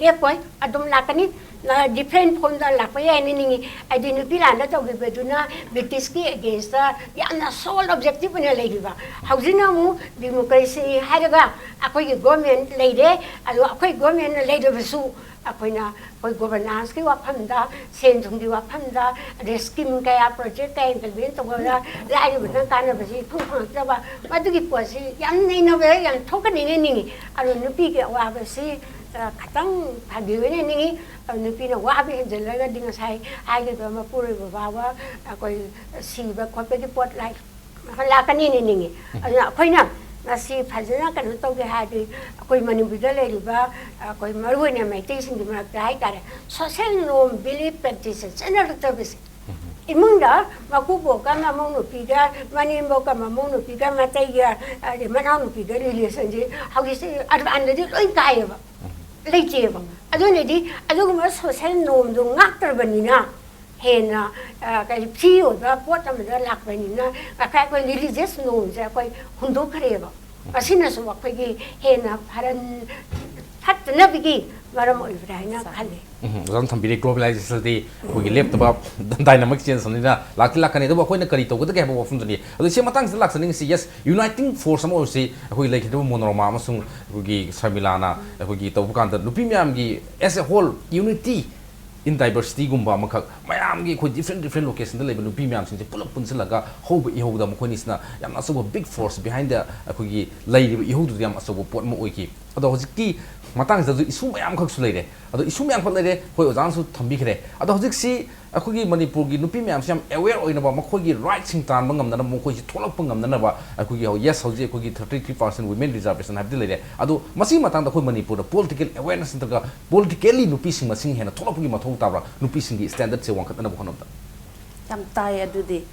ꯂꯦꯞꯄꯣꯏ, ꯑꯗꯨꯝ ꯂꯥꯛꯀꯅꯤ꯫ ꯑ, different formꯗ ꯂꯥꯛꯄ ꯌꯥꯏꯅ ꯅꯤꯡꯉꯤ꯫ ꯍꯥꯏꯗꯤ ꯅꯨꯄꯤ ꯂꯥꯟꯗ ꯇꯧꯈꯤꯕꯗꯨꯅ Britishꯀꯤ againstꯇ ꯌꯥꯝꯅ sole objective ꯑꯣꯏꯅ ꯂꯩꯈꯤꯕ꯫ ꯍꯧꯖꯤꯛꯅ ꯑꯃꯨꯛ democracy ꯍꯥꯏꯔꯒ ꯑꯩꯈꯣꯏꯒꯤ government ꯂꯩꯔꯦ꯫ ꯑꯗꯣ ꯑꯩꯈꯣꯏ government ꯂꯩꯔꯕꯁꯨ ꯑꯩꯈꯣꯏꯅ ꯑꯩꯈꯣꯏ governanceꯀꯤ ꯋꯥꯐꯝꯗ, ꯁꯦꯟ ꯊꯨꯝꯒꯤ ꯋꯥꯐꯝꯗ, ꯑꯗꯩ scheme ꯀꯌꯥ, project ꯀꯌꯥ implement ꯇꯧꯕꯗ ꯂꯥꯏꯔꯕꯅ ꯀꯥꯟꯅꯕꯁꯤ ꯏꯐꯪ ꯐꯪꯉꯛꯇꯕ, ꯃꯗꯨꯒꯤ ꯄꯣꯠꯁꯤ ꯌꯥꯝ ꯅꯩꯅꯕ ꯌꯥꯝ ꯊꯣꯛꯀꯅꯤꯅ ꯅꯤꯡꯉꯤ꯫ ꯑꯗꯣ ꯅꯨꯄꯤꯒꯤ ꯑꯋꯥꯕꯁꯤ ꯑ, ꯈꯇꯪ ꯐꯥꯒꯤ ꯑꯣꯏꯅ ꯅꯤꯡꯉꯤ꯫ ꯑ, ꯅꯨꯄꯤꯅ ꯋꯥꯕ ꯍꯦꯟꯖꯜꯂꯒꯗꯤ ꯉꯁꯥꯏ ꯍꯥꯏꯈꯤꯕ ꯃꯄꯨꯔꯣꯏꯕ ꯐꯥꯎꯕ ꯑꯩꯈꯣꯏ ꯁꯤꯕ ꯈꯣꯠꯄꯒꯤ ꯄꯣꯠ ꯂꯥꯏ ꯂꯥꯛꯀꯅꯤꯅ ꯅꯤꯡꯉꯤ꯫ ꯎꯝ꯫ ꯑꯗꯨꯅ ꯑꯩꯈꯣꯏꯅ ꯃꯁꯤ ꯐꯖꯅ ꯀꯩꯅꯣ ꯇꯧꯒꯦ ꯍꯥꯏꯔꯗꯤ ꯑꯩꯈꯣꯏ ꯃꯅꯤꯄꯨꯔꯗ ꯂꯩꯔꯤꯕ ꯑꯩꯈꯣꯏ ꯃꯔꯨ ꯑꯣꯏꯅ ꯃꯩꯇꯩꯁꯤꯡꯒꯤ ꯃꯔꯛꯇ ꯍꯥꯏꯇꯥꯔꯦ, social norm, belief, practice ꯆꯠꯅꯔꯛꯇꯕꯁꯦ꯫ ꯎꯝ꯫ ꯏꯃꯨꯡꯗ ꯃꯀꯨꯕꯣꯛꯀ ꯃꯃꯧ ꯅꯨꯄꯤꯒ, ꯃꯅꯦꯝꯕꯣꯛꯀ ꯃꯃꯧ ꯅꯨꯄꯤꯒ, ꯃꯇꯩꯒ, ꯑꯗꯩ ꯃꯅꯥꯎ ꯅꯨꯄꯤꯒ relationꯁꯦ ꯍꯧꯖꯤꯛꯁꯦ ꯑꯗꯨꯀꯥꯟꯗꯗꯤ ꯂꯣꯏ ꯀꯥꯏꯌꯦꯕ꯫ ꯎꯝ꯫ ꯂꯩꯇꯦꯕ꯫ ꯑꯗꯨꯅꯗꯤ ꯑꯗꯨꯒꯨꯝꯕ social normꯗꯣ ꯉꯥꯛꯇ꯭ꯔꯕꯅꯤꯅ ꯍꯦꯟꯅ, ꯑ, ꯀꯔꯤ, free ꯑꯣꯏꯕ ꯄꯣꯠ ꯑꯃꯗ ꯂꯥꯛꯄꯅꯤꯅ ꯉꯁꯥꯏ ꯑꯩꯈꯣꯏ religious normꯁꯦ ꯑꯩꯈꯣꯏ ꯍꯨꯟꯗꯣꯛꯈ꯭ꯔꯦꯕ꯫ ꯃꯁꯤꯅꯁꯨ ꯑꯩꯈꯣꯏꯒꯤ ꯍꯦꯟꯅ ꯐꯔꯟ-, ꯐꯠꯇꯅꯕꯒꯤ ꯃꯔꯝ ꯑꯣꯏꯕ꯭ꯔꯥ ꯍꯥꯏꯅ ꯈꯜꯂꯤ꯫ ꯎꯝ, ꯑꯣꯖꯥꯅ ꯊꯝꯕꯤꯔꯦ, globalizationꯗꯤ ꯑꯩꯈꯣꯏꯒꯤ ꯂꯦꯞꯇꯕ dynamic change ꯑꯃꯅꯤꯅ ꯂꯥꯛꯇꯤ ꯂꯥꯛꯀꯅꯤ, ꯑꯗꯨꯕꯨ ꯑꯩꯈꯣꯏꯅ ꯀꯔꯤ ꯇꯧꯒꯗꯒꯦ ꯍꯥꯏꯕ ꯋꯥꯐꯝꯗꯨꯅꯤ꯫ ꯑꯗꯣ ꯏꯆꯦ, ꯃꯇꯥꯡꯁꯤꯗ ꯂꯥꯛꯆꯅꯤꯡꯉꯤꯁꯤ, yes, uniting force ꯑꯃ ꯑꯣꯏꯔꯁꯤ, ꯑꯩꯈꯣꯏꯒꯤ ꯂꯩꯈꯤꯗꯕ ꯃꯣꯅꯣꯔꯃꯥ ꯑꯃꯁꯨꯡ ꯑꯩꯈꯣꯏꯒꯤ ꯁꯔꯃꯤꯂꯥꯅ ꯑꯩꯈꯣꯏꯒꯤ ꯇꯧꯕ ꯀꯥꯟꯗ ꯅꯨꯄꯤ ꯃꯌꯥꯝꯒꯤ as a whole unity in diversityꯒꯨꯝꯕ ꯑꯃꯈꯛ, ꯃꯌꯥꯝꯒꯤ ꯑꯩꯈꯣꯏ different different locationꯗ ꯂꯩꯕ ꯅꯨꯄꯤ ꯃꯌꯥꯝꯁꯤꯡꯁꯦ ꯄꯨꯂꯞ ꯄꯨꯟꯁꯤꯜꯂꯒ ꯍꯧꯕ ꯏꯍꯧꯗ ꯃꯈꯣꯏꯅꯤꯁꯤꯅ ꯌꯥꯝꯅ ꯑꯆꯧꯕ big force behind the ꯑꯩꯈꯣꯏꯒꯤ ꯂꯩꯔꯤꯕ ꯏꯍꯧꯗꯨꯗ ꯌꯥꯝ ꯑꯆꯧꯕ ꯄꯣꯠ ꯑꯃ ꯑꯣꯏꯈꯤ꯫ ꯑꯗꯣ ꯍꯧꯖꯤꯛꯀꯤ ꯃꯇꯥꯡꯁꯤꯗꯁꯨ issue ꯃꯌꯥꯝꯈꯛꯁꯨ ꯂꯩꯔꯦ꯫ ꯑꯗꯣ issue ꯃꯌꯥꯝꯈꯛ ꯂꯩꯔꯦ, ꯍꯣꯏ, ꯑꯣꯖꯥꯅꯁꯨ ꯊꯝꯕꯤꯈ꯭ꯔꯦ꯫ ꯑꯗꯣ ꯍꯧꯖꯤꯛꯁꯤ ꯑꯩꯈꯣꯏꯒꯤ ꯃꯅꯤꯄꯨꯔꯒꯤ ꯅꯨꯄꯤ ꯃꯌꯥꯝꯁꯤ ꯌꯥꯝ aware ꯑꯣꯏꯅꯕ, ꯃꯈꯣꯏꯒꯤ rightꯁꯤꯡ ꯇꯥꯟꯕ ꯉꯝꯅꯅꯕ, ꯃꯈꯣꯏꯁꯤ ꯊꯣꯛꯂꯛꯄ ꯉꯝꯅꯅꯕ ꯑꯩꯈꯣꯏꯒꯤ, yes, ꯍꯧꯖꯤꯛ ꯑꯩꯈꯣꯏꯒꯤ thirty three percent women reservation ꯍꯥꯏꯕꯗꯤ ꯂꯩꯔꯦ꯫ ꯑꯗꯣ ꯃꯁꯤꯒꯤ ꯃꯇꯥꯡꯗ ꯑꯩꯈꯣꯏ ꯃꯅꯤꯄꯨꯔꯗ political awareness ꯅꯠꯇ꯭ꯔꯒ politically ꯅꯨꯄꯤꯁꯤꯡ ꯃꯁꯤꯡ ꯍꯦꯟꯅ ꯊꯣꯛꯂꯛꯄꯒꯤ ꯃꯊꯧ ꯇꯥꯕ꯭ꯔꯥ, ꯅꯨꯄꯤꯁꯤꯡꯒꯤ standardꯁꯦ ꯋꯥꯡꯈꯠꯅꯕ ꯍꯣꯠꯅꯕꯗ? ꯌꯥꯝ ꯇꯥꯏ꯫ ꯑꯗꯨꯗꯤ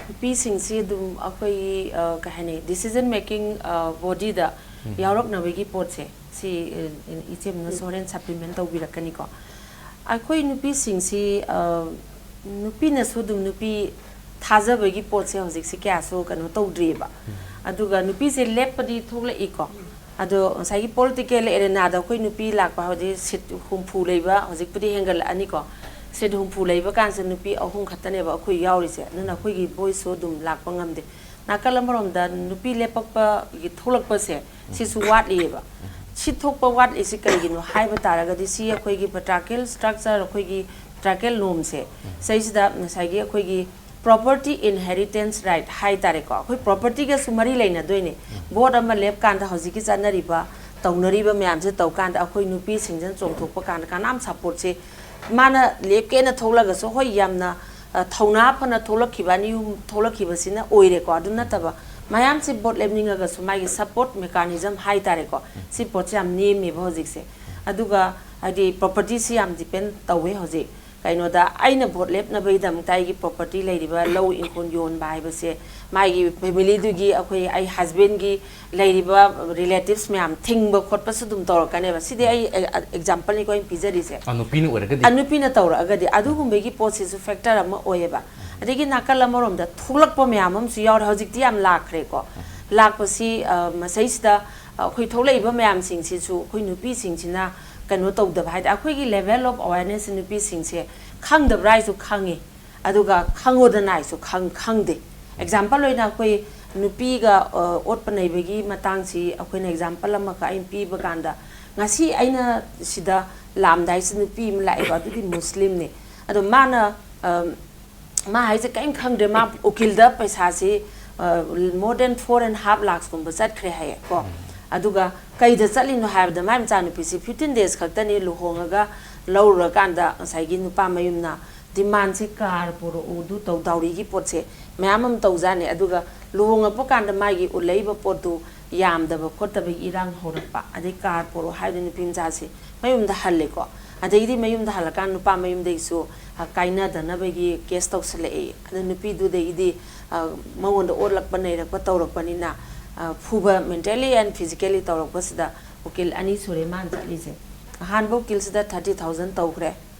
ꯅꯨꯄꯤꯁꯤꯡꯁꯤ ꯑꯗꯨꯝ ꯑꯩꯈꯣꯏꯒꯤ, ꯑ, ꯀꯩ ꯍꯥꯏꯅꯤ, decision making, ꯑ, bodyꯗ ꯎꯝ꯫ ꯌꯥꯎꯔꯛꯅꯕꯒꯤ ꯄꯣꯠꯁꯦ, ꯁꯤ, ꯑ, ꯏꯆꯦꯝꯅꯁꯨ ꯍꯣꯔꯦꯟ supplement ꯇꯧꯕꯤꯔꯛꯀꯅꯤꯀꯣ꯫ ꯑꯩꯈꯣꯏ ꯅꯨꯄꯤꯁꯤꯡꯁꯤ, ꯑ, ꯅꯨꯄꯤꯅꯁꯨ ꯑꯗꯨꯝ ꯅꯨꯄꯤ ꯊꯥꯖꯕꯒꯤ ꯄꯣꯠꯁꯦ ꯍꯧꯖꯤꯛꯁꯦ ꯀꯌꯥꯁꯨ ꯀꯩꯅꯣ ꯇꯧꯗ꯭ꯔꯤꯑꯕ꯫ ꯎꯝ꯫ ꯑꯗꯨꯒ ꯅꯨꯄꯤꯁꯦ ꯂꯦꯞꯄꯗꯤ ꯊꯣꯛꯂꯛꯏꯀꯣ꯫ ꯑꯗꯣ ꯉꯁꯥꯏꯒꯤ political arenaꯗ ꯑꯩꯈꯣꯏ ꯅꯨꯄꯤ ꯂꯥꯛꯄ ꯍꯧꯖꯤꯛ seat ꯍꯨꯝꯐꯨ ꯂꯩꯕ, ꯍꯧꯖꯤꯛꯄꯨꯗꯤ ꯍꯦꯟꯒꯠꯂꯛꯑꯅꯤꯀꯣ꯫ Seat ꯍꯨꯝꯐꯨ ꯂꯩꯕ ꯀꯥꯟꯁꯤꯗ ꯅꯨꯄꯤ ꯑꯍꯨꯝ ꯈꯛꯇꯅꯦꯕ ꯑꯩꯈꯣꯏ ꯌꯥꯎꯔꯤꯁꯦ꯫ ꯑꯗꯨꯅ ꯑꯩꯈꯣꯏꯒꯤ voiceꯁꯨ ꯑꯗꯨꯝ ꯂꯥꯛꯄ ꯉꯝꯗꯦ꯫ ꯅꯥꯀꯜ ꯑꯃꯔꯣꯝꯗ ꯅꯨꯄꯤ ꯂꯦꯞꯄꯛꯄꯒꯤ ꯊꯣꯛꯂꯛꯄꯁꯦ ꯁꯤꯁꯨ ꯋꯥꯠꯂꯤꯑꯕ꯫ ꯁꯤ ꯊꯣꯛꯄ ꯋꯥꯠꯂꯤꯁꯤ ꯀꯔꯤꯒꯤꯅꯣ ꯍꯥꯏꯕ ꯇꯥꯔꯒꯗꯤ ꯁꯤ ꯑꯩꯈꯣꯏꯒꯤ patriarchal structure, ꯑꯩꯈꯣꯏꯒꯤ patriarchal normꯁꯦ, ꯁꯤꯁꯤꯗ ꯉꯁꯥꯏꯒꯤ ꯑꯩꯈꯣꯏꯒꯤ property inheritance right ꯍꯥꯏ ꯇꯥꯔꯦꯀꯣ, ꯑꯩꯈꯣꯏ propertyꯒꯁꯨ ꯃꯔꯤ ꯂꯩꯅꯗꯣꯏꯅꯦ꯫ Vote ꯑꯃ ꯂꯦꯞꯀꯥꯟꯗ ꯍꯧꯖꯤꯛꯀꯤ ꯆꯠꯅꯔꯤꯕ ꯇꯧꯅꯔꯤꯕ ꯃꯌꯥꯝꯁꯦ ꯇꯧ ꯀꯥꯟꯗ ꯑꯩꯈꯣꯏ ꯅꯨꯄꯤꯁꯤꯡꯁꯤꯅ ꯆꯣꯡꯊꯣꯛꯄ ꯀꯥꯟꯗ ꯀꯅꯥꯝ ꯁꯞꯄꯣꯔꯠꯁꯦ, ꯃꯥꯅ ꯂꯦꯞꯀꯦꯅ ꯊꯣꯛꯂꯒꯁꯨ, ꯍꯣꯏ, ꯌꯥꯝꯅ, ꯑ, ꯊꯧꯅꯥ ꯐꯅ ꯊꯣꯛꯂꯛꯈꯤꯕ ꯑꯅꯤ ꯑꯍꯨꯝ ꯊꯣꯛꯂꯛꯈꯤꯕꯁꯤꯅ ꯑꯣꯏꯔꯦꯀꯣ꯫ ꯑꯗꯨ ꯅꯠꯇꯕ ꯃꯌꯥꯝꯁꯤ ꯚꯣꯠ ꯂꯦꯞꯅꯤꯡꯉꯒꯁꯨ ꯃꯥꯒꯤ ꯁꯞꯄꯣꯔꯠ ꯃꯦꯀꯥꯅꯤꯖꯝ ꯍꯥꯏꯇꯥꯔꯦꯀꯣ, ꯁꯤ ꯄꯣꯠꯁꯦ ꯌꯥꯝ ꯅꯦꯝꯃꯦꯕ ꯍꯧꯖꯤꯛꯁꯦ꯫ ꯑꯗꯨꯒ ꯍꯥꯏꯗꯤ ꯄ꯭ꯔꯣꯄꯔꯇꯤꯁꯤ ꯌꯥꯝ ꯗꯤꯄꯦꯟ ꯇꯧꯋꯦ ꯍꯧꯖꯤꯛ꯫ ꯀꯩꯅꯣꯗ ꯑꯩꯅ ꯚꯣꯠ ꯂꯦꯞꯅꯕꯒꯤꯗꯃꯛꯇ ꯑꯩꯒꯤ ꯄ꯭ꯔꯣꯄꯔꯇꯤ ꯂꯩꯔꯤꯕ ꯂꯧ ꯏꯪꯈꯣꯜ ꯌꯣꯟꯕ ꯍꯥꯏꯕꯁꯦ, ꯃꯥꯒꯤ ꯐꯦꯃꯤꯂꯤꯗꯨꯒꯤ, ꯑꯩꯈꯣꯏ, ꯑꯩ ꯍꯁꯕꯦꯟꯒꯤ ꯂꯩꯔꯤꯕ ꯔꯤꯂꯦꯇꯤꯚꯁ ꯃꯌꯥꯝ ꯊꯤꯡꯕ ꯈꯣꯠꯄꯁꯨ ꯑꯗꯨꯝ ꯇꯧꯔꯛꯀꯅꯦꯕ꯫ ꯁꯤꯗꯤ ꯑꯩ ꯑꯦꯛꯖꯥꯝꯄꯜꯅꯤꯀꯣ ꯑꯩꯅ ꯄꯤꯖꯔꯤꯁꯦ꯫ ꯑ, ꯅꯨꯄꯤꯅ ꯑꯣꯏꯔꯒꯗꯤ ꯑ, ꯅꯨꯄꯤꯅ ꯇꯧꯔꯛꯑꯒꯗꯤ ꯑꯗꯨꯒꯨꯝꯕꯒꯤ ꯄꯣꯠꯁꯤꯁꯨ ꯐꯦꯛꯇꯔ ꯑꯃ ꯑꯣꯏꯌꯦꯕ꯫ ꯑꯗꯒꯤ ꯅꯥꯀꯜ ꯑꯃꯔꯣꯝꯗ ꯊꯣꯛꯂꯛꯄ ꯃꯌꯥꯝ ꯑꯃꯁꯨ ꯌꯥꯎꯔꯦ꯫ ꯍꯧꯖꯤꯛꯇꯤ ꯌꯥꯝ ꯂꯥꯛꯈ꯭ꯔꯦꯀꯣ꯫ ꯂꯥꯛꯄꯁꯤ, ꯑ, ꯃꯁꯩꯁꯤꯗ, ꯑ, ꯑꯩꯈꯣꯏ ꯊꯣꯛꯂꯛꯏꯕ ꯃꯌꯥꯝꯁꯤꯡꯁꯤꯁꯨ ꯑꯩꯈꯣꯏ ꯅꯨꯄꯤꯁꯤꯡꯁꯤꯅ ꯀꯩꯅꯣ ꯇꯧꯗꯕ ꯍꯥꯏꯗꯤ, ꯑꯩꯈꯣꯏꯒꯤ ꯂꯦꯚꯦꯜ ꯑꯣꯐ ꯑꯋꯦꯔꯅꯦꯁꯁꯤ ꯅꯨꯄꯤꯁꯤꯡꯁꯦ ꯈꯪꯗꯕ꯭ꯔꯥ ꯍꯥꯏꯁꯨ ꯈꯪꯉꯤ, ꯑꯗꯨꯒ ꯈꯪꯉꯣꯗꯅ ꯍꯥꯏꯁꯨ ꯈꯪ-, ꯈꯪꯗꯦ꯫ ꯑꯦꯛꯖꯥꯝꯄꯜ ꯑꯣꯏꯅ ꯑꯩꯈꯣꯏ ꯅꯨꯄꯤꯒ, ꯑ, ꯑꯣꯠꯄ ꯅꯩꯕꯒꯤ ꯃꯇꯥꯡꯁꯤ ꯑꯩꯈꯣꯏꯅ ꯑꯦꯛꯖꯥꯝꯄꯜ ꯑꯃꯈꯛ ꯑꯩꯅ ꯄꯤꯕ ꯀꯥꯟꯗ, ꯉꯁꯤ ꯑꯩꯅ ꯁꯤꯗ ꯂꯥꯛꯑꯝꯗꯥꯏꯁꯤ ꯅꯨꯄꯤ ꯑꯃ ꯂꯥꯛꯑꯦꯕ, ꯑꯗꯨꯗꯤ ꯃꯨꯁꯂꯤꯝꯅꯤ꯫ ꯑꯗꯣ ꯃꯥꯅ, ꯑ, ꯃꯥ ꯍꯥꯏꯁꯦ ꯀꯔꯤꯝ ꯈꯪꯗ꯭ꯔꯦ, ꯃꯥ ꯎꯀꯤꯜꯗ ꯄꯩꯁꯥꯁꯤ, ꯑ, more than four and half lakhs ꯀꯨꯝꯕ ꯆꯠꯈ꯭ꯔꯦ ꯍꯥꯏꯌꯦ ꯀꯣ꯫ ꯑꯗꯨꯒ ꯀꯩꯗ ꯆꯠꯂꯤꯅꯣ ꯍꯥꯏꯕꯗ, ꯃꯥꯏ ꯃꯆꯥꯅꯨꯄꯤꯁꯤ fifteen days ꯈꯛꯇꯅꯤ ꯂꯨꯍꯣꯡꯉꯒ ꯂꯧꯔꯨꯔꯀꯥꯟꯗ ꯉꯁꯥꯏꯒꯤ ꯅꯨꯄꯥ ꯃꯌꯨꯝꯅ ꯗꯤꯃꯥꯟꯁꯦ, ꯀꯥꯔ ꯄꯨꯔꯛꯎ, ꯑꯗꯨ ꯇꯧ, ꯗꯥꯎꯔꯤꯒꯤ ꯄꯣꯠꯁꯦ ꯃꯌꯥꯝ ꯑꯃ ꯇꯧꯖꯥꯠꯅꯤ꯫ ꯑꯗꯨꯒ ꯂꯨꯍꯣꯡꯉꯛꯄ ꯀꯥꯟꯗ ꯃꯥꯒꯤ ꯎꯠꯂꯛꯏꯕ ꯄꯣꯠꯇꯨ ꯌꯥꯝꯗꯕ ꯈꯣꯠꯇꯕꯒꯤ ꯏꯔꯥꯡ ꯍꯧꯔꯛꯄ, ꯑꯗꯩ ꯀꯥꯔ ꯄꯨꯔꯛꯎ ꯍꯥꯏꯕꯗ ꯅꯨꯄꯤ ꯃꯆꯥꯁꯤ ꯃꯌꯨꯝꯗ ꯍꯜꯂꯦꯀꯣ꯫ ꯑꯗꯒꯤꯗꯤ ꯃꯌꯨꯝꯗ ꯍꯜꯂꯀꯥꯟꯗ ꯅꯨꯄꯥ ꯃꯌꯨꯝꯗꯒꯤꯁꯨ, ꯑ, ꯀꯥꯏꯅꯗꯅꯕꯒꯤ ꯀꯦꯁ ꯇꯧꯁꯜꯂꯛꯑꯦ꯫ ꯑꯗ ꯅꯨꯄꯤꯗꯨꯗꯒꯤꯗꯤ, ꯑ, ꯃꯉꯣꯟꯗ ꯑꯣꯠꯂꯛꯄ ꯅꯩꯔꯛꯄ ꯇꯧꯔꯛꯄꯅꯤꯅ, ꯑ, ꯐꯨꯕ, mentally and physically ꯇꯧꯔꯛꯄꯁꯤꯗ ꯎꯀꯤꯜ ꯑꯅꯤ ꯁꯨꯔꯦ ꯃꯥꯅ ꯆꯠꯂꯤꯁꯦ꯫ ꯑꯍꯥꯟꯕ ꯎꯀꯤꯜꯁꯤꯗ thirty thousand ꯇꯧꯈ꯭ꯔꯦ,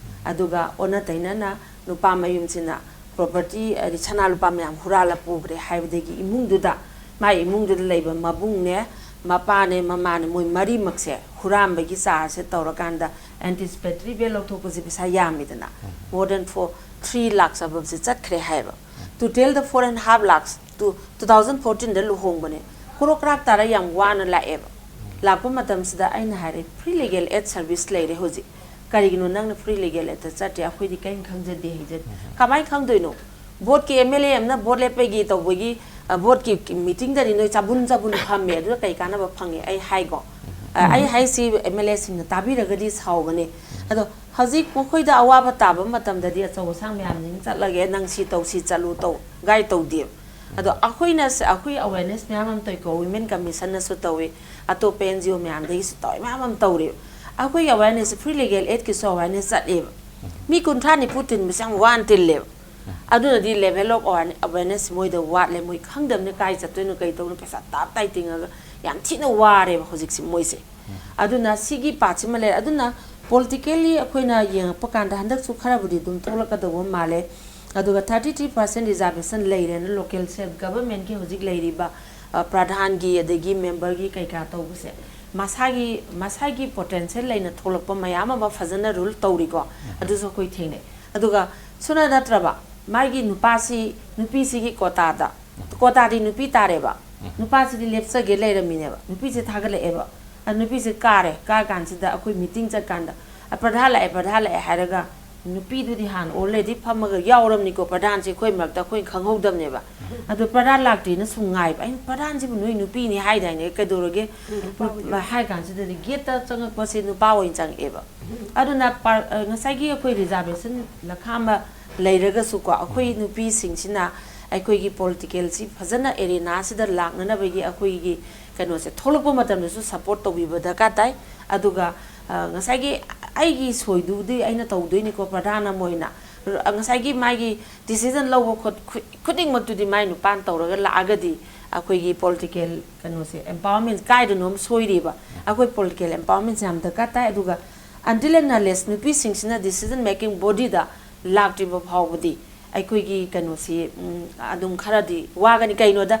ꯑꯗꯨꯒ ꯑꯣꯟꯅ ꯇꯩꯅꯅ ꯅꯨꯄꯥ ꯃꯌꯨꯝꯁꯤꯅ ꯄ꯭ꯔꯣꯄꯔꯇꯤ, ꯍꯥꯏꯗꯤ ꯁꯅꯥ ꯂꯨꯄꯥ ꯃꯌꯥꯝ ꯍꯨꯔꯥꯜꯂ ꯄꯨꯈ꯭ꯔꯦ ꯍꯥꯏꯕꯗꯒꯤ ꯏꯃꯨꯡꯗꯨꯗ, ꯃꯥꯏ ꯏꯃꯨꯡꯗꯨꯗ ꯂꯩꯕ ꯃꯕꯨꯡꯅꯦ, ꯃꯄꯥꯅꯦ, ꯃꯃꯥꯅꯦ, ꯃꯣꯏ ꯃꯔꯤꯃꯛꯁꯦ ꯍꯨꯔꯥꯟꯕꯒꯤ ꯆꯥꯔꯖꯁꯦ ꯇꯧꯔꯀꯥꯟꯗ, anticipatory bail ꯂꯧꯊꯣꯛꯄꯁꯦ ꯄꯩꯁꯥ ꯌꯥꯝꯃꯤꯗꯅ, more than four, three lakhs ꯑꯕꯞꯁꯦ ꯆꯠꯈ꯭ꯔꯦ ꯍꯥꯏꯕ꯫ ꯇꯣꯇꯦꯜꯗ four and half lakhs, two thousand fourteen ꯗ ꯂꯨꯍꯣꯡꯕꯅꯦ, ꯀ꯭ꯔꯣꯛ ꯀ꯭ꯔꯥꯛ ꯇꯥꯔ ꯌꯥꯝ ꯋꯥꯅ ꯂꯥꯛꯑꯦꯕ꯫ ꯂꯥꯛꯄ ꯃꯇꯝꯁꯤꯗ ꯑꯩꯅ ꯍꯥꯏꯔꯦ, free legal aid service ꯂꯩꯔꯦ ꯍꯧꯖꯤꯛ, ꯀꯔꯤꯒꯤꯅꯣ ꯅꯪꯅ free legal aid ꯇ ꯆꯠꯇꯦ? ꯑꯩꯈꯣꯏꯗꯤ ꯀꯔꯤꯝ ꯈꯪꯖꯗꯦ ꯍꯩꯖꯗꯦ꯫ ꯀꯃꯥꯏꯅ ꯈꯪꯗꯣꯏꯅꯣ? ꯚꯣꯠꯀꯤ MLA ꯑꯃꯅ ꯚꯣꯠ ꯂꯦꯞꯄꯒꯤ ꯇꯧꯕꯒꯤ, ꯑ, ꯚꯣꯠꯀꯤ ꯃꯤꯇꯤꯡꯗꯗꯤ ꯅꯣꯏ ꯆꯥꯕꯨꯟ ꯆꯥꯕꯨꯟ ꯐꯝꯃꯦ, ꯑꯗꯨꯗ ꯀꯩ ꯀꯥꯟꯅꯕ ꯐꯪꯉꯦ? ꯑꯩ ꯍꯥꯏꯀꯣ, ꯑ, ꯑꯩ ꯍꯥꯏꯁꯤ ꯑꯦꯝ ꯑꯦꯜ ꯑꯦꯁꯤꯡꯅ ꯇꯥꯕꯤꯔꯒꯗꯤ ꯁꯥꯎꯒꯅꯤ꯫ ꯑꯗꯣ ꯍꯧꯖꯤꯛ ꯃꯈꯣꯏꯗ ꯑꯋꯥꯕ ꯇꯥꯕ ꯃꯇꯝꯗꯗꯤ ꯑꯆꯧ ꯑꯁꯥꯡ ꯃꯌꯥꯝꯁꯤꯡ ꯆꯠꯂꯒꯦ, "ꯅꯪ ꯁꯤ ꯇꯧ, ꯁꯤ ꯆꯠꯂꯨ" ꯇꯧ ꯒꯥꯏꯗ ꯇꯧꯗꯦꯕ꯫ ꯑꯗꯣ ꯑꯩꯈꯣꯏꯅ ꯁ-, ꯑꯩꯈꯣꯏ ꯑꯋꯦꯔꯅꯦꯁ ꯃꯌꯥꯝ ꯑꯃ ꯇꯧꯏꯀꯣ, ꯋꯤꯃꯦꯟ ꯀꯃꯤꯁꯟꯅꯁꯨ ꯇꯧꯏ, ꯑꯇꯣꯞꯄ ꯑꯦꯟ ꯖꯤ ꯑꯣ ꯃꯌꯥꯝꯗꯒꯤꯁꯨ ꯇꯧꯏ, ꯃꯌꯥꯝ ꯑꯃ ꯇꯧꯔꯦꯕ꯫ ꯑꯩꯈꯣꯏꯒꯤ ꯑꯋꯦꯔꯅꯦꯁꯁꯦ ꯐ꯭ꯔꯤ ꯂꯤꯒꯦꯜ ꯑꯦꯗꯀꯤꯁꯨ ꯑꯋꯦꯔꯅꯦꯁ ꯆꯠꯂꯦꯕ꯫ ꯃꯤ ꯀꯨꯟꯊ꯭ꯔꯥ ꯅꯤꯐꯨ ꯇꯤꯟꯕꯁꯦ ꯌꯥꯝ ꯋꯥꯅ ꯇꯤꯜꯂꯦꯕ꯫ ꯑꯗꯨꯅꯗꯤ level of awareness ꯃꯣꯏꯗ ꯋꯥꯠꯂꯦ, ꯃꯣꯏ ꯈꯪꯗꯕꯅ ꯀꯥꯏ ꯆꯠꯇꯣꯏꯅꯣ ꯀꯩ ꯇꯧꯅꯣ, ꯄꯩꯁꯥ ꯇꯥꯞ ꯇꯥꯏ ꯇꯤꯡꯉꯒ ꯌꯥꯝ ꯊꯤꯅ ꯋꯥꯔꯦꯕ ꯍꯧꯖꯤꯛꯁꯦ ꯃꯣꯏꯁꯦ꯫ ꯑꯗꯨꯅ ꯁꯤꯒꯤ ꯄꯥꯔꯠꯁꯤꯃ ꯂꯩꯔꯦ꯫ ꯑꯗꯨꯅ politically ꯑꯩꯈꯣꯏꯅ ꯌꯦꯡꯉꯛꯄ ꯀꯥꯟꯗ ꯍꯟꯗꯛꯁꯨ ꯈꯔꯕꯨꯗꯤ ꯑꯗꯨꯝ ꯊꯣꯛꯂꯛꯀꯗꯧꯕ ꯃꯥꯜꯂꯦ꯫ ꯑꯗꯨꯒ thirty three percent reservation ꯂꯩꯔꯦꯅ local self governmentꯀꯤ ꯍꯧꯖꯤꯛ ꯂꯩꯔꯤꯕ, ꯑ, ꯄ꯭ꯔꯙꯥꯟꯒꯤ ꯑꯗꯒꯤ ꯃꯦꯝꯕꯔꯒꯤ ꯀꯩꯀꯥ ꯇꯧꯕꯁꯦ ꯃꯁꯥꯒꯤ, ꯃꯁꯥꯒꯤ potential ꯂꯩꯅ ꯊꯣꯛꯂꯛꯄ ꯃꯌꯥꯝ ꯑꯃ ꯐꯖꯅ ꯔꯨꯜ ꯇꯧꯔꯤꯀꯣ꯫ ꯑꯗꯨꯁꯨ ꯑꯩꯈꯣꯏ ꯊꯦꯡꯅꯩ꯫ ꯑꯗꯨꯒ ꯁꯨꯅ ꯅꯠꯇ꯭ꯔꯕ ꯃꯥꯒꯤ ꯅꯨꯄꯥꯁꯤ, ꯅꯨꯄꯤꯁꯤꯒꯤ ꯀꯣꯇꯥꯗ, ꯀꯣꯇꯥꯗꯤ ꯅꯨꯄꯤ ꯇꯥꯔꯦꯕ, ꯅꯨꯄꯥꯁꯤꯗꯤ ꯂꯦꯞꯆꯒꯦ ꯂꯩꯔꯝꯃꯤꯅꯦꯕ, ꯅꯨꯄꯤꯁꯦ ꯊꯥꯒꯠꯂꯛꯑꯦꯕ꯫ ꯑ, ꯅꯨꯄꯤꯁꯦ ꯀꯥꯔꯦ, ꯀꯥꯔ ꯀꯥꯟꯁꯤꯗ ꯑꯩꯈꯣꯏ ꯃꯤꯇꯤꯡ ꯆꯠꯀꯥꯟꯗ, "ꯑ, ꯄ꯭ꯔꯙꯥꯟ ꯂꯥꯛꯑꯦ, ꯄ꯭ꯔꯙꯥꯟ ꯂꯥꯛꯑꯦ" ꯍꯥꯏꯔꯒ ꯅꯨꯄꯤꯗꯨꯗꯤ ꯍꯥꯟꯅ already ꯐꯝꯃꯒ ꯌꯥꯎꯔꯝꯅꯤꯀꯣ, ꯄ꯭ꯔꯙꯥꯟꯁꯦ ꯑꯩꯈꯣꯏ ꯃꯔꯛꯇ ꯑꯩꯈꯣꯏꯅ ꯈꯪꯍꯧꯗꯕꯅꯦꯕ꯫ ꯑꯗꯣ ꯄ꯭ꯔꯙꯥꯟ ꯂꯥꯛꯇ꯭ꯔꯤꯅ ꯁꯨꯝ ꯉꯥꯏꯕ꯫ ꯑꯩꯅ, "ꯄ꯭ꯔꯙꯥꯟꯁꯤꯕꯨ ꯅꯣꯏ ꯅꯨꯄꯤꯅꯤ ꯍꯥꯏꯗꯥꯏꯅꯦ, ꯀꯩꯗꯧꯔꯒꯦ?" ꯍꯥꯏ ꯀꯥꯟꯁꯤꯗꯗꯤ ꯒꯦꯠꯇ ꯆꯪꯉꯛꯄꯁꯦ ꯅꯨꯄꯥ ꯑꯣꯏꯅ ꯆꯪꯉꯛꯑꯦꯕ꯫ ꯑꯗꯨꯅ ꯄꯥꯔ-, ꯑ, ꯉꯁꯥꯏꯒꯤ ꯑꯩꯈꯣꯏ reservation ꯂꯈꯥꯝꯕ ꯂꯩꯔꯒꯁꯨꯀꯣ, ꯑꯩꯈꯣꯏ ꯅꯨꯄꯤꯁꯤꯡꯁꯤꯅ ꯑꯩꯈꯣꯏꯒꯤ politicalꯁꯤ ꯐꯖꯅ arenaꯁꯤꯗ ꯂꯥꯛꯅꯅꯕꯒꯤ ꯑꯩꯈꯣꯏꯒꯤ ꯀꯩꯅꯣꯁꯦ ꯊꯣꯛꯂꯛꯄ ꯃꯇꯝꯗꯁꯨ support ꯇꯧꯕꯤꯕ ꯗꯔꯀꯥꯔ ꯇꯥꯏ꯫ ꯑꯗꯨꯒ, ꯑ, ꯉꯁꯥꯏꯒꯤ ꯑꯩꯒꯤ ꯁꯣꯏꯗꯨꯗꯤ ꯑꯩꯅ ꯇꯧꯗꯣꯏꯅꯤꯀꯣ, ꯄ꯭ꯔꯙꯥꯟ ꯑꯃ ꯑꯣꯏꯅ꯫ ꯔ-, ꯉꯁꯥꯏꯒꯤ ꯃꯥꯒꯤ decision ꯂꯧꯕ ꯈꯣꯠ-, ꯈꯨ-, ꯈꯨꯗꯤꯡꯃꯛꯇꯨꯗꯤ ꯃꯥꯏ ꯅꯨꯄꯥꯅ ꯇꯧꯔꯒ ꯂꯥꯛꯑꯒꯗꯤ ꯑꯩꯈꯣꯏꯒꯤ political ꯀꯩꯅꯣꯁꯦ, empowerment ꯀꯥꯏꯗꯅꯣꯝ ꯁꯣꯏꯔꯤꯕ꯫ ꯑꯩꯈꯣꯏ political empowermentꯁꯦ ꯌꯥꯝ ꯗꯔꯀꯥꯔ ꯇꯥꯏ꯫ ꯑꯗꯨꯒ until and unless ꯅꯨꯄꯤꯁꯤꯡꯁꯤꯅ decision making bodyꯗ ꯂꯥꯛꯇ꯭ꯔꯤꯕ ꯐꯥꯎꯕꯗꯤ ꯑꯩꯈꯣꯏꯒꯤ ꯀꯩꯅꯣꯁꯤ, ꯎꯝ, ꯑꯗꯨꯝ ꯈꯔꯗꯤ ꯋꯥꯒꯅꯤ꯫ ꯀꯩꯅꯣꯗ,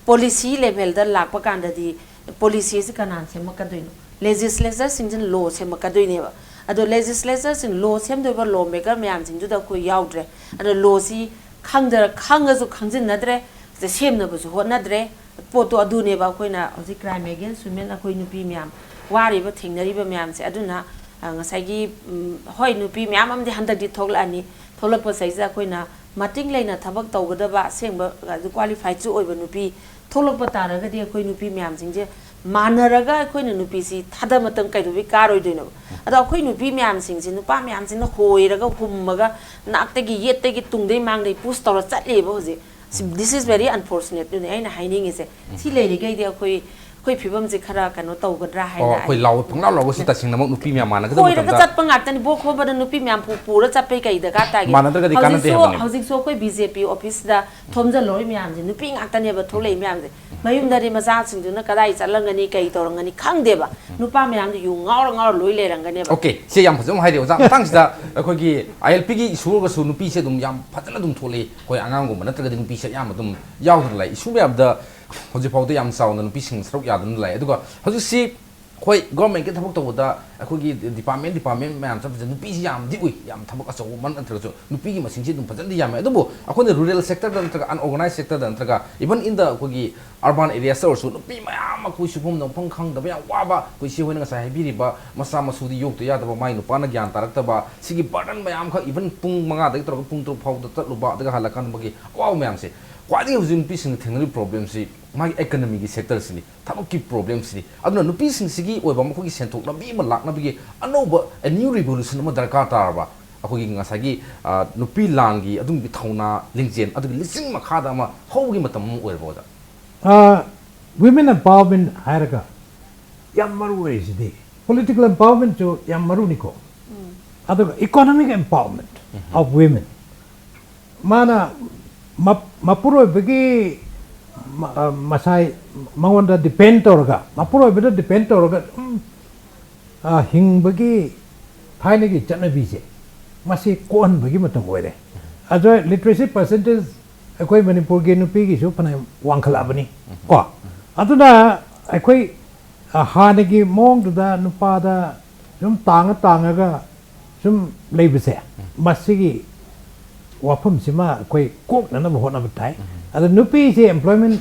policy levelꯗ ꯂꯥꯛꯄ ꯀꯥꯟꯗꯗꯤ policyꯁꯤ ꯀꯅꯥꯅ ꯁꯦꯝꯃꯛꯀꯗꯣꯏꯅꯣ? Legislatureꯁꯤꯡꯁꯤꯅ law ꯁꯦꯝꯃꯛꯀꯗꯣꯏꯅꯦꯕ꯫ ꯑꯗꯣ legislatureꯁꯤꯡ, law ꯁꯦꯝꯗꯣꯏꯕ law maker ꯃꯌꯥꯝꯁꯤꯡꯗꯨꯗ ꯑꯩꯈꯣꯏ ꯌꯥꯎꯗ꯭ꯔꯦ꯫ ꯑꯗꯣ lawꯁꯤ ꯈꯪꯗ-, ꯈꯪꯉꯁꯨ ꯈꯪꯖꯤꯟꯅꯗ꯭ꯔꯦ, ꯁꯦꯝꯅꯕꯁꯨ ꯍꯣꯠꯅꯗ꯭ꯔꯦ꯫ ꯄꯣꯠꯇꯣ ꯑꯗꯨꯅꯦꯕ ꯑꯩꯈꯣꯏꯅ ꯍꯧꯖꯤꯛ crime against women, ꯑꯩꯈꯣꯏ ꯅꯨꯄꯤ ꯃꯌꯥꯝ ꯋꯥꯔꯤꯕ, ꯊꯦꯡꯅꯔꯤꯕ ꯃꯌꯥꯝꯁꯦ꯫ ꯑꯗꯨꯅ, ꯑ, ꯉꯁꯥꯏꯒꯤ, ꯎꯝ, ꯍꯣꯏ, ꯅꯨꯄꯤ ꯃꯌꯥꯝ ꯑꯃꯗꯤ ꯍꯟꯗꯛꯇꯤ ꯊꯣꯛꯂꯛꯑꯅꯤ, ꯊꯣꯛꯂꯛꯄꯁꯤꯗꯩꯁꯤꯗ ꯑꯩꯈꯣꯏꯅ ꯃꯇꯤꯡ ꯂꯩꯅ ꯊꯕꯛ ꯇꯧꯒꯗꯕ ꯑꯁꯦꯡꯕ, ꯑꯗꯨ qualifiedꯁꯨ ꯑꯣꯏꯕ ꯅꯨꯄꯤ ꯊꯣꯛꯂꯛꯄ ꯇꯥꯔꯒꯗꯤ ꯑꯩꯈꯣꯏ ꯅꯨꯄꯤ ꯃꯌꯥꯝꯁꯤꯡꯁꯦ ꯃꯥꯟꯅꯔꯒ ꯑꯩꯈꯣꯏꯅ ꯅꯨꯄꯤꯁꯤ ꯊꯥꯗ ꯃꯇꯝ ꯀꯩꯗꯧꯕꯩ ꯀꯥꯔꯣꯏꯗꯣꯏꯅꯣ? ꯑꯗꯣ ꯑꯩꯈꯣꯏ ꯅꯨꯄꯤ ꯃꯌꯥꯝꯁꯤꯡꯁꯤ ꯅꯨꯄꯥ ꯃꯌꯥꯝꯁꯤꯅ ꯍꯣꯏꯔꯒ ꯍꯨꯝꯃꯒ ꯅꯥꯛꯇꯒꯤ ꯌꯦꯠꯇꯒꯤ ꯇꯨꯡꯗꯩ ꯃꯥꯡꯗꯩ ꯄꯨꯁ ꯇꯧꯔ ꯆꯠꯂꯦꯕ ꯍꯧꯖꯤꯛ꯫ This is very unfortunate ꯑꯗꯨꯅꯤ ꯑꯩꯅ ꯍꯥꯏꯅꯤꯡꯉꯤꯁꯦ꯫ ꯁꯤ ꯂꯩꯔꯤꯈꯩꯗꯤ ꯑꯩꯈꯣꯏ ꯑꯩꯈꯣꯏ ꯐꯤꯕꯝꯁꯦ ꯈꯔ ꯀꯩꯅꯣ ꯇꯧꯒꯗ꯭ꯔꯥ ꯍꯥꯏꯅ ꯑꯩꯈꯣꯏ ꯂꯥꯎ ꯄꯪꯂꯥꯎ ꯂꯥꯎꯕꯁꯤ ꯇꯁꯦꯡꯅꯃꯛ ꯅꯨꯄꯤ ꯃꯌꯥꯝ ꯃꯥꯟꯅꯒꯗꯕ ꯍꯣꯏꯔꯒ ꯃꯇꯝꯗ ꯆꯠꯄ ꯉꯥꯛꯇꯅꯤ꯫ ꯕꯣꯛ ꯈꯣꯕꯗ ꯅꯨꯄꯤ ꯃꯌꯥꯝ ꯄꯨ- ꯄꯨꯔ ꯆꯠꯄꯩ ꯀꯩ ꯗꯔꯀꯥꯔ ꯇꯥꯒꯦ? ꯃꯥꯟꯅꯗ꯭ꯔꯒꯗꯤ ꯀꯥꯟꯅꯗꯦ ꯍꯧꯖꯤꯛꯁꯨ ꯍꯥꯏꯕꯅꯦꯕ꯫ ꯍꯧꯖꯤꯛꯁꯨ ꯑꯩꯈꯣꯏ ꯕꯤ ꯖꯦ ꯄꯤ ꯑꯣꯐꯤꯁꯇ ꯊꯣꯝꯖꯤꯜꯂꯣꯏ ꯃꯌꯥꯝꯁꯦ ꯅꯨꯄꯤ ꯉꯥꯛꯇꯅꯦꯕ ꯊꯣꯛꯂꯛꯏ ꯃꯌꯥꯝꯁꯦ꯫ ꯃꯌꯨꯝꯗꯗꯤ ꯃꯆꯥꯁꯤꯡꯗꯨꯅ ꯀꯗꯥꯏ ꯆꯠꯂꯝꯒꯅꯤ ꯀꯩ ꯇꯧꯔꯝꯒꯅꯤ ꯈꯪꯗꯦꯕ꯫ ꯅꯨꯄꯥ ꯃꯌꯥꯝꯗꯣ ꯌꯨ ꯉꯥꯎꯔ ꯉꯥꯎꯔ ꯂꯣꯏ ꯂꯩꯔꯝꯒꯅꯦꯕ꯫ ꯑꯣꯀꯦ, ꯁꯤ ꯌꯥꯝ ꯐꯖꯅ ꯍꯥꯏꯔꯦ ꯑꯣꯖꯥ꯫ ꯃꯇꯥꯡꯁꯤꯗ ꯑꯩꯈꯣꯏꯒꯤ ꯑꯥꯏ ꯑꯦꯜ ꯄꯤꯒꯤ ꯏꯁꯨ ꯑꯣꯏꯔꯒꯁꯨ ꯅꯨꯄꯤꯁꯦ ꯑꯗꯨꯝ ꯌꯥꯝ ꯐꯖꯅ ꯑꯗꯨꯝ ꯊꯣꯛꯂꯛꯏ꯫ ꯑꯩꯈꯣꯏ ꯑꯉꯥꯡꯒꯨꯝꯕ ꯅꯠꯇ꯭ꯔꯒꯗꯤ ꯅꯨꯄꯤꯁꯦ ꯑꯌꯥꯝꯕ ꯑꯗꯨꯝ ꯌꯥꯎꯗꯅ ꯂꯩ꯫ ꯏꯁꯨ ꯃꯌꯥꯝꯗ ꯍꯧꯖꯤꯛ ꯐꯥꯎꯗ ꯌꯥꯝ ꯆꯥꯎꯅ ꯅꯨꯄꯤꯁꯤꯡ ꯁꯔꯨꯛ ꯌꯥꯗꯨꯅ ꯂꯩ꯫ ꯑꯗꯨꯒ ꯍꯧꯖꯤꯛꯁꯤ ꯍꯣꯏ, ꯒꯣꯔꯃꯦꯟꯒꯤ ꯊꯕꯛ ꯇꯧꯕꯗ ꯑꯩꯈꯣꯏꯒꯤ ꯗꯤꯄꯥꯔꯠꯃꯦꯟ ꯗꯤꯄꯥꯔꯠꯃꯦꯟ ꯃꯌꯥꯝ ꯆꯠꯄꯁꯦ ꯅꯨꯄꯤꯁꯤ ꯌꯥꯝꯗꯤ ꯎꯏ, ꯌꯥꯝ ꯊꯕꯛ ꯑꯆꯧꯕ ꯅꯠꯇ꯭ꯔꯒꯁꯨ ꯅꯨꯄꯤꯒꯤ ꯃꯁꯤꯡꯁꯤ ꯑꯗꯨꯝ ꯐꯖꯅꯗꯤ ꯌꯥꯝꯃꯦ꯫ ꯑꯗꯨꯕꯨ ꯑꯩꯈꯣꯏꯅ ꯔꯨꯔꯦꯜ ꯁꯦꯛꯇꯔꯗ ꯅꯠꯇ꯭ꯔꯒ ꯑꯟꯑꯣꯔꯒꯅꯥꯏꯖ ꯁꯦꯛꯇꯔꯗ ꯅꯠꯇ꯭ꯔꯒ even in the ꯑꯩꯈꯣꯏꯒꯤ ꯑꯔꯕꯥꯟ ꯑꯦꯔꯤꯌꯥꯁꯇ ꯑꯣꯏꯔꯁꯨ ꯅꯨꯄꯤ ꯃꯌꯥꯝ ꯑꯃ ꯑꯩꯈꯣꯏ ꯁꯨꯐꯝ ꯅꯣꯝꯐꯝ ꯈꯪꯗꯕ ꯌꯥꯝ ꯋꯥꯕ, ꯑꯩꯈꯣꯏ ꯏꯆꯦ ꯍꯣꯏꯅ ꯉꯁꯥꯏ ꯍꯥꯏꯕꯤꯔꯤꯕ ꯃꯆꯥ ꯃꯁꯨꯗꯤ ꯌꯣꯛꯇ ꯌꯥꯗꯕ, ꯃꯥꯏ ꯅꯨꯄꯥꯅ ꯒ꯭ꯌꯥꯟ ꯇꯥꯔꯛꯇꯕ, ꯁꯤꯒꯤ ꯕꯔꯗꯟ ꯃꯌꯥꯝꯈꯛ even ꯄꯨꯡ ꯃꯉꯥꯗꯒꯤ ꯇꯧꯔꯒ ꯄꯨꯡ ꯇꯔꯨꯛ ꯐꯥꯎꯗ ꯆꯠꯂꯨꯕ ꯑꯗꯨꯒ ꯍꯜꯂꯛꯀꯥꯟꯗ ꯃꯥꯒꯤ ꯑꯋꯥꯕ ꯃꯌꯥꯝꯁꯦ꯫ ꯈ꯭ꯋꯥꯏꯗꯒꯤ ꯍꯧꯖꯤꯛ ꯅꯨꯄꯤꯁꯤꯡꯅ ꯊꯦꯡꯅꯔꯤꯕ ꯄ꯭ꯔꯣꯕ꯭ꯂꯦꯝꯁꯤ ꯃꯥꯒꯤ ꯏꯀꯅꯃꯤꯒꯤ ꯁꯦꯛꯇꯔꯁꯤꯅꯤ, ꯊꯕꯛꯀꯤ ꯄ꯭ꯔꯣꯕ꯭ꯂꯦꯝꯁꯤꯅꯤ꯫ ꯑꯗꯨꯅ ꯅꯨꯄꯤꯁꯤꯡꯁꯤꯒꯤ ꯑꯣꯏꯕ ꯃꯈꯣꯏꯒꯤ ꯁꯦꯟꯊꯣꯛ ꯂꯝꯕꯤ ꯑꯃ ꯂꯥꯛꯅꯕꯒꯤ ꯑꯅꯧꯕ a new revolution ꯑꯃ ꯗꯔꯀꯥꯔ ꯇꯥꯔꯕ? ꯑꯩꯈꯣꯏꯒꯤ ꯉꯁꯥꯏꯒꯤ, ꯑ, ꯅꯨꯄꯤ ꯂꯥꯡꯒꯤ ꯑꯗꯨꯒꯤ ꯊꯧꯅꯥ ꯂꯤꯡꯖꯦꯜ ꯑꯗꯨꯒꯤ ꯂꯤꯆꯤꯡ ꯃꯈꯥꯗ ꯑꯃ ꯍꯧꯕꯒꯤ ꯃꯇꯝ ꯑꯃ ꯑꯣꯏꯔꯕ ꯑꯣꯖꯥ? ꯑ, women empowerment ꯍꯥꯏꯔꯒ ꯌꯥꯝ ꯃꯔꯨ ꯑꯣꯏꯔꯤꯁꯤꯗꯤ political empowermentꯁꯨ ꯌꯥꯝ ꯃꯔꯨꯅꯤꯀꯣ꯫ ꯑꯗꯨꯒ economic empowerment of women꯫ ꯃꯥꯅ ꯃꯞ-, ꯃꯄꯨꯔꯣꯏꯕꯒꯤ ꯃ-, ꯑ, ꯃꯁꯥꯏ ꯃꯉꯣꯟꯗ depend ꯇꯧꯔꯒ, ꯃꯄꯨꯔꯣꯏꯕꯗ depend ꯇꯧꯔꯒ ꯑꯗꯨꯝ, ꯑ, ꯍꯤꯡꯕꯒꯤ ꯊꯥꯏꯅꯒꯤ ꯆꯠꯅꯕꯤꯁꯦ ꯃꯁꯤ ꯀꯣꯛꯍꯟꯕꯒꯤ ꯃꯇꯝ ꯑꯣꯏꯔꯦ꯫ ꯑꯗꯣ literacy percentage ꯑꯩꯈꯣꯏ ꯃꯅꯤꯄꯨꯔꯒꯤ ꯅꯨꯄꯤꯒꯤꯁꯨ ꯐꯅꯌꯥꯝ ꯋꯥꯡꯈꯠꯂꯛꯑꯕꯅꯤ ꯀꯣ꯫ ꯑꯗꯨꯅ ꯑꯩꯈꯣꯏ, ꯑ, ꯍꯥꯟꯅꯒꯤ ꯃꯑꯣꯡꯗꯨꯗ ꯅꯨꯄꯥꯗ ꯁꯨꯝ ꯇꯥꯡꯉ ꯇꯥꯡꯉꯒ ꯁꯨꯝ ꯂꯩꯕꯁꯦ, ꯃꯁꯤꯒꯤ ꯋꯥꯐꯝꯁꯤꯃ ꯑꯩꯈꯣꯏ ꯀꯣꯛꯅꯅꯕ ꯍꯣꯠꯅꯕ ꯇꯥꯏ꯫ ꯑꯗ ꯅꯨꯄꯤꯁꯦ employment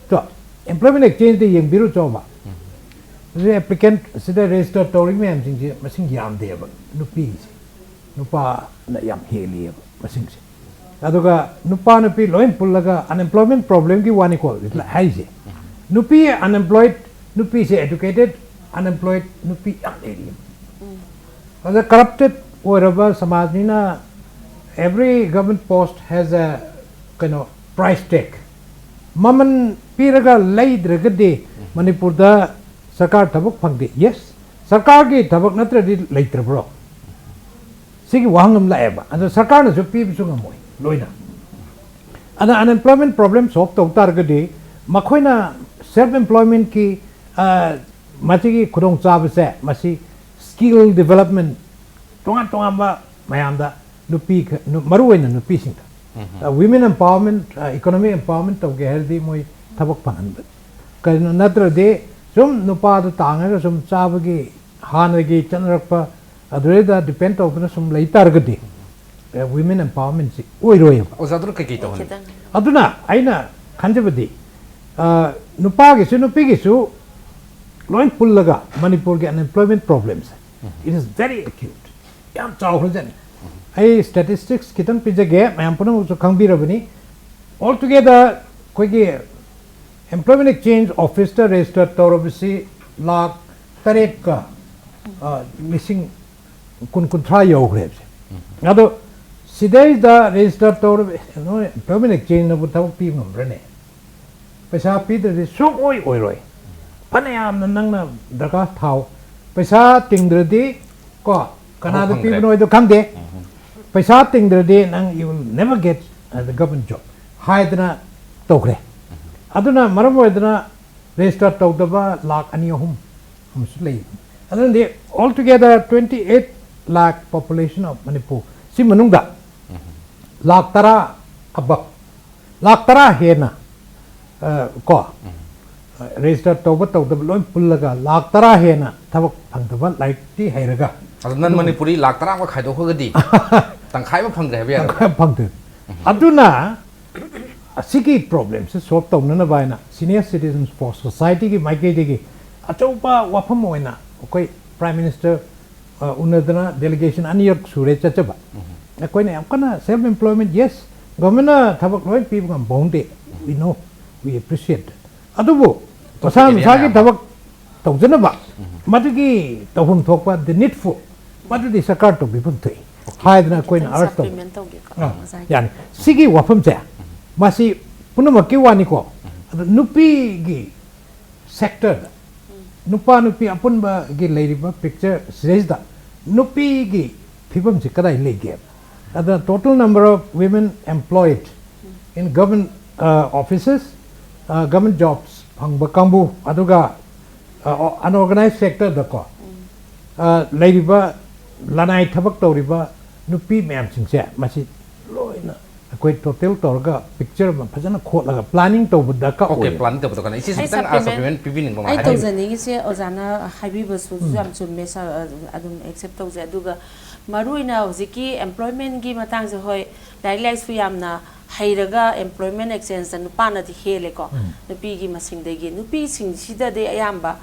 ꯇꯣ, employment exchangeꯇ ꯌꯦꯡꯕꯤꯔꯨ ꯆꯣꯕ꯫ ꯍꯧꯖꯤꯛ applicant ꯁꯤꯗ register ꯇꯧꯔꯤ ꯃꯌꯥꯝꯁꯤꯡꯁꯦ ꯃꯁꯤꯡ ꯌꯥꯝꯗꯦꯕ ꯅꯨꯄꯤꯁꯦ꯫ ꯅꯨꯄꯥꯅ ꯌꯥꯝ ꯍꯦꯜꯂꯤꯑꯕ ꯃꯁꯤꯡꯁꯦ꯫ ꯑꯗꯨꯒ ꯅꯨꯄꯥ ꯅꯨꯄꯤ ꯂꯣꯏ ꯄꯨꯜꯂꯒ unemployment problemꯒꯤ ꯋꯥꯅꯤꯀꯣ ꯍꯥꯏꯁꯦ꯫ ꯅꯨꯄꯤ unemployed ꯅꯨꯄꯤꯁꯦ educated, unemployed ꯅꯨꯄꯤ ꯌꯥꯝ ꯂꯩꯔꯤ꯫ ꯑꯗ corrupted ꯑꯣꯏꯔꯕ ꯁꯃꯥꯖꯅꯤꯅ, every government post has a, ꯀꯩꯅꯣ, price tag꯫ ꯃꯃꯜ ꯄꯤꯔꯒ ꯂꯩꯗ꯭ꯔꯒꯗꯤ ꯃꯅꯤꯄꯨꯔꯗ ꯁꯔꯀꯥꯔ ꯊꯕꯛ ꯐꯪꯗꯦ꯫ Yes, ꯁꯔꯀꯥꯔꯒꯤ ꯊꯕꯛ ꯅꯠꯇ꯭ꯔꯗꯤ ꯂꯩꯇ꯭ꯔꯕ꯭ꯔꯣ? ꯁꯤꯒꯤ ꯋꯥꯍꯪ ꯑꯃ ꯂꯥꯛꯑꯦꯕ꯫ ꯑꯗꯣ ꯁꯔꯀꯥꯔꯅꯁꯨ ꯄꯤꯕꯁꯨ ꯉꯝꯃꯣꯏ ꯂꯣꯏꯅ꯫ ꯑꯗ unemployment problem solve ꯇꯧ ꯇꯥꯔꯒꯗꯤ ꯃꯈꯣꯏꯅ self employmentꯀꯤ, ꯑ, ꯃꯁꯤꯒꯤ ꯈꯨꯗꯣꯡꯆꯥꯕꯁꯦ, ꯃꯁꯤ skill development, ꯇꯣꯉꯥꯟ ꯇꯣꯉꯥꯟꯕ ꯃꯌꯥꯝꯗ ꯅꯨꯄꯤ ꯈ-, ꯅꯨ-, ꯃꯔꯨ ꯑꯣꯏꯅ ꯅꯨꯄꯤꯁꯤꯡꯗ, ꯑ, women empowerment, ꯑ, economic empowerment ꯇꯧꯒꯦ ꯍꯥꯏꯔꯗꯤ ꯃꯣꯏ ꯊꯕꯛ ꯐꯪꯍꯟꯕ꯫ ꯀꯩꯅꯣ ꯅꯠꯇ꯭ꯔꯗꯤ ꯁꯨꯝ ꯅꯨꯄꯥꯗꯨ ꯇꯥꯡꯉꯒ ꯁꯨꯝ ꯆꯥꯕꯒꯤ ꯍꯥꯟꯅꯒꯤ ꯆꯠꯅꯔꯛꯄ ꯑꯗꯨꯗꯩꯗ depend ꯇꯧꯗꯨꯅ ꯁꯨꯝ ꯂꯩ ꯇꯥꯔꯒꯗꯤ, ꯑ, women empowermentꯁꯤ ꯑꯣꯏꯔꯣꯏꯕ꯫ ꯑꯣꯖꯥꯗꯨꯅ ꯀꯩꯀꯩ ꯇꯧꯍꯟꯅꯤꯡꯉꯤ? ꯈꯤꯇꯪ꯫ ꯑꯗꯨꯅ ꯑꯩꯅ ꯈꯟꯖꯕꯗꯤ, ꯑ, ꯅꯨꯄꯥꯒꯤꯁꯨ ꯅꯨꯄꯤꯒꯤꯁꯨ ꯂꯣꯏ ꯄꯨꯜꯂꯒ ꯃꯅꯤꯄꯨꯔꯒꯤ unemployment problemꯁꯦ, it is very acute, ꯌꯥꯝ ꯆꯥꯎꯈ꯭ꯔꯖꯥꯠꯅꯤ꯫ ꯑꯩ statistics ꯈꯤꯇꯪ ꯄꯤꯖꯒꯦ, ꯃꯌꯥꯝ ꯄꯨꯝꯅꯃꯛꯁꯨ ꯈꯪꯕꯤꯔꯕꯅꯤ꯫ Altogether ꯑꯩꯈꯣꯏꯒꯤ employment exchange officeꯇ register ꯇꯧꯔꯕꯁꯤ ꯂꯥꯈ ꯇꯔꯦꯠꯀ, ꯑ, ꯂꯤꯁꯤꯡ ꯀꯨꯟ, ꯀꯨꯟꯊ꯭ꯔꯥ ꯌꯧꯈ꯭ꯔꯦꯕꯁꯦ꯫ ꯑꯗꯣ ꯁꯤꯗꯩꯗ register ꯇꯧꯔꯕ, ꯅꯣꯏ employment exchangeꯅꯕꯨ ꯊꯕꯛ ꯄꯤꯕ ꯉꯝꯕ꯭ꯔꯅꯦ? ꯄꯩꯁꯥ ꯄꯤꯗ꯭ꯔꯗꯤ ꯁꯨꯡꯑꯣꯏ ꯑꯣꯏꯔꯣꯏ꯫ ꯐꯅꯌꯥꯝꯅ ꯅꯪꯅ ꯗꯔꯀꯥꯔ ꯊꯥꯎ, ꯄꯩꯁꯥ ꯇꯤꯡꯗ꯭ꯔꯗꯤ ꯀꯣ, ꯀꯅꯥꯗ ꯊꯕꯛ ꯐꯪꯗ꯭ꯔꯦ꯫ ꯄꯤꯕꯅꯣ ꯍꯥꯏꯗꯣ ꯈꯪꯗꯦ꯫ ꯄꯩꯁꯥ ꯇꯤꯡꯗ꯭ꯔꯗꯤ ꯅꯪ you will never get the government job ꯍꯥꯏꯗꯅ ꯇꯧꯈ꯭ꯔꯦ꯫ ꯑꯗꯨꯅ ꯃꯔꯝ ꯑꯣꯏꯗꯅ register ꯇꯧꯗꯕ ꯂꯥꯈ ꯑꯅꯤ ꯑꯍꯨꯝ ꯑꯃꯁꯨ ꯂꯩ꯫ ꯑꯗꯨꯅꯗꯤ altogether twenty eight lakh population of Manipur ꯁꯤ ꯃꯅꯨꯡꯗ ꯂꯥꯈ ꯇꯔꯥ above, ꯂꯥꯈ ꯇꯔꯥ ꯍꯦꯟꯅ, ꯑ, ꯀꯣ, register ꯇꯧꯕ ꯇꯧꯗꯕ ꯂꯣꯏ ꯄꯨꯜꯂꯒ ꯂꯥꯈ ꯇꯔꯥ ꯍꯦꯟꯅ ꯊꯕꯛ ꯐꯪꯗꯕ, ꯂꯥꯏꯔꯤꯛꯇꯤ ꯍꯩꯔꯒ꯫ ꯑꯗꯣ non Manipuri ꯂꯥꯈ ꯇꯔꯥ ꯑꯃ ꯈꯥꯏꯗꯣꯛꯈ꯭ꯔꯒꯗꯤ ꯇꯪꯈꯥꯏ ꯑꯃ ꯐꯪꯗ꯭ꯔꯦ ꯍꯥꯏꯕ ꯌꯥꯔꯕ? ꯇꯪꯈꯥꯏ ꯑꯃ ꯐꯪꯗ꯭ꯔꯦ꯫ ꯑꯗꯨꯅ ꯑꯁꯤꯒꯤ problemꯁꯦ solve ꯇꯧꯅꯅꯕ ꯍꯥꯏꯅ Senior Citizens for Societyꯒꯤ ꯃꯥꯏꯀꯩꯗꯒꯤ ꯑꯆꯧꯕ ꯋꯥꯐꯝ ꯑꯣꯏꯅ ꯑꯩꯈꯣꯏ Prime Minister, ꯑ, ꯎꯅꯗꯅ delegation ꯑꯅꯤꯔꯛ ꯁꯨꯔꯦ ꯆꯠꯆꯕ꯫ ꯑꯩꯈꯣꯏꯅ ꯌꯥꯝ ꯀꯟꯅ self employment, yes, governmentꯅ ꯊꯕꯛ ꯂꯣꯏ ꯄꯤꯕ ꯉꯝꯕ ꯅꯠꯇꯦ, we know, we appreciate that. ꯑꯗꯨꯕꯨ ꯃꯁꯥ ꯃꯁꯥꯒꯤ ꯊꯕꯛ ꯇꯧꯖꯅꯕ, ꯃꯗꯨꯒꯤ ꯇꯧꯐꯝ ꯊꯣꯛꯄ the needful, ꯃꯗꯨꯗꯤ ꯁꯔꯀꯥꯔ ꯇꯧꯕꯤꯐꯝ ꯊꯣꯛꯏ ꯍꯥꯏꯗꯅ ꯑꯩꯈꯣꯏꯅ ꯑꯥꯔꯖ ꯇꯧꯕ꯫ ꯁꯄ꯭ꯂꯤꯃꯦꯟ ꯇꯧꯒꯦꯀꯣ ꯑꯥ, ꯉꯁꯥꯏꯒꯤ꯫ ꯌꯥꯅꯤ꯫ ꯁꯤꯒꯤ ꯋꯥꯐꯝꯁꯦ, ꯃꯁꯤ ꯄꯨꯝꯅꯃꯛꯀꯤ ꯋꯥꯅꯤꯀꯣ, ꯑꯗꯣ ꯅꯨꯄꯤꯒꯤ ꯁꯦꯛꯇꯔꯗ, ꯅꯨꯄꯥ ꯅꯨꯄꯤ ꯑꯄꯨꯟꯕꯒꯤ ꯂꯩꯔꯤꯕ ꯄꯤꯛꯆꯔ ꯁꯤꯗꯩꯁꯤꯗ ꯅꯨꯄꯤꯒꯤ ꯐꯤꯕꯝꯁꯤ ꯀꯗꯥꯏ ꯂꯩꯒꯦ? ꯑꯗ total number of women employed in government offices, government jobs ꯐꯪꯕ ꯀꯥꯡꯕꯨ, ꯑꯗꯨꯒ ꯑꯟꯑꯣꯔꯒꯅꯥꯏꯖ ꯁꯦꯛꯇꯔꯗꯀꯣ ꯂꯩꯔꯤꯕ ꯂꯅꯥꯏ ꯊꯕꯛ ꯇꯧꯔꯤꯕ ꯅꯨꯄꯤ ꯃꯌꯥꯝꯁꯤꯡꯁꯦ, ꯃꯁꯤ ꯂꯣꯏꯅ ꯑꯩꯈꯣꯏ ꯇꯣꯇꯦꯜ ꯇꯧꯔꯒ ꯄꯤꯛꯆꯔ ꯑꯃ ꯐꯖꯅ ꯈꯣꯠꯂꯒ ꯄ꯭ꯂꯥꯅꯤꯡ ꯇꯧꯕꯗ ꯀꯛ ꯑꯣꯀꯦ ꯑꯣꯏꯌꯦꯕ꯫ ꯄ꯭ꯂꯥꯟ ꯇꯧꯕꯗꯣ ꯀꯩꯅꯣ ꯏꯆꯦꯁꯨ ꯑꯩ ꯈꯤꯇꯪ ꯁꯄ꯭ꯂꯤꯃꯦꯟ ꯁꯄ꯭ꯂꯤꯃꯦꯟ ꯄꯤꯕꯤꯅꯤꯡꯕ ꯑꯃ ꯑꯩ ꯍꯥꯏꯕꯤꯌꯨ꯫ ꯇꯧꯖꯅꯤꯡꯉꯤꯁꯦ ꯑꯣꯖꯥꯅ ꯍꯥꯏꯕꯤꯕꯁꯨ ꯌꯥꯝ ꯆꯨꯝꯃꯦ ꯁꯥꯔ, ꯑꯗꯨꯝ ꯑꯦꯛꯁꯦꯞ ꯇꯧꯖꯩ꯫ ꯑꯗꯨꯒ ꯃꯔꯨ ꯑꯣꯏꯅ ꯍꯧꯖꯤꯛꯀꯤ ꯑꯦꯝꯄ꯭ꯂꯣꯏꯃꯦꯟꯒꯤ ꯃꯇꯥꯡꯁꯦ, ꯍꯣꯏ, ꯂꯥꯏꯔꯤꯛ ꯂꯥꯏꯁꯨ ꯌꯥꯝꯅ ꯍꯩꯔꯒ ꯑꯦꯝꯄ꯭ꯂꯣꯏꯃꯦꯟ ꯑꯦꯛꯁꯆꯦꯟꯖꯇ ꯅꯨꯄꯥꯅꯗꯤ ꯍꯦꯜꯂꯦꯀꯣ ꯅꯨꯄꯤꯒꯤ ꯃꯁꯤꯡꯗꯒꯤ꯫ ꯅꯨꯄꯤꯁꯤꯡꯁꯤꯗꯗꯤ ꯑꯌꯥꯝꯕ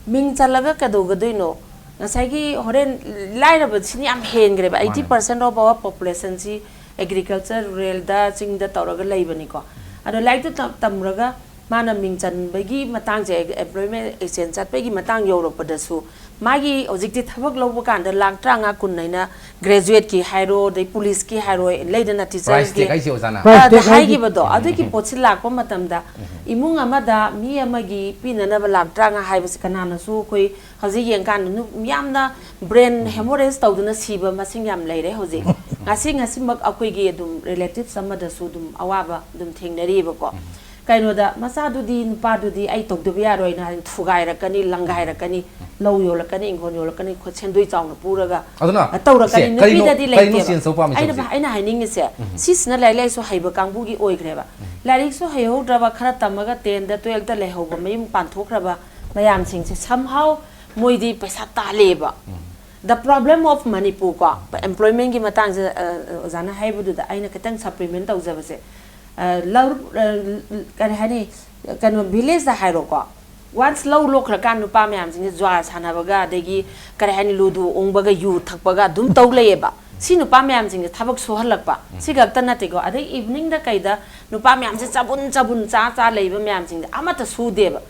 ꯃꯤꯡ ꯆꯜꯂꯒ ꯀꯩꯗꯧꯒꯗꯣꯏꯅꯣ? ꯉꯁꯥꯏꯒꯤ ꯍꯣꯔꯦꯟ ꯂꯥꯏꯔꯕꯁꯤꯅ ꯌꯥꯝ ꯍꯦꯟꯈ꯭ꯔꯦꯕ꯫ ꯑꯩꯠꯇꯤ ꯃꯥꯅꯦ꯫ ꯄꯥꯔꯁꯦꯟ ꯑꯣꯐ ꯑꯋꯥꯔ ꯄꯣꯄꯨꯂꯦꯁꯟꯁꯤ ꯑꯦꯒ꯭ꯔꯤꯀꯜꯆꯔ, ꯔꯨꯔꯦꯜꯗ, ꯆꯤꯡꯗ ꯇꯧꯔꯒ ꯂꯩꯕꯅꯤꯀꯣ꯫ ꯑꯗꯣ ꯂꯥꯏꯔꯤꯛꯇꯨ ꯇꯝ- ꯇꯝꯃꯨꯔꯒ ꯃꯥꯅ ꯃꯤꯡ ꯆꯟꯕꯒꯤ ꯃꯇꯥꯡꯁꯦ, ꯑꯦꯝꯄ꯭ꯂꯣꯏꯃꯦꯟ ꯑꯦꯛꯁꯆꯦꯟꯖ ꯆꯠꯄꯒꯤ ꯃꯇꯥꯡ ꯌꯧꯔꯛꯄꯗꯁꯨ ꯃꯥꯒꯤ ꯍꯧꯖꯤꯛꯇꯤ ꯊꯕꯛ ꯂꯧꯕ ꯀꯥꯟꯗ ꯂꯥꯛ ꯇꯔꯥꯃꯉꯥ ꯀꯨꯟ ꯍꯥꯏꯅ ꯒ꯭ꯔꯦꯖꯨꯋꯦꯠꯀꯤ ꯍꯥꯏꯔꯣ, ꯑꯗꯩ ꯄꯨꯂꯤꯁꯀꯤ ꯍꯥꯏꯔꯣ, ꯂꯩꯗꯅ ꯄ꯭ꯔꯥꯏꯁ ꯇꯦꯛ ꯇꯤꯆꯔꯁꯀꯤ ꯍꯥꯏꯁꯦ ꯑꯣꯖꯥꯅ꯫ ꯄ꯭ꯔꯥꯏꯁ ꯑꯗ ꯇꯦꯛ ꯍꯥꯏꯁꯦ ꯍꯥꯏꯈꯤꯕꯗꯣ, ꯑꯗꯨꯒꯤ ꯄꯣꯠꯁꯤ ꯂꯥꯛꯄ ꯃꯇꯝꯗ ꯏꯃꯨꯡ ꯑꯃꯗ ꯃꯤ ꯑꯃꯒꯤ ꯄꯤꯅꯅꯕ ꯂꯥꯛ ꯇꯔꯥꯃꯉꯥ ꯍꯥꯏꯕꯁꯤ ꯀꯅꯥꯅꯁꯨ ꯑꯩꯈꯣꯏ ꯍꯧꯖꯤꯛ ꯌꯦꯡꯀꯥꯟꯗ ꯅꯨ- ꯌꯥꯝꯅ ꯕ꯭ꯔꯦꯟ ꯍꯦꯃꯣꯔꯦꯖ ꯇꯧꯗꯨꯅ ꯁꯤꯕ ꯃꯁꯤꯡ ꯌꯥꯝ ꯂꯩꯔꯦ ꯍꯧꯖꯤꯛ꯫ ꯉꯁꯤ ꯉꯁꯤꯃꯛ ꯑꯩꯈꯣꯏꯒꯤ ꯑꯗꯨꯝ ꯔꯤꯂꯦꯇꯤꯚꯁ ꯑꯃꯗꯁꯨ ꯑꯗꯨꯝ ꯑꯋꯥꯕ ꯑꯗꯨꯝ ꯊꯦꯡꯅꯔꯤꯕꯀꯣ꯫ ꯀꯩꯅꯣꯗ ꯃꯆꯥꯗꯨꯗꯤ, ꯅꯨꯄꯥꯗꯨꯗꯤ ꯑꯩ ꯇꯧꯗꯕ ꯌꯥꯔꯣꯏꯅ ꯍꯥꯏꯅ ꯊꯨꯒꯥꯏꯔꯛꯀꯅꯤ, ꯂꯪꯒꯥꯏꯔꯛꯀꯅꯤ, ꯂꯧ ꯌꯣꯜꯂꯛꯀꯅꯤ, ꯏꯪꯈꯣꯜ ꯌꯣꯜꯂꯛꯀꯅꯤ, ꯈꯣ- ꯁꯦꯟꯗꯣꯏ ꯆꯥꯎꯅ ꯄꯨꯔꯒ ꯑꯗꯨꯅ ꯇꯧꯔꯛꯀꯅꯤ꯫ ꯁꯦ, ꯀꯔꯤꯅꯣ- ꯅꯨꯄꯤꯗꯗꯤ ꯀꯔꯤꯅꯣ ꯂꯩꯇꯦꯕ꯫ ꯁꯦꯟꯁ ꯇꯧꯕ ꯄꯥꯝꯃꯤꯁꯦ ꯑꯩꯅ ꯍꯧꯖꯤꯛ? ꯑꯩꯅ ꯍꯥꯏꯅꯤꯡꯉꯤꯁꯦ, ꯁꯤꯁꯤꯅ ꯂꯥꯏꯔꯤꯛ ꯂꯥꯏꯁꯨ ꯍꯩꯕ ꯀꯥꯡꯕꯨꯒꯤ ꯑꯣꯏꯈ꯭ꯔꯦꯕ꯫ ꯂꯥꯏꯔꯤꯛꯁꯨ ꯍꯩꯍꯧꯗ꯭ꯔꯕ, ꯈꯔ ꯇꯝꯃꯒ ꯇꯦꯟꯗ ꯇꯨꯌꯦꯜꯞꯇ ꯂꯩꯍꯧꯕ, ꯃꯌꯨꯝ ꯄꯥꯟꯊꯣꯛꯈ꯭ꯔꯕ ꯃꯌꯥꯝꯁꯤꯡꯁꯦ somehow ꯃꯣꯏꯗꯤ ꯄꯩꯁꯥ ꯇꯥꯜꯂꯦꯕ꯫ The problem of Manipur ꯀꯣ, ꯑꯦꯝꯄ꯭ꯂꯣꯏꯃꯦꯟꯒꯤ ꯃꯇꯥꯡꯁꯦ, ꯑ, ꯑꯣꯖꯥꯅ ꯍꯥꯏꯕꯗꯨꯗ ꯑꯩꯅ ꯈꯤꯇꯪ ꯁꯄ꯭ꯂꯤꯃꯦꯟ ꯇꯧꯖꯕꯁꯦ, ꯑ, ꯂꯧ, ꯑ, ꯀꯔꯤ ꯍꯥꯏꯅꯤ, ꯀꯩꯅꯣ, ꯚꯤꯂꯦꯖꯇ ꯍꯥꯏꯔꯣꯀꯣ, ꯋꯥꯟꯁ ꯂꯧ ꯂꯣꯛꯈ꯭ꯔꯀꯥꯟ ꯅꯨꯄꯥ ꯃꯌꯥꯝꯁꯤꯡꯁꯦ ꯖ꯭ꯋꯥꯔ ꯁꯥꯟꯅꯕꯒ, ꯑꯗꯒꯤ ꯀꯔꯤ ꯍꯥꯏꯅꯤ, ꯂꯨꯗꯨ ꯎꯪꯕꯒ, ꯌꯨ ꯊꯛꯄꯒ ꯑꯗꯨꯝ ꯇꯧ ꯂꯩꯌꯦꯕ꯫ ꯁꯤ ꯅꯨꯄꯥ ꯃꯌꯥꯝꯁꯤꯡꯁꯦ ꯊꯕꯛ ꯁꯨꯍꯜꯂꯛꯄ ꯁꯤ ꯈꯛꯇ ꯅꯠꯇꯦꯀꯣ, ꯑꯗꯩ ꯏꯚꯤꯅꯤꯡꯗ ꯀꯩꯗ ꯅꯨꯄꯥ ꯃꯌꯥꯝꯁꯦ ꯆꯥꯕꯨꯟ ꯆꯥꯕꯨꯟ ꯆꯥ ꯆꯥ ꯂꯩꯕ ꯃꯌꯥꯝꯁꯤꯡꯁꯦ ꯑꯃꯠꯇ ꯁꯨꯗꯦꯕ꯫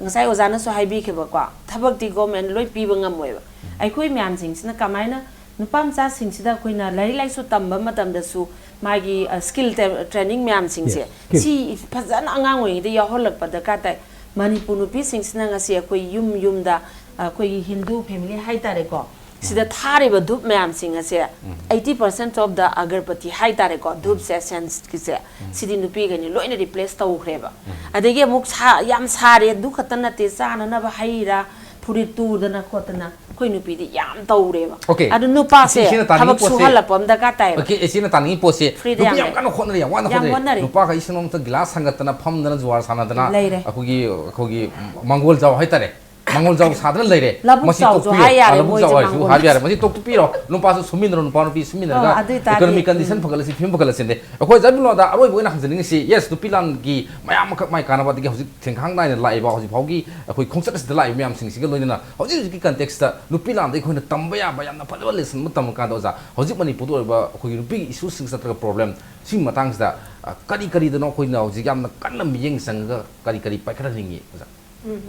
ꯉꯁꯥꯏ ꯑꯣꯖꯥꯅꯁꯨ ꯍꯥꯏꯕꯤꯈꯤꯕꯀꯣ, ꯊꯕꯛꯇꯤ ꯒꯣꯔꯃꯦꯟ ꯂꯣꯏ ꯄꯤꯕ ꯉꯝꯃꯣꯏꯕ꯫ ꯑꯩꯈꯣꯏ ꯃꯌꯥꯝꯁꯤꯡꯁꯤꯅ ꯀꯃꯥꯏꯅ, ꯅꯨꯄꯥ ꯃꯆꯥꯁꯤꯡꯁꯤꯗ ꯑꯩꯈꯣꯏꯅ ꯂꯥꯏꯔꯤꯛ ꯂꯥꯏꯁꯨ ꯇꯝꯕ ꯃꯇꯝꯗꯁꯨ ꯃꯥꯒꯤ ꯁ꯭ꯀꯤꯜ ꯇ꯭ꯔꯦꯅꯤꯡ ꯃꯌꯥꯝꯁꯤꯡꯁꯦ, ꯁꯤ ꯐꯖꯅ ꯑꯉꯥꯡ ꯑꯣꯏꯔꯤꯉꯩꯗ ꯌꯥꯎꯍꯜꯂꯛꯄ ꯗꯔꯀꯥꯔ ꯇꯥꯏ꯫ ꯃꯅꯤꯄꯨꯔ ꯅꯨꯄꯤꯁꯤꯡꯁꯤꯅ ꯉꯁꯤ ꯑꯩꯈꯣꯏ ꯌꯨꯝ ꯌꯨꯝꯗ, ꯑꯩꯈꯣꯏꯒꯤ ꯍꯤꯟꯗꯨ ꯐꯦꯃꯤꯂꯤ ꯍꯥꯏꯇꯥꯔꯦꯀꯣ, ꯁꯤꯗ ꯊꯥꯔꯤꯕ ꯙꯨꯞ ꯃꯌꯥꯝꯁꯤꯡ ꯑꯁꯦ, eighty percent of the ꯑꯒꯔꯕꯇꯤ ꯍꯥꯏꯇꯥꯔꯦꯀꯣ, ꯙꯨꯞꯁꯦ, ꯁꯦꯟꯁꯀꯤꯁꯦ, ꯁꯤꯗꯤ ꯅꯨꯄꯤꯈꯩꯅ ꯂꯣꯏꯅ ꯔꯤꯄ꯭ꯂꯦꯁ ꯇꯧꯈ꯭ꯔꯦꯕ꯫ ꯑꯗꯒꯤ ꯑꯃꯨꯛ ꯁꯥ-, ꯌꯥꯝ ꯁꯥꯔꯦ, ꯑꯗꯨ ꯈꯛꯇ ꯅꯠꯇꯦ, ꯆꯥꯅꯅꯕ ꯍꯩ ꯔꯥ, ꯐꯨꯔꯤꯠ ꯇꯨꯗꯅ ꯈꯣꯠꯇꯅ ꯑꯩꯈꯣꯏ ꯅꯨꯄꯤꯗꯤ ꯌꯥꯝ ꯇꯧꯔꯦꯕ꯫ Okay. ꯑꯗꯨ ꯅꯨꯄꯥꯁꯦ ꯏꯆꯦꯅ ꯇꯥꯅꯤꯡꯉꯤ ꯊꯕꯛ ꯄꯣꯠꯁꯦ, ꯁꯨꯍꯜꯂꯛꯄ ꯑꯃ ꯗꯔꯀꯥꯔ ꯇꯥꯏꯌꯦꯕ꯫ Okay, ꯏꯆꯦꯅ ꯇꯥꯅꯤꯡꯉꯤ ꯄꯣꯠꯁꯦ, ꯐ꯭ꯔꯤꯗ ꯅꯨꯄꯤ ꯌꯥꯝ ꯌꯥꯝ ꯂꯩ꯫ ꯀꯟꯅ ꯍꯣꯠꯅꯔꯤ, ꯌꯥꯝ ꯋꯥꯅ ꯌꯥꯝ ꯍꯣꯠꯅꯔꯤ꯫ ꯍꯣꯠꯅꯔꯤ꯫ ꯅꯨꯄꯥꯈꯩꯁꯤꯅꯃꯛꯇ ꯒꯤꯂꯥꯁ ꯊꯥꯡꯒꯠꯇꯅ, ꯐꯝꯗꯅ, ꯖꯨꯋꯥꯔ ꯁꯥꯟꯅꯗꯅ, ꯂꯩꯔꯦ꯫ ꯑꯩꯈꯣꯏꯒꯤ, ꯑꯩꯈꯣꯏꯒꯤ ꯃꯥꯡꯒꯣꯜ ꯖꯥꯎ ꯍꯥꯏꯇꯥꯔꯦ, ꯃꯥꯡꯒꯣꯜ ꯖꯥꯎ ꯁꯥꯗꯅ ꯂꯩꯔꯦ꯫ ꯂꯧꯕꯨꯛ ꯃꯁꯤ ꯖꯥꯎꯁꯨ ꯇꯣꯛꯄꯤꯌꯣ꯫ ꯍꯥꯏ ꯌꯥꯔꯦ, ꯑ, ꯂꯧꯕꯨꯛ ꯃꯣꯏꯁꯦ ꯖꯥꯎ ꯍꯥꯏꯔꯁꯨ ꯃꯥꯡꯒꯣꯜ꯫ ꯍꯥꯏꯕ ꯌꯥꯔꯦ꯫ ꯃꯁꯤ ꯇꯣꯛꯄꯤꯔꯣ꯫ ꯅꯨꯄꯥꯁꯨ ꯁꯨꯃꯤꯟꯅꯔꯣ, ꯅꯨꯄꯥ ꯅꯨꯄꯤ ꯁꯨꯃꯤꯟꯅꯔꯒ ꯑꯣ, ꯑꯗꯨ ꯑꯣꯏꯇꯥꯔꯗꯤ, economic condition ꯎꯝ꯫ ꯐꯒꯠꯂꯁꯤ, ꯐꯤꯕꯝ ꯐꯒꯠꯂꯁꯤꯅꯦ꯫ ꯑꯩꯈꯣꯏ ꯖꯥꯏ ꯕꯤꯅꯣꯗ ꯑꯔꯣꯏꯕ ꯑꯣꯏꯅ ꯍꯪꯖꯅꯤꯡꯉꯤꯁꯤ, yes, ꯅꯨꯄꯤ ꯂꯥꯟꯒꯤ ꯃꯌꯥꯝ ꯑꯃꯈꯛ ꯃꯥꯏ ꯀꯥꯟꯅꯕ, ꯑꯗꯒꯤ ꯍꯧꯖꯤꯛ ꯊꯦꯡꯈꯥꯡ ꯅꯥꯏꯅ ꯂꯥꯛꯏꯕ ꯍꯧꯖꯤꯛ ꯐꯥꯎꯒꯤ ꯑꯩꯈꯣꯏ ꯈꯣꯡꯆꯠ ꯑꯁꯤꯗ ꯂꯥꯛꯏꯕ ꯃꯌꯥꯝꯁꯤꯡꯁꯤꯒ ꯂꯣꯏꯅꯅ ꯍꯧꯖꯤꯛ ꯍꯧꯖꯤꯛꯀꯤ context ꯇ ꯅꯨꯄꯤ ꯂꯥꯟꯗ ꯑꯩꯈꯣꯏꯅ ꯇꯝꯕ ꯌꯥꯕ ꯌꯥꯝꯅ ꯐꯖꯕ lesson ꯑꯃ ꯇꯝꯃꯀꯥꯟꯗ, ꯑꯣꯖꯥ, ꯍꯧꯖꯤꯛ ꯃꯅꯤꯄꯨꯔꯗ ꯑꯣꯏꯔꯤꯕ ꯑꯩꯈꯣꯏꯒꯤ ꯅꯨꯄꯤꯒꯤ issues ꯅꯠꯇ꯭ꯔꯒ problem ꯁꯤꯒꯤ ꯃꯇꯥꯡꯁꯤꯗ, ꯑ, ꯀꯔꯤ ꯀꯔꯤꯗꯅꯣ ꯑꯩꯈꯣꯏꯅ ꯍꯧꯖꯤꯛ ꯌꯥꯝꯅ ꯀꯟꯅ ꯃꯤꯠꯌꯦꯡ ꯆꯪꯉꯒ ꯀꯔꯤ ꯀꯔꯤ ꯄꯥꯏꯈꯠꯍꯟꯅꯤꯡꯉꯤ, ꯑꯣꯖꯥ? ꯎꯝ꯫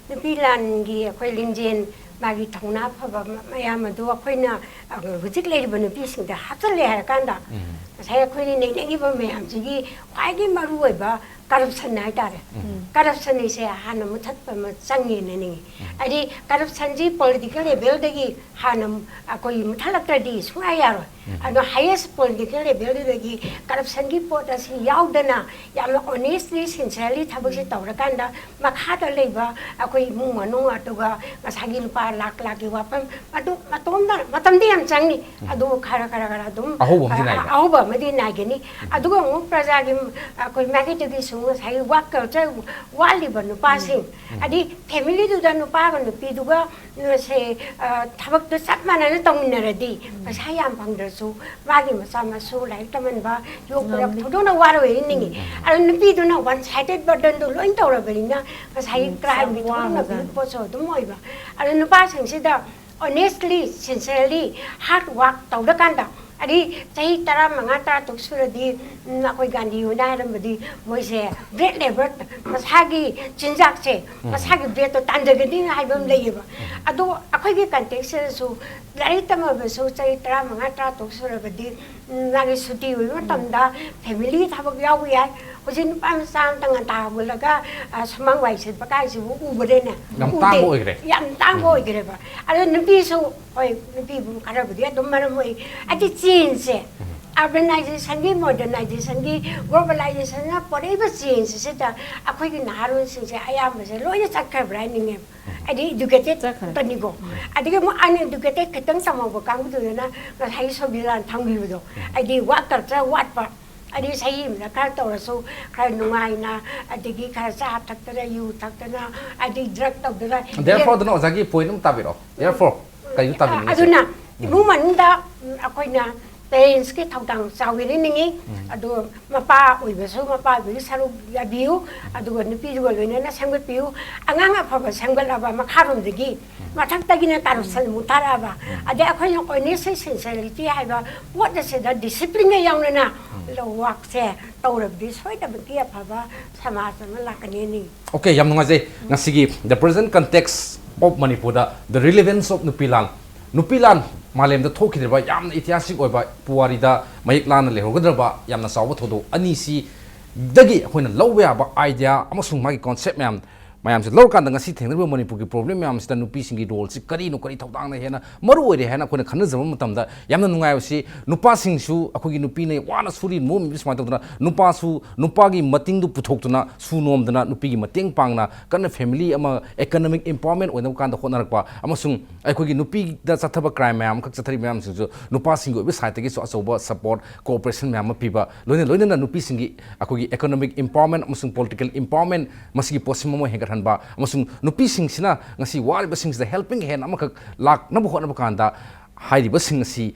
ꯅꯨꯄꯤ ꯂꯥꯟꯒꯤ ꯑꯩꯈꯣꯏ ꯂꯤꯡꯖꯦꯜ, ꯃꯥꯒꯤ ꯊꯧꯅꯥ ꯐꯕ ꯃ-, ꯃꯌꯥꯝ ꯑꯗꯨ ꯑꯩꯈꯣꯏꯅ, ꯑ, ꯍꯧꯖꯤꯛ ꯂꯩꯔꯤꯕ ꯅꯨꯄꯤꯁꯤꯡꯗ ꯍꯥꯞꯆꯤꯜꯂꯦ ꯍꯥꯏꯔꯀꯥꯟꯗ, ꯎꯝ꯫ ꯉꯁꯥꯏ ꯑꯩꯈꯣꯏꯅ ꯅꯩꯅꯈꯤꯕ ꯃꯌꯥꯝꯁꯤꯒꯤ ꯈ꯭ꯋꯥꯏꯗꯒꯤ ꯃꯔꯨꯑꯣꯏꯕ corruption ꯍꯥꯏꯇꯥꯔꯦ꯫ ꯎꯝ꯫ Corruption ꯍꯥꯏꯁꯦ ꯍꯥꯟꯅ ꯃꯨꯊꯠꯄ ꯑꯃ ꯆꯪꯉꯦꯅ ꯅꯤꯡꯉꯤ꯫ ꯎꯝ꯫ ꯍꯥꯏꯗꯤ, corruption ꯁꯤ political level ꯗꯒꯤ ꯍꯥꯟꯅ ꯑꯩꯈꯣꯏ ꯃꯨꯊꯠꯂꯛꯇ꯭ꯔꯗꯤ ꯁꯨꯡꯌꯥ ꯌꯥꯔꯣꯏ꯫ ꯎꯝ꯫ ꯑꯗꯣ highest political level ꯗꯨꯗꯒꯤ corruption ꯒꯤ ꯄꯣꯠ ꯑꯁꯤ ꯌꯥꯎꯗꯅ ꯌꯥꯝꯅ honestly, sincerely ꯊꯕꯛꯁꯦ ꯎꯝ꯫ ꯇꯧꯔꯀꯥꯟꯗ ꯃꯈꯥꯗ ꯂꯩꯕ ꯑꯩꯈꯣꯏ ꯏꯃꯨꯡ ꯃꯅꯨꯡ, ꯑꯗꯨꯒ ꯉꯁꯥꯏꯒꯤ ꯂꯨꯄꯥ ꯂꯥꯛ ꯂꯥꯛꯀꯤ ꯋꯥꯐꯝ, ꯃꯗꯨ ꯃꯇꯣꯝꯗ, ꯃꯇꯝꯗꯤ ꯌꯥꯝ ꯆꯪꯅꯤ꯫ ꯎꯝ꯫ ꯑꯗꯨ ꯈꯔ, ꯈꯔ, ꯈꯔ ꯑꯗꯨꯝ, ꯑꯍꯧꯕ ꯑꯃꯗꯤ ꯑ, ꯅꯥꯏꯕ꯫ ꯑꯍꯧꯕ ꯑꯃꯗꯤ ꯅꯥꯏꯒꯅꯤ꯫ ꯎꯝ꯫ ꯑꯗꯨꯒ ꯑꯃꯨꯛ ꯄ꯭ꯔꯖꯥꯒꯤ, ꯑꯩꯈꯣꯏ ꯃꯥꯏꯀꯩꯗꯒꯤꯁꯨ ꯉꯁꯥꯏꯒꯤ work culture ꯋꯥꯠꯂꯤꯕ ꯅꯨꯄꯥꯁꯤꯡ, ꯎꯝ꯫ ꯍꯥꯏꯗꯤ family ꯗꯨꯗ ꯅꯨꯄꯥꯒ ꯅꯨꯄꯤꯗꯨꯒ, ꯎꯝ, ꯁꯦ, ꯑ, ꯊꯕꯛꯇꯣ ꯆꯞ ꯃꯥꯟꯅꯅ ꯇꯧꯃꯤꯟꯅꯔꯗꯤ, ꯎꯝ꯫ ꯄꯩꯁꯥ ꯌꯥꯝ ꯐꯪꯗ꯭ꯔꯁꯨ ꯃꯥꯒꯤ ꯃꯆꯥ ꯃꯁꯨ ꯂꯥꯏꯔꯤꯛ ꯇꯝꯍꯟꯕ, ꯌꯣꯛꯄꯗ ꯉꯝꯅꯤ꯫ ꯊꯣꯏꯗꯣꯛꯅ ꯋꯥꯔꯣꯏꯅ ꯅꯤꯡꯉꯤ꯫ ꯎꯝ꯫ ꯑꯗꯣ ꯅꯨꯄꯤꯗꯨꯅ one sided burden ꯗꯨ ꯂꯣꯏ ꯇꯧꯔꯕꯅꯤꯅ ꯉꯁꯥꯏꯒꯤ ꯎꯝ, crime ꯒꯤ ꯌꯥꯝ ꯊꯣꯛꯂꯛꯅꯕꯒꯤ ꯋꯥꯕꯖꯥꯠꯅꯤ꯫ ꯄꯣꯠꯁꯨ ꯑꯗꯨꯝ ꯑꯣꯏꯕ꯫ ꯑꯗꯣ ꯅꯨꯄꯥꯁꯤꯡꯁꯤꯗ honestly, sincerely, hard work ꯇꯧꯔꯀꯥꯟꯗ ꯑꯗꯩ ꯆꯍꯤ ꯇꯔꯥꯃꯉꯥ, ꯇꯔꯥꯇꯔꯨꯛ ꯁꯨꯔꯗꯤ, ꯎꯝ, ꯑꯩꯈꯣꯏ ꯒꯥꯟꯙꯤ ꯍꯣꯏꯅ ꯍꯥꯏꯔꯝꯕꯗꯤ, ꯃꯣꯏꯁꯦ bread labour, ꯃꯁꯥꯒꯤ ꯆꯤꯟꯖꯥꯛꯁꯦ, ꯎꯝ꯫ ꯃꯁꯥꯒꯤ breadꯇꯣ ꯇꯥꯟꯖꯒꯅꯤ ꯍꯥꯏꯕ ꯑꯃ ꯂꯩꯌꯦꯕ꯫ ꯎꯝ꯫ ꯑꯗꯣ ꯑꯩꯈꯣꯏꯒꯤ contextꯁꯤꯗꯁꯨ ꯂꯥꯏꯔꯤꯛ ꯇꯝꯃꯕꯁꯨ ꯆꯍꯤ ꯇꯔꯥꯃꯉꯥ, ꯇꯔꯥꯇꯔꯨꯛ ꯁꯨꯔꯕꯗꯤ, ꯎꯝ, ꯃꯥꯒꯤ ꯁꯨꯇꯤ ꯑꯣꯏꯕ ꯃꯇꯝꯗ family ꯊꯕꯛ ꯌꯥꯎꯕ ꯌꯥꯏ꯫ ꯍꯧꯖꯤꯛ ꯅꯨꯄꯥ ꯃꯆꯥ ꯑꯃꯇ ꯉꯟꯇꯥ ꯍꯧꯒꯠꯂꯒ, ꯑ, ꯁꯨꯃꯥꯡ ꯋꯥꯏ ꯁꯤꯠꯄ ꯀꯥꯏꯁꯤꯕꯨ ꯎꯕꯗꯅꯦ, ꯌꯥꯝ ꯎꯗꯦ꯫ ꯇꯥꯡꯕ ꯑꯣꯏꯈ꯭ꯔꯦ꯫ ꯌꯥꯝ ꯇꯥꯡꯕ ꯎꯝ꯫ ꯑꯣꯏꯈ꯭ꯔꯦꯕ꯫ ꯑꯗꯣ ꯅꯨꯄꯤꯁꯨ, ꯍꯣꯏ, ꯅꯨꯄꯤꯕꯨ ꯈꯔꯕꯨꯗꯤ ꯑꯗꯨꯝ ꯃꯔꯝ ꯑꯣꯏ꯫ ꯍꯥꯏꯗꯤ changeꯁꯦ, ꯎꯝ꯫ Urbanizationꯒꯤ, modernizationꯒꯤ, globalizationꯅ ꯄꯣꯔꯛꯏꯕ changeꯁꯤꯗ ꯑꯩꯈꯣꯏꯒꯤ ꯅꯍꯥꯔꯣꯜꯁꯤꯡꯁꯦ ꯑꯌꯥꯝꯕꯁꯦ ꯂꯣꯏꯅ ꯆꯠꯈ꯭ꯔꯕ꯭ꯔꯥ ꯍꯥꯏꯅꯤꯡꯉꯦꯕ꯫ ꯎꯝ꯫ ꯍꯥꯏꯗꯤ educated ꯆꯠꯈ꯭ꯔꯦ꯫ ꯇꯅꯤꯀꯣ꯫ ꯎꯝ꯫ ꯑꯗꯒꯤ ꯑꯃꯨꯛ uneducated ꯈꯤꯇꯪ ꯇꯝꯍꯧꯕ ꯀꯥꯡꯕꯨꯗꯨꯗꯅ ꯉꯁꯥꯏꯒꯤ ꯁꯣꯕꯤꯂꯥꯅ ꯊꯝꯈꯤꯕꯗꯣ, ꯎꯝ꯫ ꯍꯥꯏꯗꯤ work culture ꯋꯥꯠꯄ, ꯑꯗꯩ ꯆꯍꯤ ꯑꯃꯗ ꯈꯔ ꯇꯧꯔꯁꯨ ꯈꯔ ꯅꯨꯡꯉꯥꯏꯅ, ꯑꯗꯒꯤ ꯈꯔ ꯆꯥ ꯊꯛꯇꯅ, ꯌꯨ ꯊꯛꯇꯅ, ꯑꯗꯩ drug ꯇꯧꯗꯅ, Therefore ꯑꯗꯨꯅ ꯑꯣꯖꯥꯒꯤ point ꯑꯃ ꯇꯥꯕꯤꯔꯛꯑꯣ꯫ Therefore ꯀꯩꯅꯣ ꯇꯥꯕꯤꯅꯤꯡꯉꯤꯁꯦ? ꯑꯗꯨꯅ ꯎꯝ꯫ ꯏꯃꯨꯡ ꯃꯅꯨꯡꯗ, ꯎꯝ, ꯑꯩꯈꯣꯏꯅ parentsꯀꯤ ꯊꯧꯗꯥꯡ ꯆꯥꯎꯋꯦꯅ ꯅꯤꯡꯉꯤ꯫ ꯎꯝ꯫ ꯑꯗꯣ ꯃꯄꯥ ꯑꯣꯏꯕꯁꯨ ꯃꯄꯥ ꯑꯣꯏꯕꯒꯤ ꯁꯔꯨꯛ ꯌꯥꯕꯤꯌꯨ, ꯑꯗꯨꯒ ꯅꯨꯄꯤꯗꯨꯒ ꯂꯣꯏꯅꯅ ꯁꯦꯝꯒꯠꯄꯤꯌꯨ꯫ ꯑꯉꯥꯡ ꯑꯐꯕ ꯁꯦꯝꯒꯠꯂꯕ ꯃꯈꯥꯔꯣꯝꯗꯒꯤ, ꯎꯝ꯫ ꯃꯊꯛꯇꯒꯤꯅ corruption ꯑꯃꯨꯛ ꯊꯥꯔꯛꯑꯕ, ꯎꯝ꯫ ꯑꯗꯩ ꯑꯩꯈꯣꯏꯅ honest sincerity ꯍꯥꯏꯕ ꯄꯣꯠ ꯑꯁꯤꯗ disciplineꯒ ꯌꯥꯎꯅꯅ ꯎꯝ꯫ ꯂꯧ workꯁꯦ ꯇꯧꯔꯕꯗꯤ ꯁꯣꯏꯗꯅꯃꯛꯀꯤ ꯑꯐꯕ ꯁꯃꯥꯖ ꯑꯃ ꯂꯥꯛꯀꯅꯤꯅ ꯅꯤꯡꯉꯤ꯫ Okay, ꯌꯥꯝ ꯅꯨꯡꯉꯥꯏꯖꯩ꯫ ꯉꯁꯤꯒꯤ The Present Context of Manipurꯗ The Relevance of ꯅꯨꯄꯤ ꯂꯥꯟ, ꯅꯨꯄꯤ ꯂꯥꯟ ꯃꯥꯂꯦꯝꯗ ꯊꯣꯛꯈꯤꯗ꯭ꯔꯤꯕ ꯌꯥꯝꯅ ꯏꯇꯤꯍꯥꯁꯤꯛ ꯑꯣꯏꯕ ꯄꯨꯋꯥꯔꯤꯗ ꯃꯌꯦꯛ ꯂꯥꯟꯅ ꯂꯩꯍꯧꯒꯗ꯭ꯔꯕ ꯌꯥꯝꯅ ꯆꯥꯎꯕ ꯊꯧꯗꯣꯛ ꯑꯅꯤꯁꯤꯗꯒꯤ ꯑꯩꯈꯣꯏꯅ ꯂꯧꯕ ꯌꯥꯕ idea ꯑꯃꯁꯨꯡ ꯃꯥꯒꯤ concept ꯃꯌꯥꯝ, ꯃꯌꯥꯝꯁꯦ ꯂꯧꯔꯀꯥꯟꯗ ꯉꯁꯤ ꯊꯦꯡꯅꯔꯤꯕ ꯃꯅꯤꯄꯨꯔꯒꯤ problem ꯃꯌꯥꯝꯁꯤꯗ ꯅꯨꯄꯤꯁꯤꯡꯒꯤ roleꯁꯤ ꯀꯔꯤꯅꯣ, ꯀꯔꯤ ꯊꯧꯗꯥꯡꯅ ꯍꯦꯟꯅ ꯃꯔꯨ ꯑꯣꯏꯔꯦ ꯍꯥꯏꯅ ꯑꯩꯈꯣꯏꯅ ꯈꯟꯅꯖꯕ ꯃꯇꯝꯗ ꯌꯥꯝꯅ ꯅꯨꯡꯉꯥꯏꯕꯁꯤ ꯅꯨꯄꯥꯁꯤꯡꯁꯨ, ꯑꯩꯈꯣꯏꯒꯤ ꯅꯨꯄꯤꯅ ꯋꯥꯅ ꯁꯨꯔꯤ ꯅꯣꯝꯃꯤꯕ ꯁꯨꯃꯥꯏꯅ ꯇꯧꯗꯅ ꯅꯨꯄꯥꯁꯨ ꯅꯨꯄꯥꯒꯤ ꯃꯇꯦꯡꯗꯨ ꯄꯨꯊꯣꯛꯇꯨꯅ ꯁꯨ ꯅꯣꯝꯗꯅ ꯅꯨꯄꯤꯒꯤ ꯃꯇꯦꯡ ꯄꯥꯡꯅ ꯀꯟꯅ family ꯑꯃ economic empowerment ꯑꯣꯏꯅꯕ ꯀꯥꯟꯗ ꯍꯣꯠꯅꯔꯛꯄ ꯑꯃꯁꯨꯡ ꯑꯩꯈꯣꯏꯒꯤ ꯅꯨꯄꯤꯗ ꯆꯠꯊꯕ crime ꯃꯌꯥꯝ ꯑꯃꯈꯛ ꯆꯠꯊꯔꯤꯕ ꯃꯌꯥꯝꯁꯤꯡꯁꯨ ꯅꯨꯄꯥꯁꯤꯡꯒꯤ ꯑꯣꯏꯕ sideꯇꯒꯤꯁꯨ ꯑꯆꯧꯕ support, cooperation ꯃꯌꯥꯝ ꯑꯃ ꯄꯤꯕ, ꯂꯣꯏꯅ ꯂꯣꯏꯅꯅ ꯅꯨꯄꯤꯁꯤꯡꯒꯤ ꯑꯩꯈꯣꯏꯒꯤ economic empowerment ꯑꯃꯁꯨꯡ political empowerment ꯃꯁꯤꯒꯤ ꯄꯣꯠꯁꯤꯃ ꯑꯃ ꯍꯦꯟꯒꯠꯍꯟꯕ ꯑꯃꯁꯨꯡ ꯅꯨꯄꯤꯁꯤꯡꯁꯤꯅ ꯉꯁꯤ ꯋꯥꯔꯤꯕꯁꯤꯡꯁꯤꯗ helping hand ꯑꯃꯈꯛ ꯂꯥꯛꯅꯕ ꯍꯣꯠꯅꯕ ꯀꯥꯟꯗ ꯍꯥꯏꯔꯤꯕꯁꯤꯡ ꯑꯁꯤ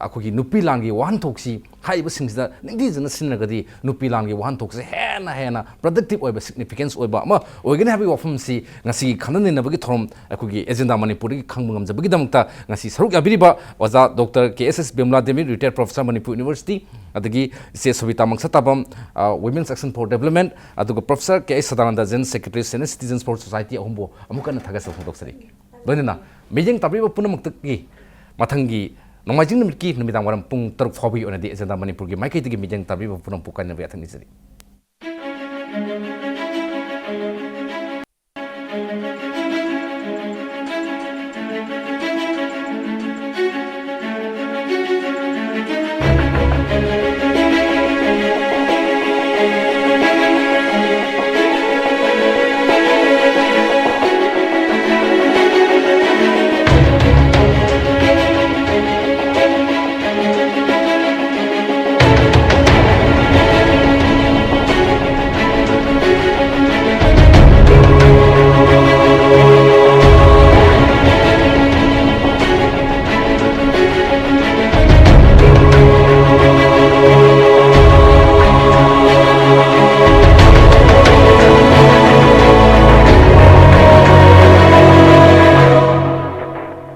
ꯑꯩꯈꯣꯏꯒꯤ ꯅꯨꯄꯤ ꯂꯥꯟꯒꯤ ꯋꯥꯍꯟꯊꯣꯛꯁꯤ ꯍꯥꯏꯔꯤꯕꯁꯤꯡꯁꯤꯗ ꯅꯤꯡꯊꯤꯖꯅ ꯁꯤꯖꯤꯟꯅꯔꯒꯗꯤ ꯅꯨꯄꯤ ꯂꯥꯟꯒꯤ ꯋꯥꯍꯟꯊꯣꯛꯁꯦ ꯍꯦꯟꯅ ꯍꯦꯟꯅ productive ꯑꯣꯏꯕ, significance ꯑꯣꯏꯕ ꯑꯃ ꯑꯣꯏꯒꯅꯤ ꯍꯥꯏꯕꯒꯤ ꯋꯥꯐꯝꯁꯤ ꯉꯁꯤꯒꯤ ꯈꯟꯅ ꯅꯩꯅꯕꯒꯤ ꯊꯧꯔꯝ ꯑꯩꯈꯣꯏꯒꯤ Agenda ꯃꯅꯤꯄꯨꯔꯗꯒꯤ ꯈꯪꯕ ꯉꯝꯖꯕꯒꯤꯗꯃꯛꯇ ꯉꯁꯤ ꯁꯔꯨꯛ ꯌꯥꯕꯤꯔꯤꯕ ꯑꯣꯖꯥ doctor K S S Bimala Devi, retired professor Manipur University, ꯑꯗꯒꯤ ꯏꯆꯦ ꯁꯣꯕꯤꯇꯥ ꯃꯪꯁꯥꯇꯥꯕꯝ, ꯑ, Women Action for Development, ꯑꯗꯨꯒ professor K H Sadananda, General Secretary, Senior Citizens for Society ꯑꯍꯨꯝꯕꯨ ꯑꯃꯨꯛ ꯍꯟꯅ ꯊꯥꯒꯠꯆꯕ ꯐꯣꯡꯗꯣꯛꯆꯔꯤ꯫ ꯂꯣꯏꯅꯅ ꯃꯤꯠꯌꯦꯡ ꯇꯥꯕꯤꯔꯤꯕ ꯄꯨꯝꯅꯃꯛꯇꯒꯤ ꯃꯊꯪꯒꯤ ꯅꯣꯡꯃꯥꯏꯖꯤꯡ ꯅꯨꯃꯤꯠꯀꯤ ꯅꯨꯃꯤꯗꯥꯡ ꯋꯥꯏꯔꯝ ꯄꯨꯡ ꯇꯔꯨꯛ ꯐꯥꯎꯕꯒꯤ ꯑꯣꯏꯅꯗꯤ Agenda ꯃꯅꯤꯄꯨꯔꯒꯤ ꯃꯥꯏꯀꯩꯗꯒꯤ ꯃꯤꯠꯌꯦꯡ ꯇꯥꯕꯤꯕ ꯄꯨꯝꯅꯃꯛꯄꯨ ꯀꯥꯏꯅꯕ ꯌꯥꯊꯪ ꯅꯤꯖꯔꯤ꯫